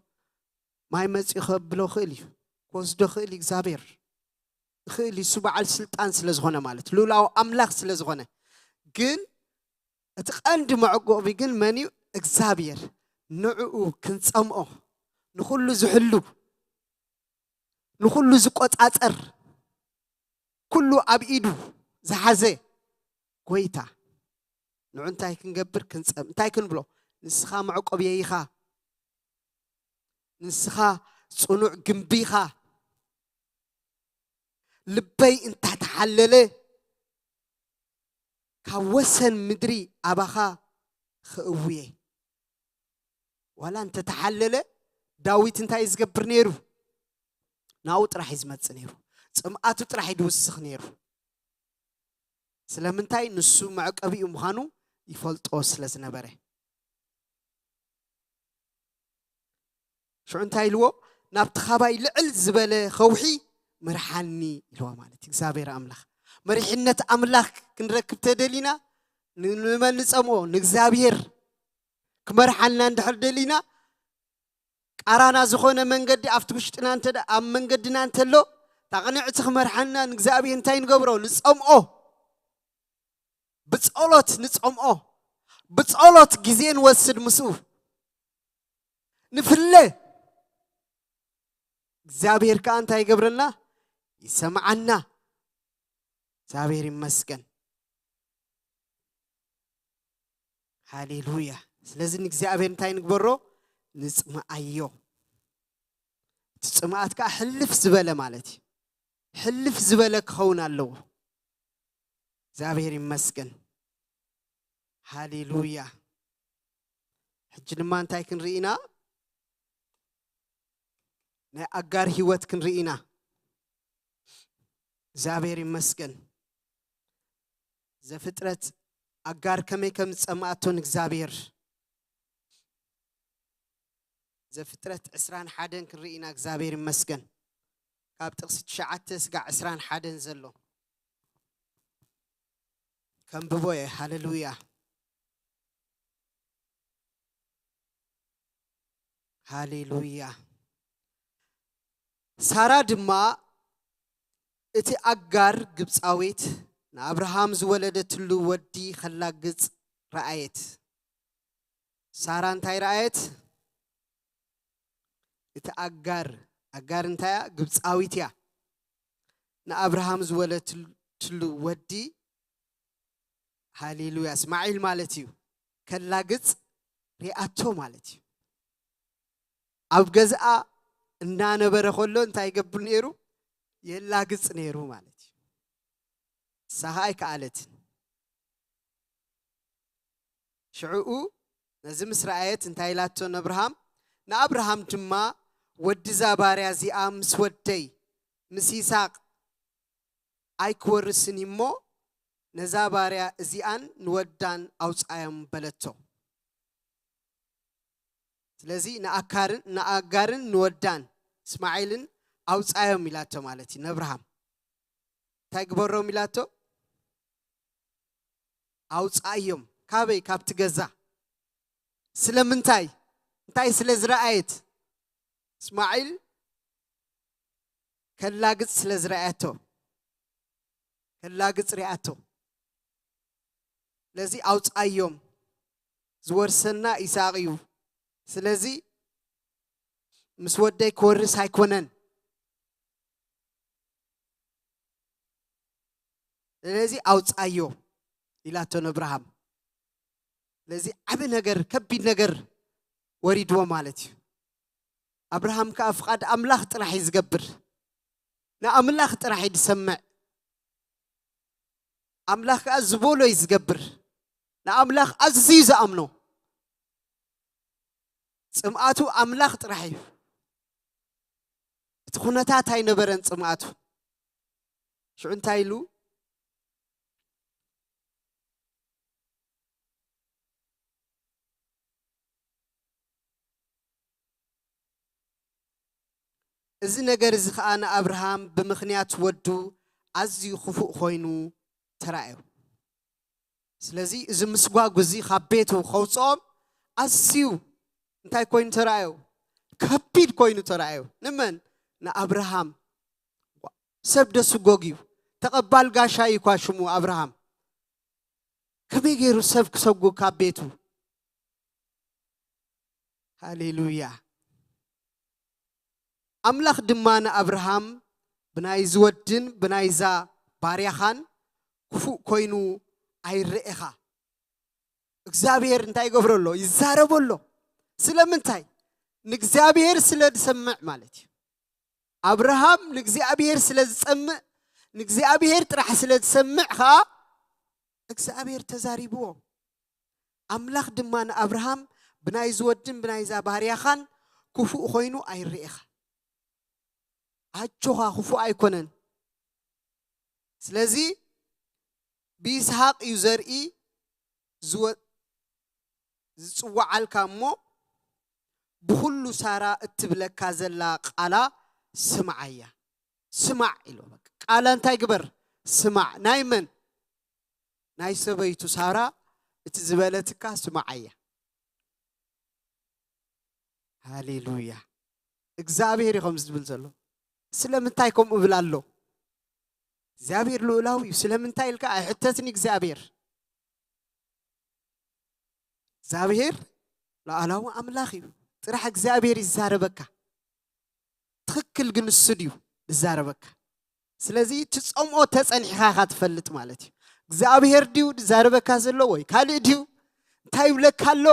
ማይ መጺኡ ከብሎ ይኽእል እዩ፣ ክወስዶ ይኽእል እዩ እግዚኣብሔር። ይኽእል እዩ፣ እሱ በዓል ስልጣን ስለ ዝኾነ ማለት፣ ልኡላዊ ኣምላኽ ስለ ዝኾነ። ግን እቲ ቀንዲ መዕቆቢ ግን መን እዩ? እግዚኣብሔር። ንዕኡ ክንጸምኦ፣ ንኹሉ ዝሕሉ፣ ንኹሉ ዝቆጻጸር፣ ኩሉ ኣብ ኢዱ ዝሓዘ ጎይታ። ንዑ እንታይ ክንገብር? ክንጸም-፣ እንታይ ክንብሎ? ንስኻ መዕቆብየ ኢኻ፣ ንስኻ ጽኑዕ ግንቢ ኢኻ። ልበይ እንተተሓለለ፣ ካብ ወሰን ምድሪ ኣባኻ ክእውየ። ዋላ እንተተሓለለ፣ ዳዊት እንታይ እዩ ዝገብር ነይሩ? ናብኡ ጥራሕ እዩ ዝመጽእ ነይሩ። ጽምኣቱ ጥራሕ እዩ ዝውስኽ ነይሩ። ስለምንታይ? ንሱ መዕቀቢኡ ምዃኑ ይፈልጦ ስለ ዝነበረ። ሽዑ እንታይ ኢልዎ? "ናብቲ ኻባይ ልዕል ዝበለ ኸውሒ ምርሓኒ" ኢልዎ ማለት እዩ። እግዚኣብሔር ኣምላኽ፣ መሪሕነት ኣምላኽ ክንረክብ ተደሊና፣ ን- ንመን ንጸምኦ? ንእግዚኣብሔር። ክመርሓልና እንድሕር ደሊና፣ ቃራና ዝኾነ መንገዲ ኣብቲ ውሽጥና እንተ ደኣ፣ ኣብ መንገድና እንተሎ፣ ታቕንዕቲ ክመርሓልና ንእግዚኣብሔር እንታይ ንገብሮ? ንጸምኦ። ብጸሎት ንጸምኦ። ብጸሎት ግዜ ንወስድ ምስኡ። ንፍለ። እግዚኣብሔር ከኣ እንታይ ይገብረልና? ይሰምዓና። እግዚኣብሔር ይመስገን። ሃሌሉያ። ስለዚ ንእግዚኣብሔር እንታይ ንግበሮ? ንጽምኣዮ። እቲ ጽምኣት ከኣ ሕልፍ ዝበለ ማለት እዩ። ሕልፍ ዝበለ ክኸውን ኣለዎ። እግዚኣብሔር ይመስገን። ሃሌሉያ። ሕጂ ድማ እንታይ ክንርኢ ኢና? ናይ ኣጋር ህይወት ክንርኢ ኢና። እግዚኣብሔር ይመስገን። ዘፍጥረት፣ ኣጋር ከመይ ከም ዝጸምኣቶ ንእግዚኣብሔር። ዘፍጥረት ዕስራን ሓደን ክንርኢ ኢና። እግዚኣብሔር ይመስገን። ካብ ጥቕሲ ትሽዓተ ስጋዕ ዕስራን ሓደን ዘሎ ከንብቦ እየ። ሃሌሉያ። ሃሌሉያ። ሳራ ድማ እቲ ኣጋር ግብፃዊት ንኣብርሃም ዝወለደትሉ ወዲ ከላግፅ ረኣየት። ሳራ እንታይ ረኣየት? እቲ ኣጋር፣ ኣጋር እንታይ እያ? ግብፃዊት እያ። ንኣብርሃም ዝወለደትሉ ወዲ፣ ሃሌሉያ፣ እስማዒል ማለት እዩ። ከላግፅ ሪኣቶ ማለት እዩ። ኣብ ገዝኣ እናነበረ ከሎ እንታይ ይገብር ነይሩ? የላግፅ ነይሩ ማለት እዩ። ንሳ ኸዓ ኣይከኣለትን። ሽዕኡ ነዚ ምስ ረኣየት እንታይ ኢላቶ ንኣብርሃም? ንኣብርሃም ድማ፣ "ወዲ እዛ ባርያ እዚኣ ምስ ወደይ ምስ ይስሐቅ ኣይክወርስን እሞ፣ ነዛ ባርያ እዚኣን ንወዳን ኣውጻዮም" በለቶ። ስለዚ ንኣካርን፣ ንኣጋርን ንወዳን እስማዒልን ኣውጻዮም ኢላቶ ማለት እዩ ንኣብርሃም። እንታይ ግበሮም ኢላቶ? ኣውጻዮም። ካበይ? ካብቲ ገዛ። ስለምንታይ? እንታይ ስለ ዝረኣየት? እስማዒል ከላግጽ ስለ ዝረኣየቶ። ከላግጽ ሪኣቶ። ስለዚ ኣውጻዮም። ዝወርሰና ይስሐቅ እዩ። ስለዚ ምስ ወደይ ክወርስ ኣይኮነን። ስለዚ ኣውጻዮ ኢላቶ ንኣብርሃም። ስለዚ ዓቢ ነገር፣ ከቢድ ነገር ወሪድዎ ማለት እዩ። ኣብርሃም ከኣ ፍቓድ ኣምላኽ ጥራሕ እዩ ዝገብር። ንኣምላኽ ጥራሕ እዩ ዝሰምዕ። ኣምላኽ ከኣ ዝበሎ እዩ ዝገብር። ንኣምላኽ ኣዝዩ ዝኣምኖ። ጽምኣቱ ኣምላኽ ጥራሕ እዩ። እቲ ኩነታት ኣይነበረን ጽምኣቱ። ሽዑ እንታይ ኢሉ? እዚ ነገር እዚ ኸኣ ንኣብርሃም ብምኽንያት ወዱ ኣዝዩ ክፉእ ኮይኑ ተራእዮ። ስለዚ እዚ ምስጓጉ እዚ ካብ ቤቱ ከውጽኦም ኣዝዩ እንታይ ኮይኑ ተራእዮ? ከቢድ ኮይኑ ተራእዮ። ንመን? ንኣብርሃም። ሰብ ደስጎግ እዩ። ተቐባል ጋሻ እዩ እኳ ሽሙ ኣብርሃም። ከመይ ገይሩ ሰብ ክሰጉ ካብ ቤቱ? ሃሌሉያ። ኣምላኽ ድማ ንኣብርሃም ብናይ ዝወድን ብናይዛ ባርያኻን ክፉእ ኮይኑ ኣይረኤኻ። እግዚኣብሔር እንታይ ይገብሮ ኣሎ? ይዛረቦ ኣሎ። ስለምንታይ? ንእግዚኣብሔር ስለ ዝሰምዕ ማለት እዩ። ኣብርሃም ንእግዚኣብሔር ስለ ዝጸምእ፣ ንእግዚኣብሔር ጥራሕ ስለ ዝሰምዕ ኸኣ እግዚኣብሔር ተዛሪብዎ። ኣምላኽ ድማ ንኣብርሃም ብናይ ዝወድን ብናይዛ ባርያኻን ክፉእ ኮይኑ ኣይረኤኻ። ኣጆኻ ክፉእ ኣይኮነን። ስለዚ ብይስሃቅ እዩ ዘርኢ ዝወ-፣ ዝጽዋዓልካ እሞ ብኹሉ ሳራ እትብለካ ዘላ ቃላ ስምዓያ። ስማዕ ኢሎ በቃ። ቃላ እንታይ ግበር? ስማዕ። ናይ መን? ናይ ሰበይቱ ሳራ እቲ ዝበለትካ ስምዓያ። ሃሌሉያ። እግዚኣብሔር እዩ ከምዚ ዝብል ዘሎ። ስለምንታይ ከምኡ እብል ኣሎ? እግዚኣብሔር ልኡላዊ እዩ። ስለምንታይ ኢልካ ኣይሕተትን። እግዚኣብሔር እግዚኣብሔር ሉዓላዊ ኣምላኽ እዩ። ጥራሕ እግዚኣብሔር ይዛረበካ። ትኽክል ግን እሱ ድዩ ዝዛረበካ? ስለዚ ትጸምኦ ተጸኒሕካ ኢኻ ትፈልጥ ማለት እዩ። እግዚኣብሔር ድዩ ዝዛረበካ ዘሎ ወይ ካልእ ድዩ? እንታይ ይብለካ ኣሎ?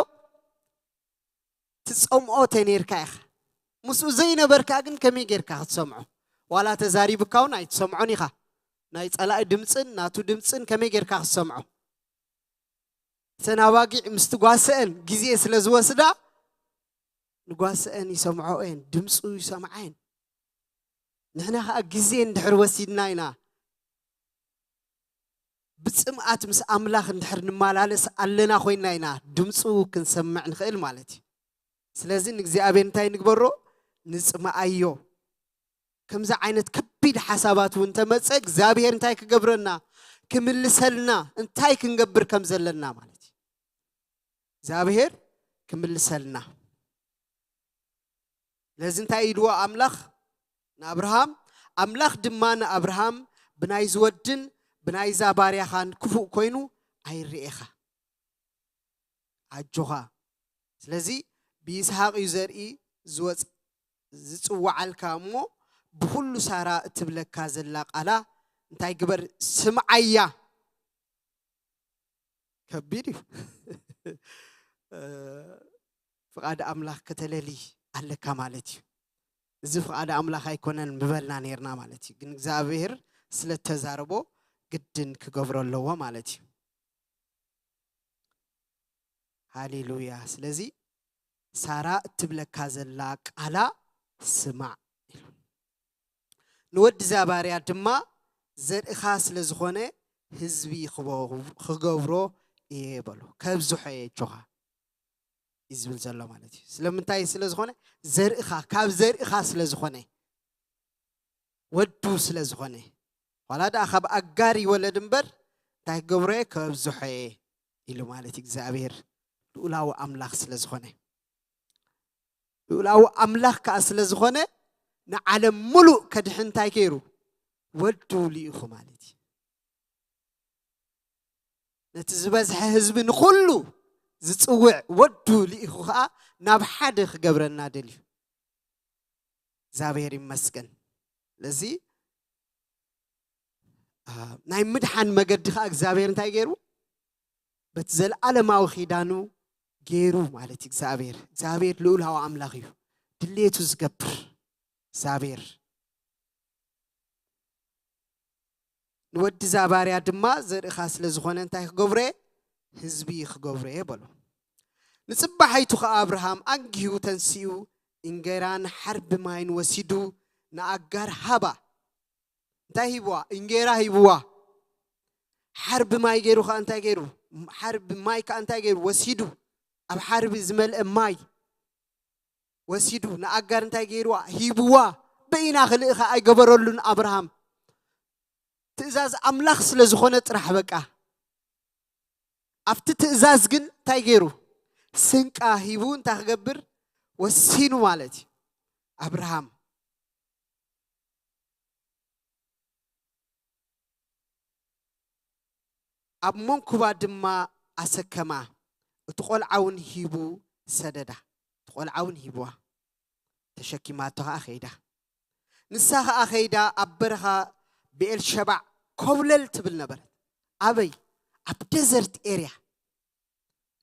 ትጸምኦ ተነይርካ ኢኻ። ምስኡ ዘይነበርካ ግን ከመይ ጌርካ ክትሰምዖ? ዋላ ተዛሪብካ እውን ኣይትሰምዖን ኢኻ። ናይ ጸላኢ ድምፅን ናቱ ድምፅን ከመይ ጌርካ ክትሰምዖ? እተን ኣባጊዕ ምስቲ ጓሰአን ግዜ ስለ ዝወስዳ፣ ንጓሰአን ይሰምዖ እየን፣ ድምፁ ይሰምዓ እየን። ንሕና ኸዓ ግዜ እንድሕር ወሲድና ኢና፣ ብፅምኣት ምስ ኣምላኽ እንድሕር ንመላለስ ኣለና ኮይንና ኢና ድምፁ ክንሰምዕ ንኽእል ማለት እዩ። ስለዚ ንእግዚኣብሔር እንታይ ንግበሮ? ንፅምኣዮ። ከምዚ ዓይነት ከቢድ ሓሳባት እውን ተመፀ እግዚኣብሔር እንታይ ክገብረና? ክምልሰልና። እንታይ ክንገብር ከም ዘለና ማለት እዩ። እግዚኣብሔር ክምልሰልና። ስለዚ እንታይ ኢልዎ ኣምላኽ ንኣብርሃም? ኣምላኽ ድማ ንኣብርሃም ብናይዚ ወድን ብናይዛ ባርያኻን ክፉእ ኮይኑ ኣይርኤኻ። ኣጆኻ። ስለዚ ብይስሃቅ እዩ ዘርኢ ዝወፅ ዝፅዋዓልካ እሞ ብኩሉ ሳራ እትብለካ ዘላ ቃላ እንታይ ግበር? ስምዓያ። ከቢድ እዩ። ፍቓድ ኣምላኽ ከተለሊ ኣለካ ማለት እዩ። እዚ ፍቓድ ኣምላኽ ኣይኮነን ምበልና ነርና ማለት እዩ። ግን እግዚኣብሔር ስለ ተዛረቦ ግድን ክገብሮ ኣለዎ ማለት እዩ። ሃሌሉያ። ስለዚ ሳራ እትብለካ ዘላ ቃላ ስማዕ ኢሉ። ንወዲ እዛ ባርያ ድማ ዘርእኻ ስለ ዝኾነ ህዝቢ ክበ- ክገብሮ እየ በሎ። ከብዝሖ እየ እጆኻ እዩ ዝብል ዘሎ ማለት እዩ። ስለምንታይ ስለ ዝኾነ? ዘርእኻ፣ ካብ ዘርእኻ ስለ ዝኾነ፣ ወዱ ስለ ዝኾነ። ዋላ ደኣ ካብ ኣጋር ይወለድ እምበር እንታይ ክገብሮ እየ? ከብዝሖ እየ ኢሉ ማለት እዩ። እግዚኣብሔር ልኡላዊ ኣምላኽ ስለ ዝኾነ፣ ልኡላዊ ኣምላኽ ከኣ ስለ ዝኾነ ንዓለም ሙሉእ ከድሕን እንታይ ገይሩ? ወዱ ልኢኹ ማለት እዩ። ነቲ ዝበዝሐ ህዝቢ ንኹሉ ዝጽውዕ ወዱ ልኢኹ ከኣ ናብ ሓደ ክገብረና ደልዩ። እግዚኣብሔር ይመስገን። ስለዚ አ፣ ናይ ምድሓን መገዲ ከኣ እግዚኣብሔር እንታይ ገይሩ? በቲ ዘለኣለማዊ ኪዳኑ ገይሩ ማለት እዩ። እግዚኣብሔር እግዚኣብሔር ልኡላዊ ኣምላኽ እዩ። ድሌቱ ዝገብር እግዚኣብሔር። ንወዲ እዛ ባርያ ድማ ዘርእኻ ስለ ዝኾነ እንታይ ክገብሮ እየ? ህዝቢ ክገብሮ እየ በሎ። ንጽባሓይቱ ኸኣ ኣብርሃም ኣንጊሁ ተንሲኡ እንጌራን ሓርቢ ማይን ወሲዱ ንኣጋር ሃባ። እንታይ ሂብዋ? እንጌራ ሂብዋ። ሓርቢ ማይ ገይሩ ኸኣ እንታይ ገይሩ? ሓርቢ ማይ ከኣ እንታይ ገይሩ? ወሲዱ። ኣብ ሓርቢ ዝመልአ ማይ ወሲዱ ንኣጋር እንታይ ገይርዋ? ሂብዋ። በይና ክልእኻ ኣይገበረሉን ኣብርሃም። ትእዛዝ ኣምላኽ ስለ ዝኾነ ጥራሕ በቃ። ኣብቲ ትእዛዝ ግን እንታይ ገይሩ? ስንቃ ሂቡ እንታይ ክገብር ወሲኑ ማለት እዩ። ኣብርሃም ኣብ መንኩባ ድማ ኣሰከማ። እቲ ቆልዓ እውን ሂቡ ሰደዳ። እቲ ቆልዓ እውን ሂብዋ። ተሸኪማቶ ኸዓ ኸይዳ። ንሳ ኸዓ ኸይዳ ኣብ በረኻ ብኤልሸባዕ ኮብለል ትብል ነበረት። ኣበይ? ኣብ ደዘርት ኤርያ።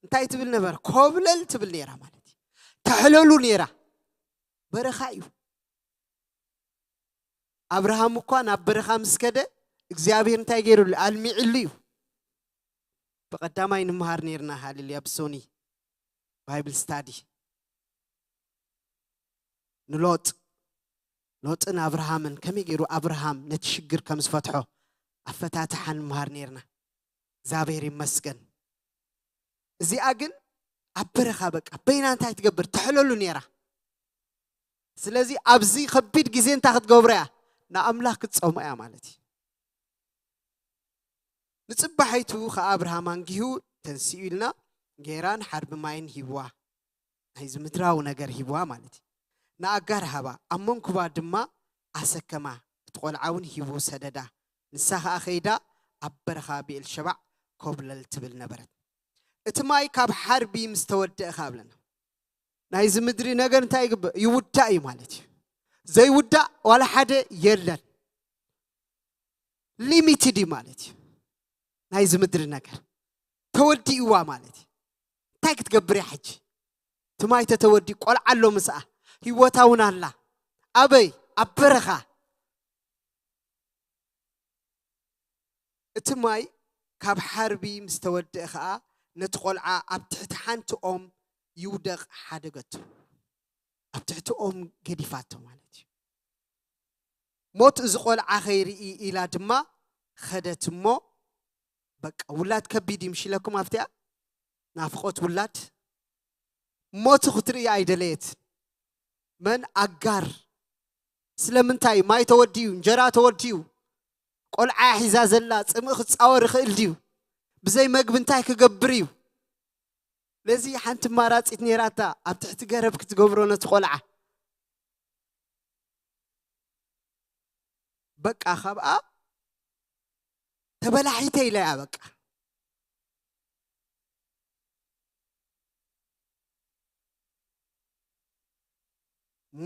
እንታይ ትብል ነበር? ኮብለል ትብል ነይራ ማለት እዩ። ተሕለሉ ነይራ። በረኻ እዩ። ኣብርሃም እኳ ናብ በረኻ ምስ ከደ እግዚኣብሔር እንታይ ገይሩሉ? ኣልሚዕሉ እዩ። ብቐዳማይ ንምሃር ነይርና ሃሌሉያ ብሶኒ ባይብል ስታዲ ንሎጥ ሎጥን ኣብርሃምን ከመይ ገይሩ ኣብርሃም ነቲ ሽግር ከም ዝፈትሖ ኣፈታትሓ ንምሃር ነይርና። እግዚኣብሔር ይመስገን። እዚኣ ግን ኣብ በረኻ በቃ በይና እንታይ ትገብር ተሕለሉ ነይራ። ስለዚ ኣብዚ ከቢድ ግዜ እንታይ ክትገብሮ እያ? ንኣምላኽ ክትጸምኦ እያ ማለት እዩ። ንጽባሒቱ ኸኣ ኣብርሃም ኣንጊሁ ተንስኡ ኢልና፣ ጌራን ሓርቢ ማይን ሂብዋ። ናይዚ ምድራዊ ነገር ሂብዋ ማለት እዩ። ንኣጋር ሃባ፣ ኣብ መንኩባ ድማ ኣሰከማ። እቲ ቆልዓ እውን ሂቡ ሰደዳ። ንሳ ኸኣ ኸይዳ ኣብ በረኻ ብኤልሸባዕ ኮብለል ትብል ነበረት። እቲ ማይ ካብ ሓርቢ ምስ ተወደአ ኸኣ ብለና። ናይዚ ምድሪ ነገር እንታይ ይግበር? ይውዳእ እዩ ማለት እዩ። ዘይውዳእ ዋላ ሓደ የለን። ሊሚትድ እዩ ማለት እዩ። ናይዚ ምድሪ ነገር ተወዲእዋ ማለት እዩ። እንታይ ክትገብር እያ ሕጂ? እቲ ማይ ተተወዲኡ ቆልዓ ኣሎ ምስኣ፣ ህይወታ እውን ኣላ። ኣበይ? ኣብ በረኻ። እቲ ማይ ካብ ሓርቢ ምስ ተወደአ ኸኣ ነቲ ቆልዓ ኣብ ትሕቲ ሓንቲ ኦም ይውደቕ ሓደገቶ። ኣብ ትሕቲ ኦም ገዲፋቶ ማለት እዩ። ሞት እዚ ቆልዓ ኸይርኢ ኢላ ድማ ኸደት እሞ፣ በቃ ውላድ ከቢድ እዩ፣ ምሽለኩም ኣብቲኣ ናፍቆት ውላድ። ሞት ክትርኢ ኣይደለየት። መን? ኣጋር። ስለምንታይ? ማይ ተወዲኡ፣ እንጀራ ተወዲኡ፣ ቆልዓ ሒዛ ዘላ ጽምእ ክጻወር ይኽእል ድዩ? ብዘይ መግቢ እንታይ ክገብር እዩ? ለዚ ሓንቲ ማራጺት ነይራታ፣ ኣብ ትሕቲ ገረብ ክትገብሮ ነቲ ቆልዓ። በቃ ካብኣ ተበላሒተ ኢለያ በቃ።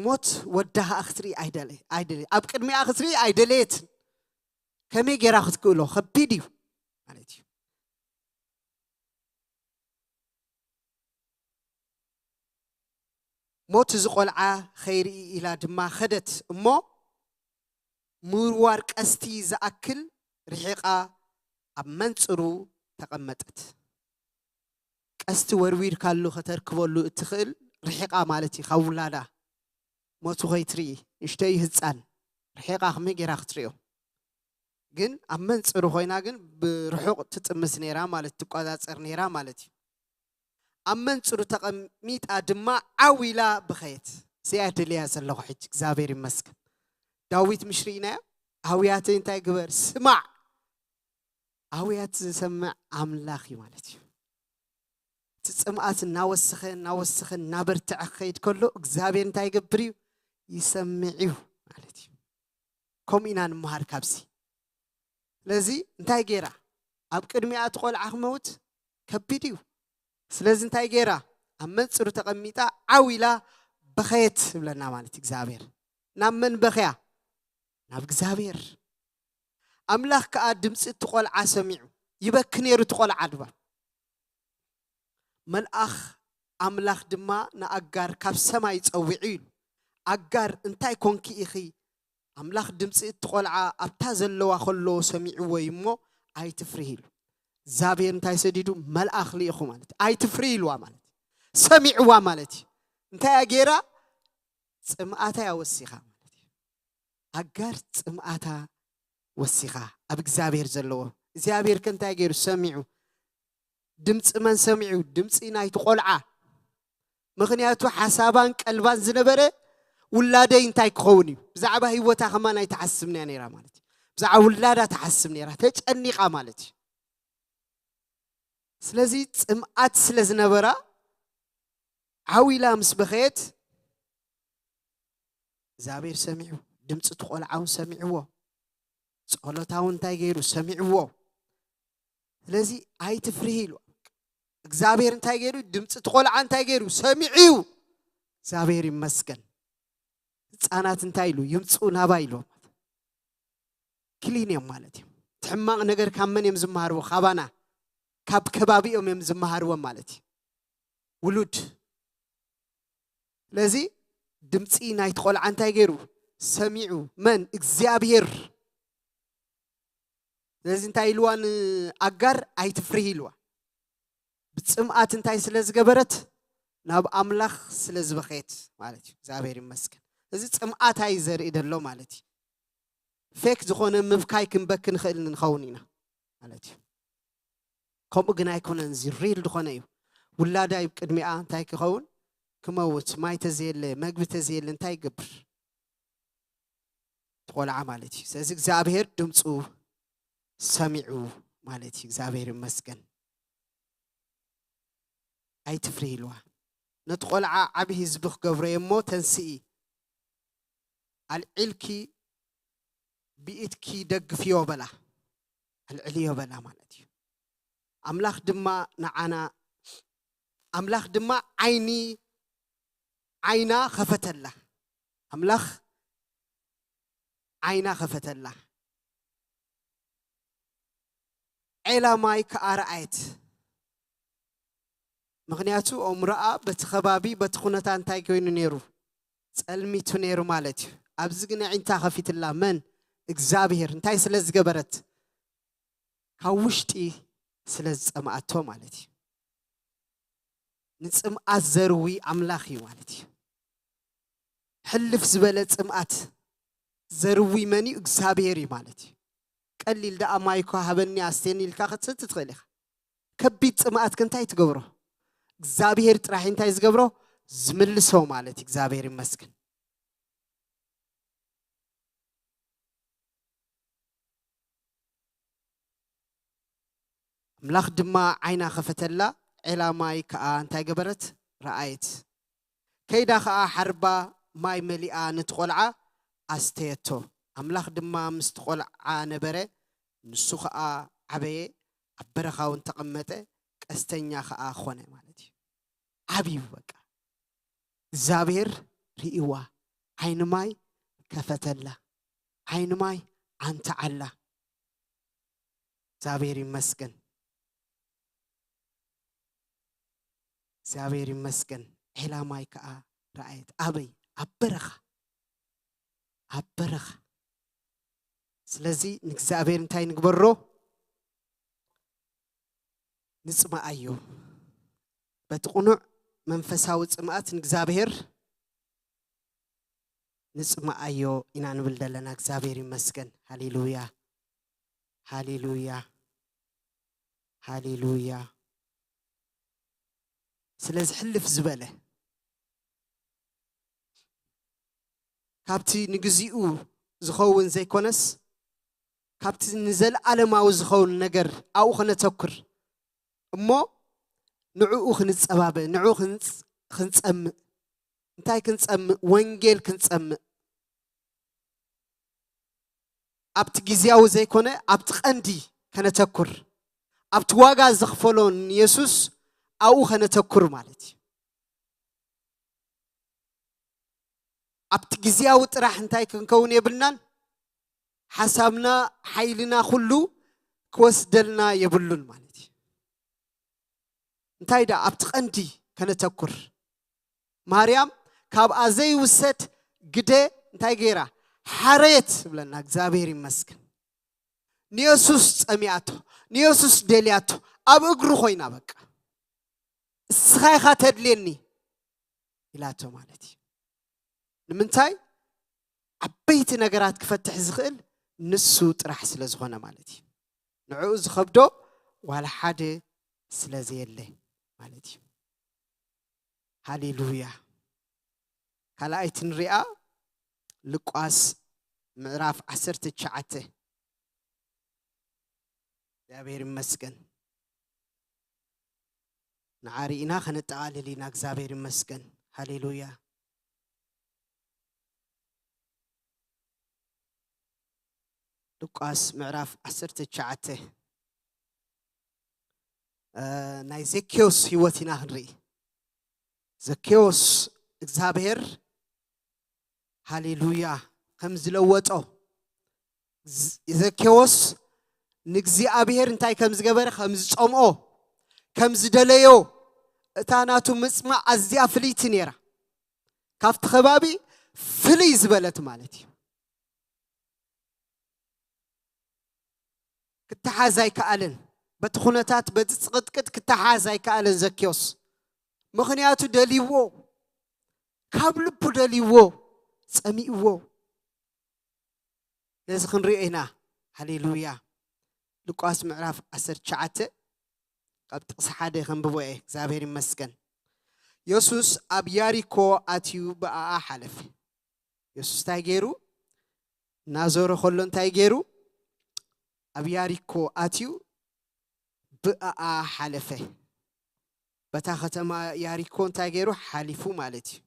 ሞት ወዳ ኸኣ ክትርኢ ኣይደለ-፣ ኣይደለ-፣ ኣብ ቅድሚኣ ክትርኢ ኣይደለየትን። ከመይ ጌራ ክትክእሎ? ከቢድ እዩ ማለት እዩ። ሞት እዚ ቆልዓ ኸይርኢ ኢላ ድማ ኸደት እሞ፣ ምውርዋር ቀስቲ ዝኣክል ርሒቓ ኣብ መንጽሩ ተቐመጠት። ቀስቲ ወርዊርካሉ ከተርክበሉ እትኽእል ርሒቓ ማለት እዩ ካብ ውላዳ። ሞቱ ኸይትርኢ፣ ንእሽተይ ህጻን ርሒቓ ከመይ ጌራ ክትርእዮ? ግን ኣብ መንጽሩ ኮይና ግን ብርሑቕ ትጥምስ ነይራ ማለት፣ ትቆጻጸር ነይራ ማለት እዩ። ኣብ መንጽሩ ተቐሚጣ ድማ ዓው ኢላ በኸየት። እዚኣ ደልያ ዘለኹ ሕጂ፣ እግዚኣብሔር ይመስገን። ዳዊት ምሽ ርኢናዮ? ኣውያተይ እንታይ ግበር? ስማዕ። ኣውያት ዝሰምዕ ኣምላኽ እዩ ማለት እዩ። እቲ ጽምኣት እናወሰኸ፣ እናወሰኸ፣ እናበርትዐ ክኸይድ ከሎ፣ እግዚኣብሔር እንታይ ይገብር እዩ? ይሰምዕ እዩ ማለት እዩ። ከምኡ ኢና ንምሃር ካብዚ። ስለዚ እንታይ ገይራ? ኣብ ቅድሚኣ እቲ ቆልዓ ክመውት ከቢድ እዩ። ስለዚ እንታይ ገይራ? ኣብ መንጽሩ ተቐሚጣ ዓው ኢላ በኸየት ይብለና ማለት እዩ እግዚኣብሔር። ናብ መን በኽያ? ናብ እግዚኣብሔር። ኣምላኽ ከኣ ድምጺ እቲ ቆልዓ ሰሚዑ፣ ይበኪ ነይሩ እቲ ቆልዓ ድባ። መልኣኽ ኣምላኽ ድማ ንኣጋር ካብ ሰማይ ጸዊዑ ኢሉ፣ ኣጋር እንታይ ኮንኪ ኢኺ? ኣምላኽ ድምጺ እቲ ቆልዓ ኣብታ ዘለዋ ከሎ ሰሚዕዎ እዩ እሞ ኣይትፍርሂ ኢሉ። እግዚኣብሔር እንታይ ሰዲዱ? መልኣኽ ልኢኹ ማለት እዩ። ኣይትፍርሂ ኢልዋ ማለት እዩ። ሰሚዕዋ ማለት እዩ። እንታይ እያ ገይራ? ጽምኣታ እያ ወሲኻ ማለት እዩ። ኣጋር ጽምኣታ ወሲኻ ኣብ እግዚኣብሔር ዘለዎ። እግዚኣብሔር ከ እንታይ ገይሩ? ሰሚዑ። ድምፂ መን ሰሚዑ? ድምፂ ናይቲ ቆልዓ። ምኽንያቱ ሓሳባን ቀልባን ዝነበረ ውላደይ እንታይ ክኸውን እዩ? ብዛዕባ ህይወታ ከማን ኣይትሓስብን እያ ነይራ ማለት እዩ። ብዛዕባ ውላዳ ትሓስብ ነይራ፣ ተጨኒቓ ማለት እዩ። ስለዚ ጽምኣት ስለ ዝነበራ ዓው ኢላ ምስ በኸየት እግዚኣብሔር ሰሚዑ፣ ድምፂ እቲ ቆልዓ እውን ሰሚዕዎ፣ ጸሎታ እውን እንታይ ገይሩ ሰሚዕዎ። ስለዚ ኣይትፍርሂ ኢሉ እግዚኣብሔር እንታይ ገይሩ? ድምፂ እቲ ቆልዓ እንታይ ገይሩ? ሰሚዑ እዩ። እግዚኣብሔር ይመስገን። ህፃናት እንታይ ኢሉ? ይምፅኡ ናባይ ኢሉ። ክሊን እዮም ማለት እዩ። እቲ ሕማቕ ነገር ካብ መን እዮም ዝመሃርዎ? ካባና፣ ካብ ከባቢኦም እዮም ዝመሃርዎም ማለት እዩ። ውሉድ። ስለዚ ድምፂ ናይቲ ቆልዓ እንታይ ገይሩ? ሰሚዑ። መን? እግዚኣብሔር። ስለዚ እንታይ ኢልዋ ንኣጋር? ኣይትፍርሂ ኢልዋ። ብጽምኣት እንታይ ስለ ዝገበረት? ናብ ኣምላኽ ስለ ዝበኸየት ማለት እዩ። እግዚኣብሔር ይመስገን። እዚ ጽምኣት ኣይ ዘርኢ ደሎ ማለት እዩ። ፌክ ዝኾነ ምብካይ ክንበኪ ንኽእል ንኸውን ኢና ማለት እዩ። ከምኡ ግን ኣይኮነን፣ እዚ ሪል ዝኾነ እዩ። ውላዳ እዩ ቅድሚኣ እንታይ ክኸውን? ክመውት። ማይ ተዘየለ፣ መግቢ ተዘየለ እንታይ ይገብር? ቆልዓ ማለት እዩ። ስለዚ እግዚኣብሔር ድምፁ ሰሚዑ ማለት እዩ። እግዚኣብሔር ይመስገን። ኣይትፍርሂ ኢልዋ። ነቲ ቆልዓ ዓቢ ህዝቢ ክገብሮ እየ እሞ ተንስኢ፣ ኣልዒልኪ ብኢድኪ ደግፍዮ በላ። ኣልዕልዮ በላ ማለት እዩ። ኣምላኽ ድማ ንዓና ኣምላኽ ድማ ዓይኒ ዓይና ኸፈተላ። ኣምላኽ ዓይና ኸፈተላ። ዔላ ማይ ከኣ ረኣየት። ምኽንያቱ ኣእምሮኣ በቲ ከባቢ በቲ ኩነታ እንታይ ኮይኑ ነይሩ? ጸልሚቱ ነይሩ ማለት እዩ። ኣብዚ ግን ኣዒንታ ከፊትላ። መን? እግዚኣብሔር። እንታይ ስለ ዝገበረት? ካብ ውሽጢ ስለ ዝጸምኣቶ ማለት እዩ። ንጽምኣት ዘርዊ ኣምላኽ እዩ ማለት እዩ። ሕልፍ ዝበለ ጽምኣት ዘርዊ መን እዩ? እግዚኣብሔር እዩ ማለት እዩ። ቀሊል ደኣ ማይ እኮ ሃበኒ ኣስተኒ ኢልካ ክትሰቲ ትኽእል ኢኻ። ከቢድ ጽምኣት ከ እንታይ ትገብሮ? እግዚኣብሔር ጥራሕ እንታይ ዝገብሮ? ዝምልሶ ማለት እዩ። እግዚኣብሔር ይመስገን። ኣምላኽ ድማ ዓይና ከፈተላ፣ ዔላ ማይ ከኣ እንታይ ገበረት? ረኣየት። ከይዳ ኸኣ ሓርባ ማይ መሊኣ ነቲ ቈልዓ ኣስተየቶ። ኣምላኽ ድማ ምስቲ ቈልዓ ነበረ፣ ንሱ ኸኣ ዓበየ፣ ኣብ በረኻ እውን ተቐመጠ፣ ቀስተኛ ኸኣ ኾነ ማለት እዩ። ዓብዩ በቃ። እግዚኣብሔር ርእይዋ፣ ዓይኒ ማይ ከፈተላ፣ ዓይኒ ማይ ኣንተዓላ። እግዚኣብሔር ይመስገን። እግዚኣብሔር ይመስገን። ዔላ ማይ ከኣ ረኣየት። ኣበይ? ኣብ በረኻ። ኣብ በረኻ። ስለዚ ንእግዚኣብሔር እንታይ ንግበሮ? ንጽምኣዮ። በቲ ቅኑዕ መንፈሳዊ ጽምኣት ንእግዚኣብሔር ንጽምኣዮ ኢና ንብል ዘለና። እግዚኣብሔር ይመስገን። ሃሌሉያ፣ ሃሌሉያ፣ ሃሌሉያ። ስለዚ ሕልፍ ዝበለ ካብቲ ንግዚኡ ዝኸውን ዘይኮነስ፣ ካብቲ ንዘለኣለማዊ ዝኸውን ነገር ኣብኡ ኸነተኩር እሞ፣ ንዕኡ ክንጸባበ፣ ንዕኡ ክንጽ-፣ ክንጸምእ። እንታይ ክንጸምእ? ወንጌል ክንጸምእ። ኣብቲ ግዝያዊ ዘይኮነ፣ ኣብቲ ቀንዲ ከነተኩር። ኣብቲ ዋጋ ዘኽፈሎ ንየሱስ ኣብኡ ከነተኩር ማለት እዩ። ኣብቲ ግዝያዊ ጥራሕ እንታይ ክንከውን የብልናን። ሓሳብና፣ ሓይልና ኩሉ ክወስደልና የብሉን ማለት እዩ። እንታይ ደኣ ኣብቲ ቀንዲ ከነተኩር። ማርያም ካብኣ ዘይውሰድ ግደ እንታይ ገይራ? ሓረየት ብለና። እግዚኣብሔር ይመስገን። ንየሱስ ጸሚኣቶ፣ ንየሱስ ደልያቶ፣ ኣብ እግሩ ኮይና በቃ። "እስኻ ኢኻ ተድልየኒ" ኢላቶ ማለት እዩ። ንምንታይ? ዓበይቲ ነገራት ክፈትሕ ዝኽእል ንሱ ጥራሕ ስለ ዝኾነ ማለት እዩ። ንዕኡ ዝኸብዶ ዋላ ሓደ ስለ ዘየለ ማለት እዩ። ሃሌሉያ። ካልኣይቲ ንሪኣ ሉቃስ ምዕራፍ ዓሰርተ ትሽዓተ። እግዚኣብሔር ይመስገን። ንዓ ርኢና ከነጠቓልል ኢና። እግዚኣብሔር ይመስገን። ሃሌሉያ። ሉቃስ ምዕራፍ ዓሰርተ ትሽዓተ፣ እ፣ ናይ ዘኬዎስ ህይወት ኢና ክንርኢ። ዘኬዎስ እግዚኣብሔር፣ ሃሌሉያ፣ ከም ዝለወጦ፣ ዝ-፣ ዘኬዎስ ንእግዚኣብሔር እንታይ ከም ዝገበረ፣ ከም ዝጸምኦ፣ ከም ዝደለዮ፣ እታ ናቱ ምጽማእ ኣዝያ ፍልይቲ ነይራ። ካብቲ ከባቢ ፍልይ ዝበለት ማለት እዩ። ክተሓዝ ኣይከኣለን። በቲ ኩነታት፣ በቲ ጽቕጥቅጥ ክተሓዝ ኣይከኣለን ዘኬዎስ። ምኽንያቱ ደልይዎ፣ ካብ ልቡ ደልይዎ፣ ጸሚእዎ። ነዚ ክንሪኦ ኢና። ሃሌሉያ። ሉቃስ ምዕራፍ ዓሰርተ ትሽዓተ ካብ ጥቕሲ ሓደ ከንብቦ እየ። እግዚኣብሔር ይመስገን። የሱስ ኣብ ያሪኮ ኣትዩ ብኣኣ ሓለፈ። የሱስ እንታይ ገይሩ? እናዞረ ከሎ እንታይ ገይሩ? ኣብ ያሪኮ ኣትዩ ብኣኣ ሓለፈ። በታ ከተማ ያሪኮ እንታይ ገይሩ? ሓሊፉ ማለት እዩ።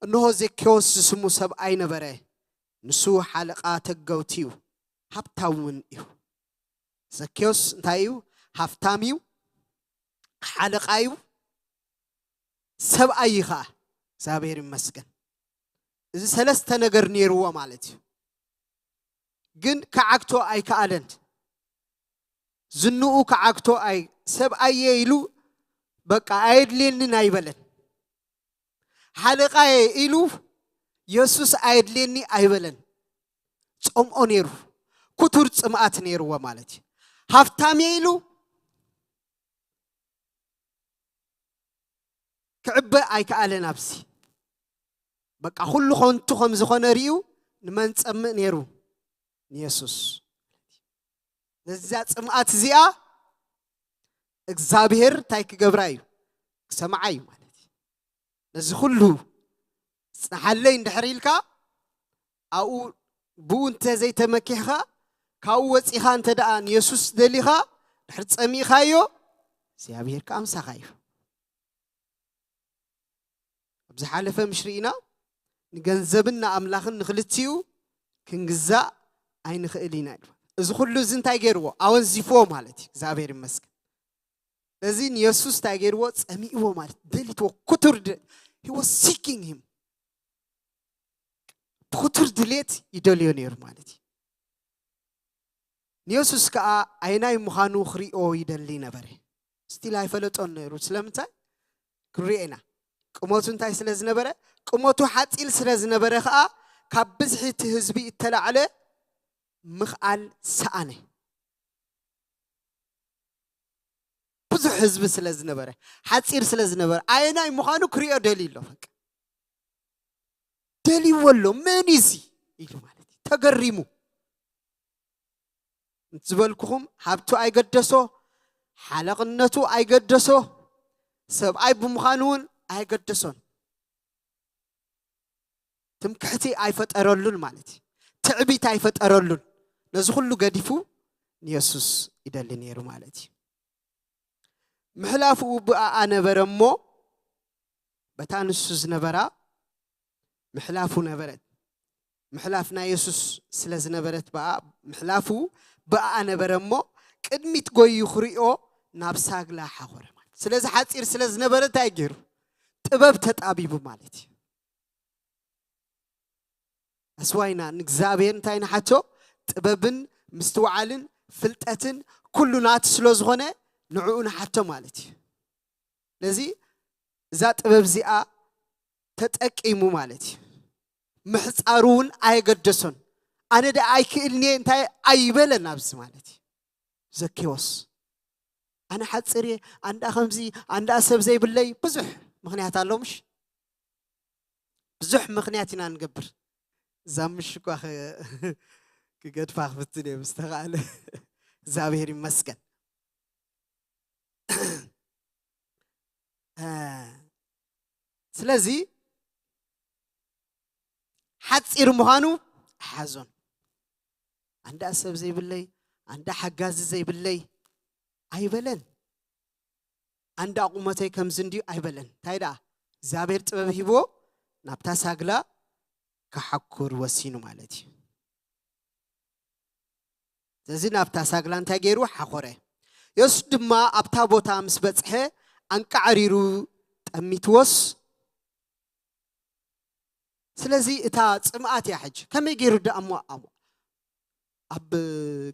እንሆ ዘኬዎስ ዝስሙ ሰብኣይ ነበረ፣ ንሱ ሓለቓ ተገውቲ እዩ፣ ሃብታም እውን እዩ። ዘኬዎስ እንታይ እዩ? ሃብታም እዩ፣ ሓለቓ እዩ፣ ሰብኣይ እዩ ኸዓ። እግዚኣብሔር ይመስገን። እዚ ሰለስተ ነገር ነይርዎ ማለት እዩ። ግን ክዓግቶ ኣይከኣለን። ዝንኡ ክዓግቶ ኣይ ሰብኣየ ኢሉ በቃ ኣየድልየንን ኣይበለን። ሓለቓየ ኢሉ የሱስ ኣየድልየኒ ኣይበለን። ጸምኦ ነይሩ። ክቱር ጽምኣት ነይርዎ ማለት እዩ። ሃፍታም እየ ኢሉ ክዕበ ኣይከኣለን። ኣብዚ በቃ ኩሉ ከንቱ ከም ዝኾነ ርእዩ ንመን ጸምእ ነይሩ? ንየሱስ። ነዛ ጽምኣት እዚኣ እግዚኣብሔር እንታይ ክገብራ እዩ? ክሰምዓ እዩ ማለት እዩ። ነዚ ኩሉ ጽንሓለይ እንድሕር ኢልካ ኣብኡ ብኡ እንተ ዘይተመኪሕካ ካብኡ ወጺኻ እንተ ደኣ ንየሱስ ደሊኻ ድሕር ጸሚእኻዮ እግዚኣብሔር ከዓ ምሳኻ እዩ። ኣብ ዝሓለፈ ምሽ ርኢና ንገንዘብን ንኣምላኽን ንኽልቲኡ ክንግዛእ ኣይንኽእል ኢና ኢሉ። እዚ ኩሉ እዚ እንታይ ገይርዎ? ኣወንዚፍዎ ማለት እዩ። እግዚኣብሔር ይመስገን። እዚ ንየሱስ እንታይ ገይርዎ? ጸሚእዎ ማለት ደሊትዎ። ክቱር ድ- he was seeking him ብክቱር ድሌት ይደልዮ ነይሩ ማለት እዩ። ንየሱስ ከዓ ኣየናይ ምዃኑ ክሪኦ ይደሊ ነበረ። ስቲል ኣይፈለጦን ነይሩ። ስለምንታይ? ክንሪኦ ኢና። ቁመቱ እንታይ ስለ ዝነበረ? ቁመቱ ሓፂል ስለ ዝነበረ ከዓ ካብ ብዝሒ እቲ ህዝቢ እተላዕለ ምኽኣል ሰኣነ። ብዙሕ ህዝቢ ስለ ዝነበረ፣ ሓፂር ስለ ዝነበረ ኣየናይ ምዃኑ ክሪኦ ደልዩ ኣሎ። በቃ ደልይዎ ኣሎ። መን እዚ ኢሉ ማለት እዩ። ተገሪሙ ዝበልኩኹም ሃብቱ ኣይገደሶ፣ ሓለቕነቱ ኣይገደሶ፣ ሰብኣይ ብምዃኑ እውን ኣይገደሶን። ትምክሕቲ ኣይፈጠረሉን ማለት እዩ። ትዕቢት ኣይፈጠረሉን። ነዚ ኩሉ ገዲፉ ንየሱስ ይደሊ ነይሩ ማለት እዩ። ምሕላፍኡ ብኣኣ ነበረ እሞ በታ ንሱ ዝነበራ ምሕላፉ ነበረት። ምሕላፍ ናይ የሱስ ስለ ዝነበረት ብኣ ምሕላፉ ብኣኣ ነበረ እሞ ቅድሚት ጎዩ ክሪኦ ናብ ሳግላ ሓኾረ ማለት። ስለዚ ሓፂር ስለ ዝነበረ እንታይ ገይሩ? ጥበብ ተጣቢቡ ማለት እዩ። ኣስዋይና ንእግዚኣብሔር እንታይ ንሓቶ? ጥበብን ምስትውዓልን ፍልጠትን ኩሉ ናቱ ስለ ዝኾነ ንዕኡ ንሓቶ ማለት እዩ። ስለዚ እዛ ጥበብ እዚኣ ተጠቂሙ ማለት እዩ። ምሕፃሩ እውን ኣየገደሶን። ኣነ ደኣ ኣይክእልንየ እንታይ ኣይበለን ኣብዚ ማለት እዩ። ዘኬዎስ ኣነ ሓፅር እየ፣ ኣንዳ ከምዚ ኣንዳ ሰብ ዘይብለይ ብዙሕ ምኽንያት ኣሎ ምሽ? ብዙሕ ምኽንያት ኢና ንገብር። እዛ ምሽ እኳ ኸ- ክገድፋ ክፍትን እየ ምስተኻእለ። እግዚኣብሔር ይመስገን። እ፣ ስለዚ ሓፂር ምዃኑ ሓዞን። ኣንዳ ሰብ ዘይብለይ፣ ኣንዳ ሓጋዚ ዘይብለይ ኣይበለን። ኣንዳ ቁመተይ ከምዚ እንድዩ ኣይበለን። እንታይ ደኣ እግዚኣብሔር ጥበብ ሂብዎ ናብታ ሳግላ ክሓኩር ወሲኑ ማለት እዩ። ስለዚ ናብታ ሳግላ እንታይ ገይሩ? ሓኾረ። የሱስ ድማ ኣብታ ቦታ ምስ በጽሐ ኣንቃዕሪሩ ጠሚትዎስ። ስለዚ እታ ጽምኣት እያ ሕጂ። ከመይ ገይሩ ደኣ እሞ ኣብ- ኣብ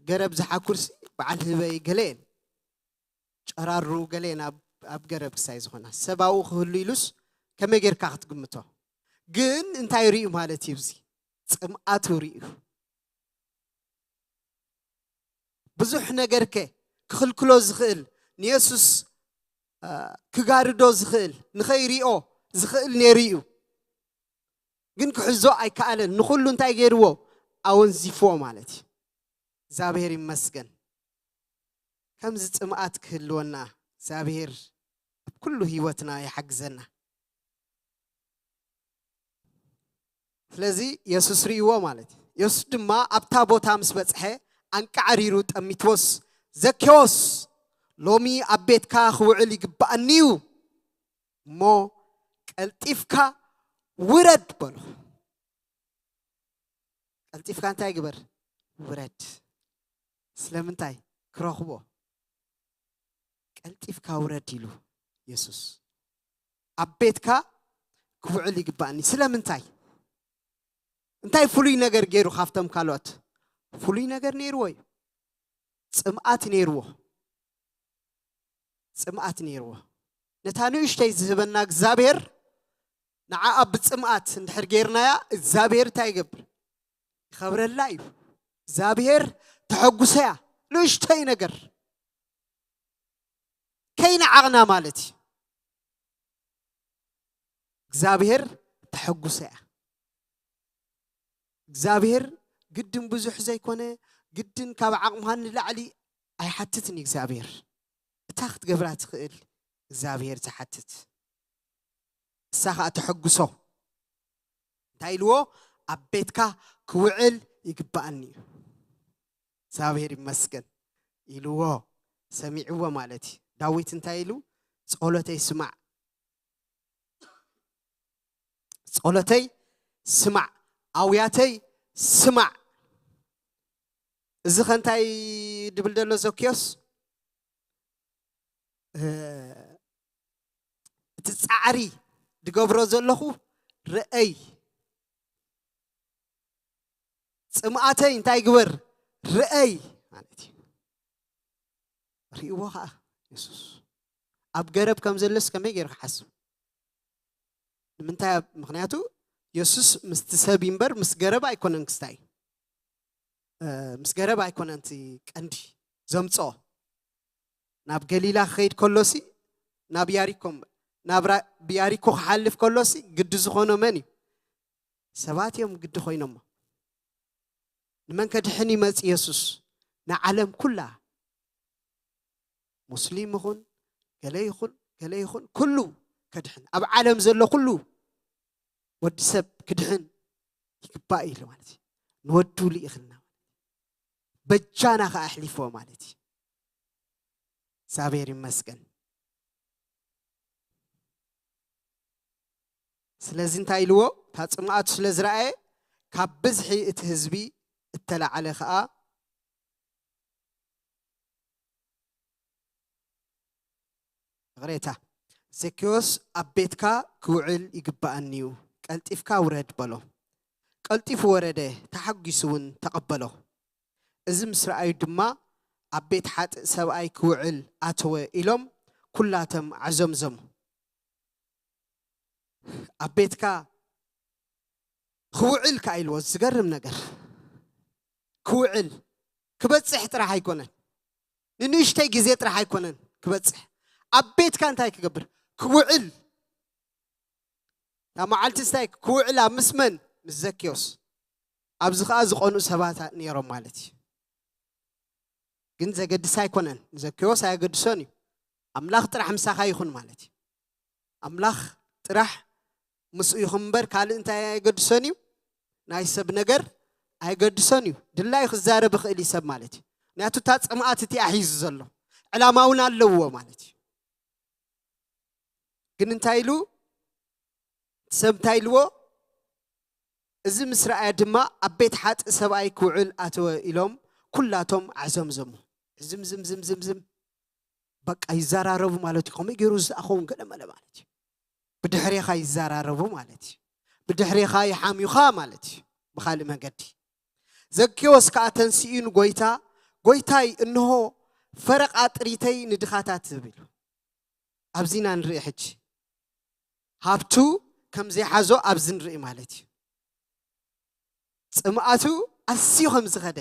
ገረብ ዝሓኩርሲ በዓል ህበይ ገለ እየን። ጨራሩ ገለ እየን ኣብ- ኣብ ገረብ ክሳይ ዝኾና። ሰብ ኣብኡ ክህሉ ኢሉስ ከመይ ጌርካ ክትግምቶ? ግን እንታይ ርእዩ ማለት እዩ? እዚ ጽምኣቱ ርእዩ። ብዙሕ ነገርከ ክኽልክሎ ዝኽእል ንየሱስ እ፣ ክጋርዶ ዝኽእል ንኸይሪኦ ዝኽእል ነይሩ እዩ። ግን ክሕዞ ኣይከኣለን። ንኹሉ እንታይ ገይርዎ? ኣወንዚፍዎ ማለት እዩ። እግዚኣብሔር ይመስገን። ከምዚ ጽምኣት ክህልወና እግዚኣብሔር ኣብ ኩሉ ህይወትና ይሓግዘና። ስለዚ የሱስ ርእይዎ ማለት እዩ። የሱስ ድማ ኣብታ ቦታ ምስ በጽሐ ኣንቃዕሪሩ ጠሚትዎስ፣ "ዘኬዎስ፣ ሎሚ ኣብ ቤትካ ክውዕል ይግባኣኒ እዩ፣ እሞ ቀልጢፍካ ውረድ በሎ። ቀልጢፍካ እንታይ ግበር? ውረድ። ስለምንታይ? ክረኽቦ። ቀልጢፍካ ውረድ ኢሉ የሱስ። ኣብ ቤትካ ክውዕል ይግባኣኒ። ስለምንታይ? እንታይ ፍሉይ ነገር ገይሩ ካብቶም ካልኦት? ፍሉይ ነገር ነይርዎ እዩ። ጽምኣት ነይርዎ። ጽምኣት ነይርዎ። ነታ ንእሽተይ ዝህበና እግዚኣብሔር ንዓኣ ብጽምኣት እንድሕር ገይርናያ፣ እግዚኣብሔር እንታይ ይገብር? ይኸብረላ እዩ። እግዚኣብሔር ተሐጉሰያ። ንእሽተይ ነገር ከይነዓቕና ማለት እዩ። እግዚኣብሔር ተሐጉሰያ። እግዚኣብሔር ግድን ብዙሕ ዘይኮነ፣ ግድን ካብ ዓቕምኻ ንላዕሊ ኣይሓትትን እዩ እግዚኣብሔር። እታ ክትገብራ ትኽእል እግዚኣብሔር ዝሓትት። እሳ ኸኣ ተሐጉሶ። እንታይ ኢልዎ? ኣብ ቤትካ ክውዕል ይግባኣኒ እዩ። እግዚኣብሔር ይመስገን ኢልዎ፣ ሰሚዕዎ ማለት እዩ። ዳዊት እንታይ ኢሉ? ጸሎተይ ስማዕ፣ ጸሎተይ ስማዕ፣ ኣውያተይ ስማዕ። እዚ ኸ እንታይ ድብል ዘሎ ዘኪዮስ? እ፣ እቲ ጻዕሪ ድገብሮ ዘለኹ ርአይ። ጽምኣተይ እንታይ ግበር? ርአይ ማለት እዩ። ርእይዎ ኸኣ የሱስ። ኣብ ገረብ ከም ዘሎስ ከመይ ገይሩ ክሓስብ? ንምንታይ? ኣብ-፣ ምኽንያቱ የሱስ ምስቲ ሰብ እምበር ምስ ገረብ ኣይኮነን ክስታይ። እ፣ ምስ ገረብ ኣይኮነን እቲ ቀንዲ ዘምጽኦ። ናብ ገሊላ ክኸይድ ከሎሲ፣ ናብ ያሪኮ እምበር፣ ናብ ራ-፣ ብያሪኮ ክሓልፍ ከሎሲ ግዲ ዝኾኖ መን እዩ? ሰባት እዮም ግዲ ኮይኖሞ። ንመን ከድሕን ይመጽእ የሱስ? ንዓለም ኩላ። ሙስሊም ይኹን፣ ገለ ይኹን፣ ገለ ይኹን፣ ኩሉ ከድሕን። ኣብ ዓለም ዘሎ ኩሉ ወዲ ሰብ ክድሕን ይግባእ ኢሉ ማለት እዩ። ንወዱ ልኢኽልና። በጃና ከኣ ኣሕሊፍዎ ማለት እዩ። እግዚኣብሔር ይመስገን። ስለዚ እንታይ ኢልዎ? እታ ጽምኣቱ ስለ ዝረኣየ፣ ካብ ብዝሒ እቲ ህዝቢ እተላዕለ ከኣ፣ ይቕሬታ፣ ዘኬዎስ ኣብ ቤትካ ክውዕል ይግባኣኒ እዩ፣ ቀልጢፍካ ውረድ በሎ። ቀልጢፉ ወረደ፣ ተሓጒሱ እውን ተቐበሎ። እዚ ምስ ረኣዩ ድማ፣ ኣብ ቤት ሓጥእ ሰብኣይ ክውዕል ኣተወ ኢሎም ኩላቶም ዓዘምዘሙ። ኣብ ቤትካ ክውዕል ከኣ ኢልዎ፣ ዝገርም ነገር። ክውዕል፣ ክበጽሕ ጥራሕ ኣይኮነን። ንንእሽተይ ግዜ ጥራሕ ኣይኮነን ክበጽሕ። ኣብ ቤትካ እንታይ ክገብር? ክውዕል። እታ መዓልቲ እንታይ ክውዕላ? ምስ መን? ምስ ዘኬዎስ። ኣብዚ ኸኣ ዝቐንኡ ሰባት ነይሮም ማለት እዩ። ግን ዘገድስ ኣይኮነን። ንዘኬዎስ ኣየገድሶን እዩ። ኣምላኽ ጥራሕ ምሳኻ ይኹን ማለት እዩ። ኣምላኽ ጥራሕ ምስኡ ይኹን እምበር፣ ካልእ እንታይ ኣየገድሶን እዩ? ናይ ሰብ ነገር ኣየገድሶን እዩ። ድላዩ ክዛረብ ይኽእል እዩ ሰብ ማለት እዩ። ምክንያቱ እታ ጽምኣት እቲኣ ሒዙ ዘሎ ዕላማ እውን ኣለዎ ማለት እዩ። ግን እንታይ ኢሉ? ሰብ እንታይ ኢልዎ? እዚ ምስ ረኣየ ድማ ኣብ ቤት ሓጥእ ሰብኣይ ክውዕል ኣተወ ኢሎም ኩላቶም ዓዘምዘሙ። ዝም ዝም ዝም ዝም ዝም። በቃ ይዘራረቡ ማለት እዩ። ከመይ ገይሩ እዚ ዝኣኸውን ገለ መለ ማለት እዩ። ብድሕሬኻ ይዘራረቡ ማለት እዩ። ብድሕሬኻ ይሓምዩኻ ማለት እዩ። ብኻልእ መገዲ። ዘኬዎስ ከኣ ተንሲኡ ንጎይታ፣ "ጎይታይ፣ እንሆ ፈረቓ ጥሪተይ ንድኻታት" ዝብል። ኣብዚና ንርኢ ሕጂ። ሃብቱ ከም ዘይሓዞ ኣብዚ ንርኢ ማለት እዩ። ጽምኣቱ ኣዝዩ ከም ዝኸደ፣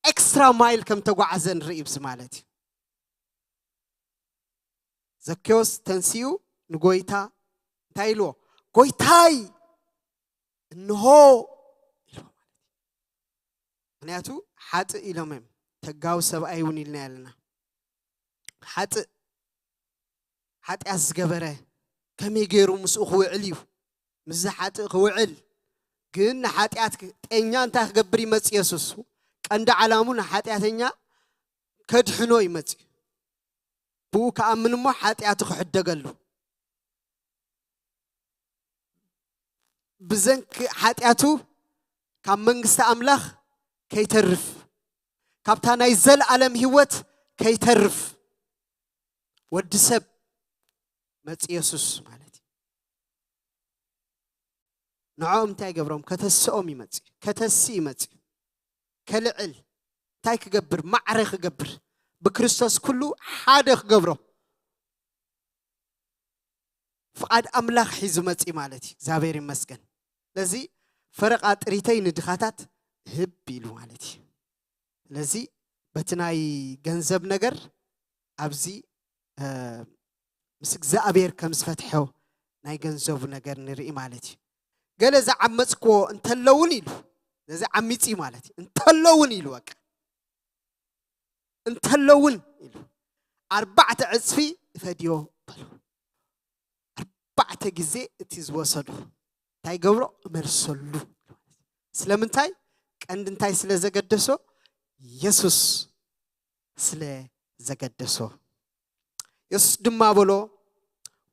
ኤክስትራ ማይል ከም ተጓዓዘ ንርኢ ኣብዚ ማለት እዩ። ዘኬዎስ ተንሲኡ ንጎይታ እንታይ ኢልዎ? "ጎይታይ፣ እንሆ" ኢልዎ ማለት እዩ። ምክንያቱ ሓጥእ ኢሎም እዮም። ተጋዊ ሰብኣይ እውን ኢልና ኣለና። ሓጥእ፣ ሓጢኣት ዝገበረ ከመይ ገይሩ ምስኡ ክውዕል እዩ? ምስዚ ሓጥእ ክውዕል ግን ንሓጢኣት ክ-፣ ጤኛ እንታይ ክገብር ይመጽእ የሱስ? ቀንዲ ዓላሙ ንሓጢኣተኛ ከድሕኖ ይመጽእ እዩ። ብኡ ክኣምን እሞ ሓጢኣቱ ክሕደገሉ፣ ብዘንኪ ሓጢኣቱ ካብ መንግስቲ ኣምላኽ ከይተርፍ፣ ካብታ ናይ ዘለኣለም ህይወት ከይተርፍ፣ ወዲ ሰብ መጺ የሱስ ማለት እዩ። ንዕኦም እንታይ ይገብሮም? ከተስኦም ይመጽእ፣ ከተሲ ይመጽእ፣ ከልዕል፣ እንታይ ክገብር? ማዕረ ክገብር፣ ብክርስቶስ ኩሉ ሓደ ክገብሮ። ፍቓድ ኣምላኽ ሒዙ መጺ ማለት እዩ። እግዚኣብሔር ይመስገን። ስለዚ ፈረቓ ጥሪተይ ንድኻታት ህብ ኢሉ ማለት እዩ። ስለዚ በቲ ናይ ገንዘብ ነገር ኣብዚ፣ እ፣ ምስ እግዚኣብሔር ከም ዝፈትሐ ናይ ገንዘቡ ነገር ንርኢ ማለት እዩ። ገለ ዝዓመጽክዎ እንተለውን ኢሉ፣ ነዚ ዓሚጺ ማለት እዩ። እንተለውን ኢሉ፣ በቃ፣ እንተለውን ኢሉ፣ ኣርባዕተ ዕጽፊ እፈድዮ በሎ። ኣርባዕተ ግዜ እቲ ዝወሰዶ እንታይ ገብሮ? እመልሰሉ። ስለምንታይ? ቀንዲ እንታይ ስለ ዘገደሶ? የሱስ ስለ ዘገደሶ። የሱስ ድማ በሎ፣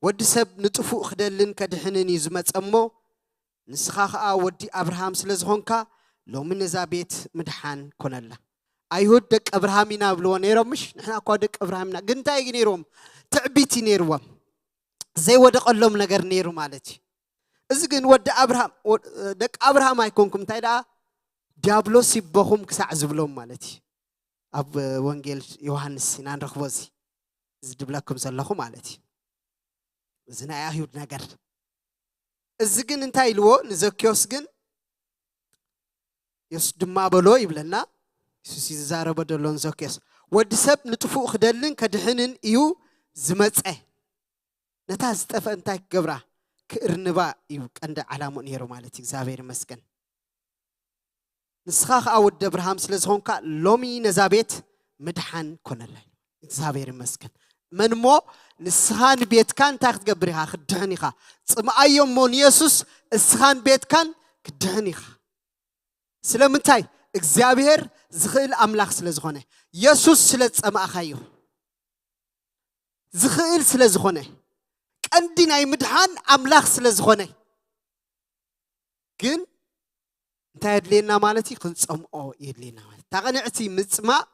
"ወዲ ሰብ ንጥፉእ ክደልን ከድሕንን እዩ ዝመጸ እሞ፣ ንስኻ ኸኣ ወዲ ኣብርሃም ስለ ዝኾንካ፣ ሎሚ ነዛ ቤት ምድሓን ኮነላ።" ኣይሁድ ደቂ ኣብርሃም ኢና ብልዎ ነይሮም፣ ምሽ? ንሕና እኳ ደቂ ኣብርሃም ኢና። ግን እንታይ እዩ ነይርዎም? ትዕቢት እዩ ነይርዎም። ዘይወደቐሎም ነገር ነይሩ ማለት እዩ። እዚ ግን ወዲ ኣብርሃም፣ ወ-፣ ደቂ ኣብርሃም ኣይኮንኩም፣ እንታይ ደኣ ዲያብሎስ ይበኹም ክሳዕ ዝብሎም ማለት እዩ። ኣብ ወንጌል ዮሃንስ ኢና ንረኽቦ እዚ፣ እዚ ድብለኩም ዘለኹ ማለት እዩ። እዚ ናይ ኣይሁድ ነገር። እዚ ግን እንታይ ኢልዎ ንዘኪዮስ ግን? የሱስ ድማ በሎ ይብለና። የሱስ እዩ ዝዛረቦ ዘሎ ንዘኪዮስ። "ወዲ ሰብ ንጥፉእ ክደልን ከድሕንን እዩ ዝመጸ።" ነታ ዝጠፍአ እንታይ ክገብራ? ክእርንባ እዩ ቀንዲ ዓላምኡ ነይሩ ማለት እዩ። እግዚኣብሔር ይመስገን። "ንስኻ ኸኣ ወዲ ኣብርሃም ስለ ዝኾንካ፣ ሎሚ ነዛ ቤት ምድሓን ኮነላ።" እግዚኣብሔር ይመስገን። መን እሞ? ንስኻ ንቤትካ እንታይ ክትገብር ኢኻ? ክትድሕን ኢኻ። ጽምኣዮ እሞ ንየሱስ፣ እስኻን ቤትካን ክትድሕን ኢኻ። ስለምንታይ? እግዚኣብሔር ዝኽእል ኣምላኽ ስለ ዝኾነ፣ የሱስ ስለ ዝጸማእኻዮ፣ ዝኽእል ስለ ዝኾነ፣ ቀንዲ ናይ ምድሓን ኣምላኽ ስለ ዝኾነ፣ ግን እንታይ የድልየና ማለት እዩ? ክንጸምኦ የድልየና ማለት። እታ ቅንዕቲ ምጽማእ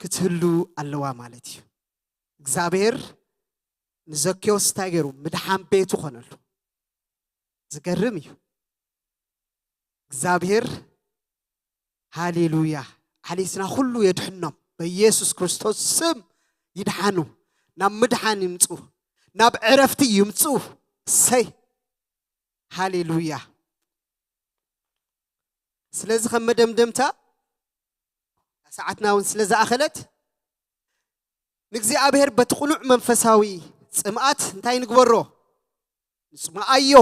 ክትህሉ ኣለዋ ማለት እዩ። እግዚኣብሔር ንዘኬዎስ እንታይ ገይሩ? ምድሓን ቤቱ ኾነሉ። ዝገርም እዩ። እግዚኣብሔር፣ ሃሌሉያ፣ ዓሌትና ኩሉ የድሕኖም። በኢየሱስ ክርስቶስ ስም ይድሓኑ፣ ናብ ምድሓን ይምጹ፣ ናብ ዕረፍቲ ይምጹ። እሰይ፣ ሃሌሉያ። ስለዚ ከም መደምደምታ፣ ሰዓትና እውን ስለ ዝኣኸለት፣ ንእግዚኣብሔር በቲ ቅኑዕ መንፈሳዊ ጽምኣት እንታይ ንግበሮ? ንጽምኣዮ፣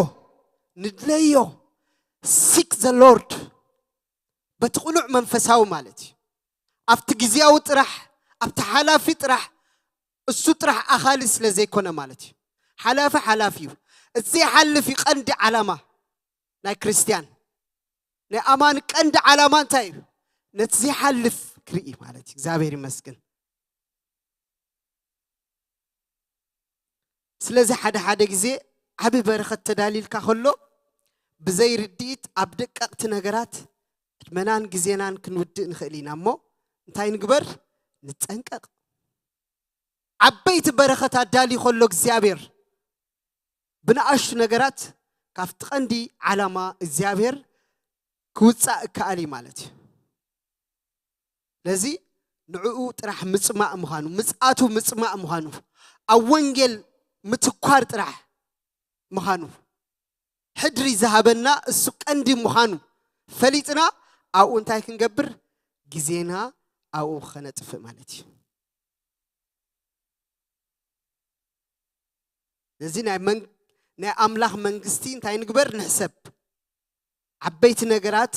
ንድለዮ። Seek the Lord። በቲ ቅኑዕ መንፈሳዊ ማለት እዩ። ኣብቲ ግዜያዊ ጥራሕ፣ ኣብቲ ሓላፊ ጥራሕ፣ እሱ ጥራሕ ኣኻሊ ስለ ዘይኮነ ማለት እዩ። ሓላፊ ሓላፊ እዩ። እቲ ዘይሓልፍ እዩ ቀንዲ ዓላማ ናይ ክርስትያን። ናይ ኣማኒ ቀንዲ ዓላማ እንታይ እዩ? ነቲ ዘይሓልፍ ክርኢ ማለት እዩ። እግዚኣብሔር ይመስገን። ስለዚ ሓደ ሓደ ግዜ ዓቢ በረኸት ተዳሊልካ ከሎ፣ ብዘይ ርድኢት ኣብ ደቀቕቲ ነገራት ዕድመናን ግዜናን ክንውድእ ንኽእል ኢና። እሞ እንታይ ንግበር? ንጠንቀቕ። ዓበይቲ በረኸት ኣዳልዩ ከሎ እግዚኣብሔር፣ ብንኣሽቱ ነገራት ካብቲ ቀንዲ ዓላማ እግዚኣብሔር ክውጻእ እከኣል እዩ ማለት እዩ። ስለዚ ንዕኡ ጥራሕ ምጽማእ ምዃኑ፣ ምጽኣቱ ምጽማእ ምዃኑ፣ ኣብ ወንጌል ምትኳር ጥራሕ ምዃኑ፣ ሕድሪ ዝሃበና እሱ ቀንዲ ምዃኑ ፈሊጥና፣ ኣብኡ እንታይ ክንገብር? ግዜና ኣብኡ ኸነጥፍእ ማለት እዩ። ነዚ ናይ መን-፣ ናይ ኣምላኽ መንግስቲ እንታይ ንግበር? ንሕሰብ። ዓበይቲ ነገራት፣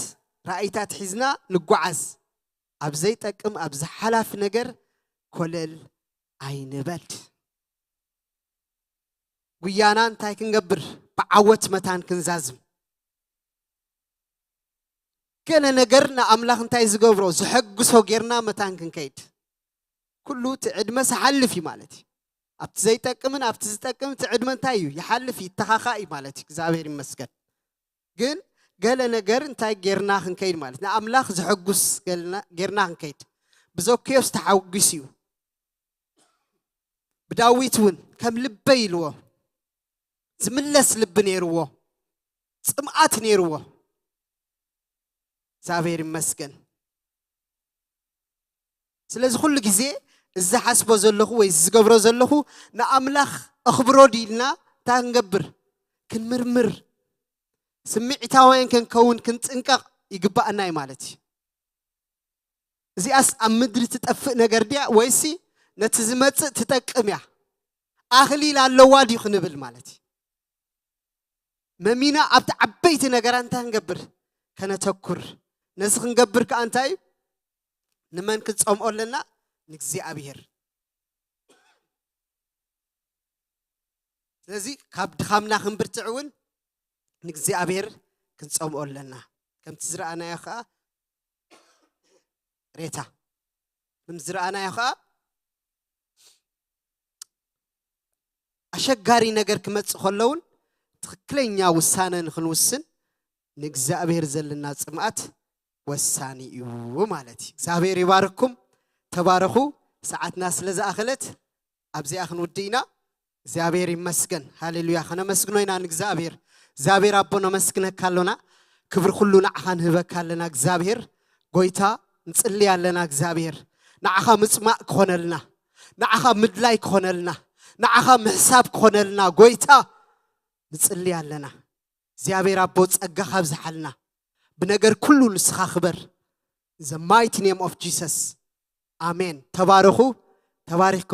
ራእይታት ሒዝና ንጓዓዝ። ኣብ ዘይጠቅም፣ ኣብ ዝሓላፊ ነገር ኮለል ኣይንበል። ጉያና እንታይ ክንገብር? ብዓወት መታን ክንዛዝም። ገለ ነገር ንኣምላኽ እንታይ ዝገብሮ? ዝሐግሶ ጌርና መታን ክንከይድ። ኩሉ እቲ ዕድመ ዝሓልፍ እዩ ማለት እዩ። ኣብቲ ዘይጠቅምን ኣብቲ ዝጠቅምን እቲ ዕድመ እንታይ እዩ? ይሓልፍ፣ ይተኻኻእ እዩ ማለት እዩ። እግዚኣብሔር ይመስገን። ግን ገለ ነገር እንታይ ጌርና ክንከይድ ማለት፣ ንኣምላኽ ዘሐጉስ ገልና- ጌርና ክንከይድ። ብዘኬዎስ ተሓጒሱ እዩ። ብዳዊት እውን ከም ልበይ ኢልዎ፣ ዝምለስ ልቢ ነይርዎ፣ ጽምኣት ነይርዎ። እግዚኣብሔር ይመስገን። ስለዚ ኩሉ ግዜ እዚ ሓስቦ ዘለኹ ወይ ዝገብሮ ዘለኹ ንኣምላኽ ኣኽብሮ ድዩ ኢልና እንታይ ክንገብር? ክንምርምር፣ ስምዒታውያን ክንከውን ክንጥንቀቕ ይግባኣና እዩ ማለት እዩ። እዚኣስ ኣብ ምድሪ ትጠፍእ ነገር ድያ ወይሲ ነቲ ዝመጽእ ትጠቅም እያ? ኣኽሊል ኣለዋ ድዩ ክንብል ማለት እዩ። መሚና ኣብቲ ዓበይቲ ነገራት እንታይ ክንገብር? ከነተኩር። ነዚ ክንገብር ከኣ እንታይ እዩ? ንመን ክንጸምኦ ኣለና? ንእግዚኣብሔር። ስለዚ ካብ ድኻምና ክንብርትዕ እውን ንእግዚኣብሔር ክንጸምኦ ኣለና። ከምቲ ዝረኣናዮ ከኣ ሬታ፣ ከም ዝረኣናዮ ከኣ ኣሸጋሪ ነገር ክመጽእ ከሎ እውን ትኽክለኛ ውሳነ ንኽንውስን ንእግዚኣብሔር ዘለና ጽምኣት ወሳኒ እዩ ማለት እዩ። እግዚኣብሔር ይባርኩም። ተባረኹ። ሰዓትና ስለ ዝኣኸለት ኣብዚኣ ክንውድእ ኢና። እግዚኣብሔር ይመስገን። ሃሌሉያ። ከነመስግኖ ኢና ንእግዚኣብሔር። እግዚኣብሔር ኣቦ ነመስግነካ ኣሎና። ክብሪ ኩሉ ንዓኻ ንህበካ ኣለና። እግዚኣብሔር ጎይታ ንጽሊ ኣለና። እግዚኣብሔር ንዓኻ ምጽማእ ክኾነልና፣ ንዓኻ ምድላይ ክኾነልና፣ ንዓኻ ምሕሳብ ክኾነልና ጎይታ ንጽሊ ኣለና። እግዚኣብሔር ኣቦ ጸጋኻ ኣብዝሓልና። ብነገር ኩሉ ንስኻ ክበር። In the mighty name of Jesus. ኣሜን። ተባረኹ። ተባሪኽኩም።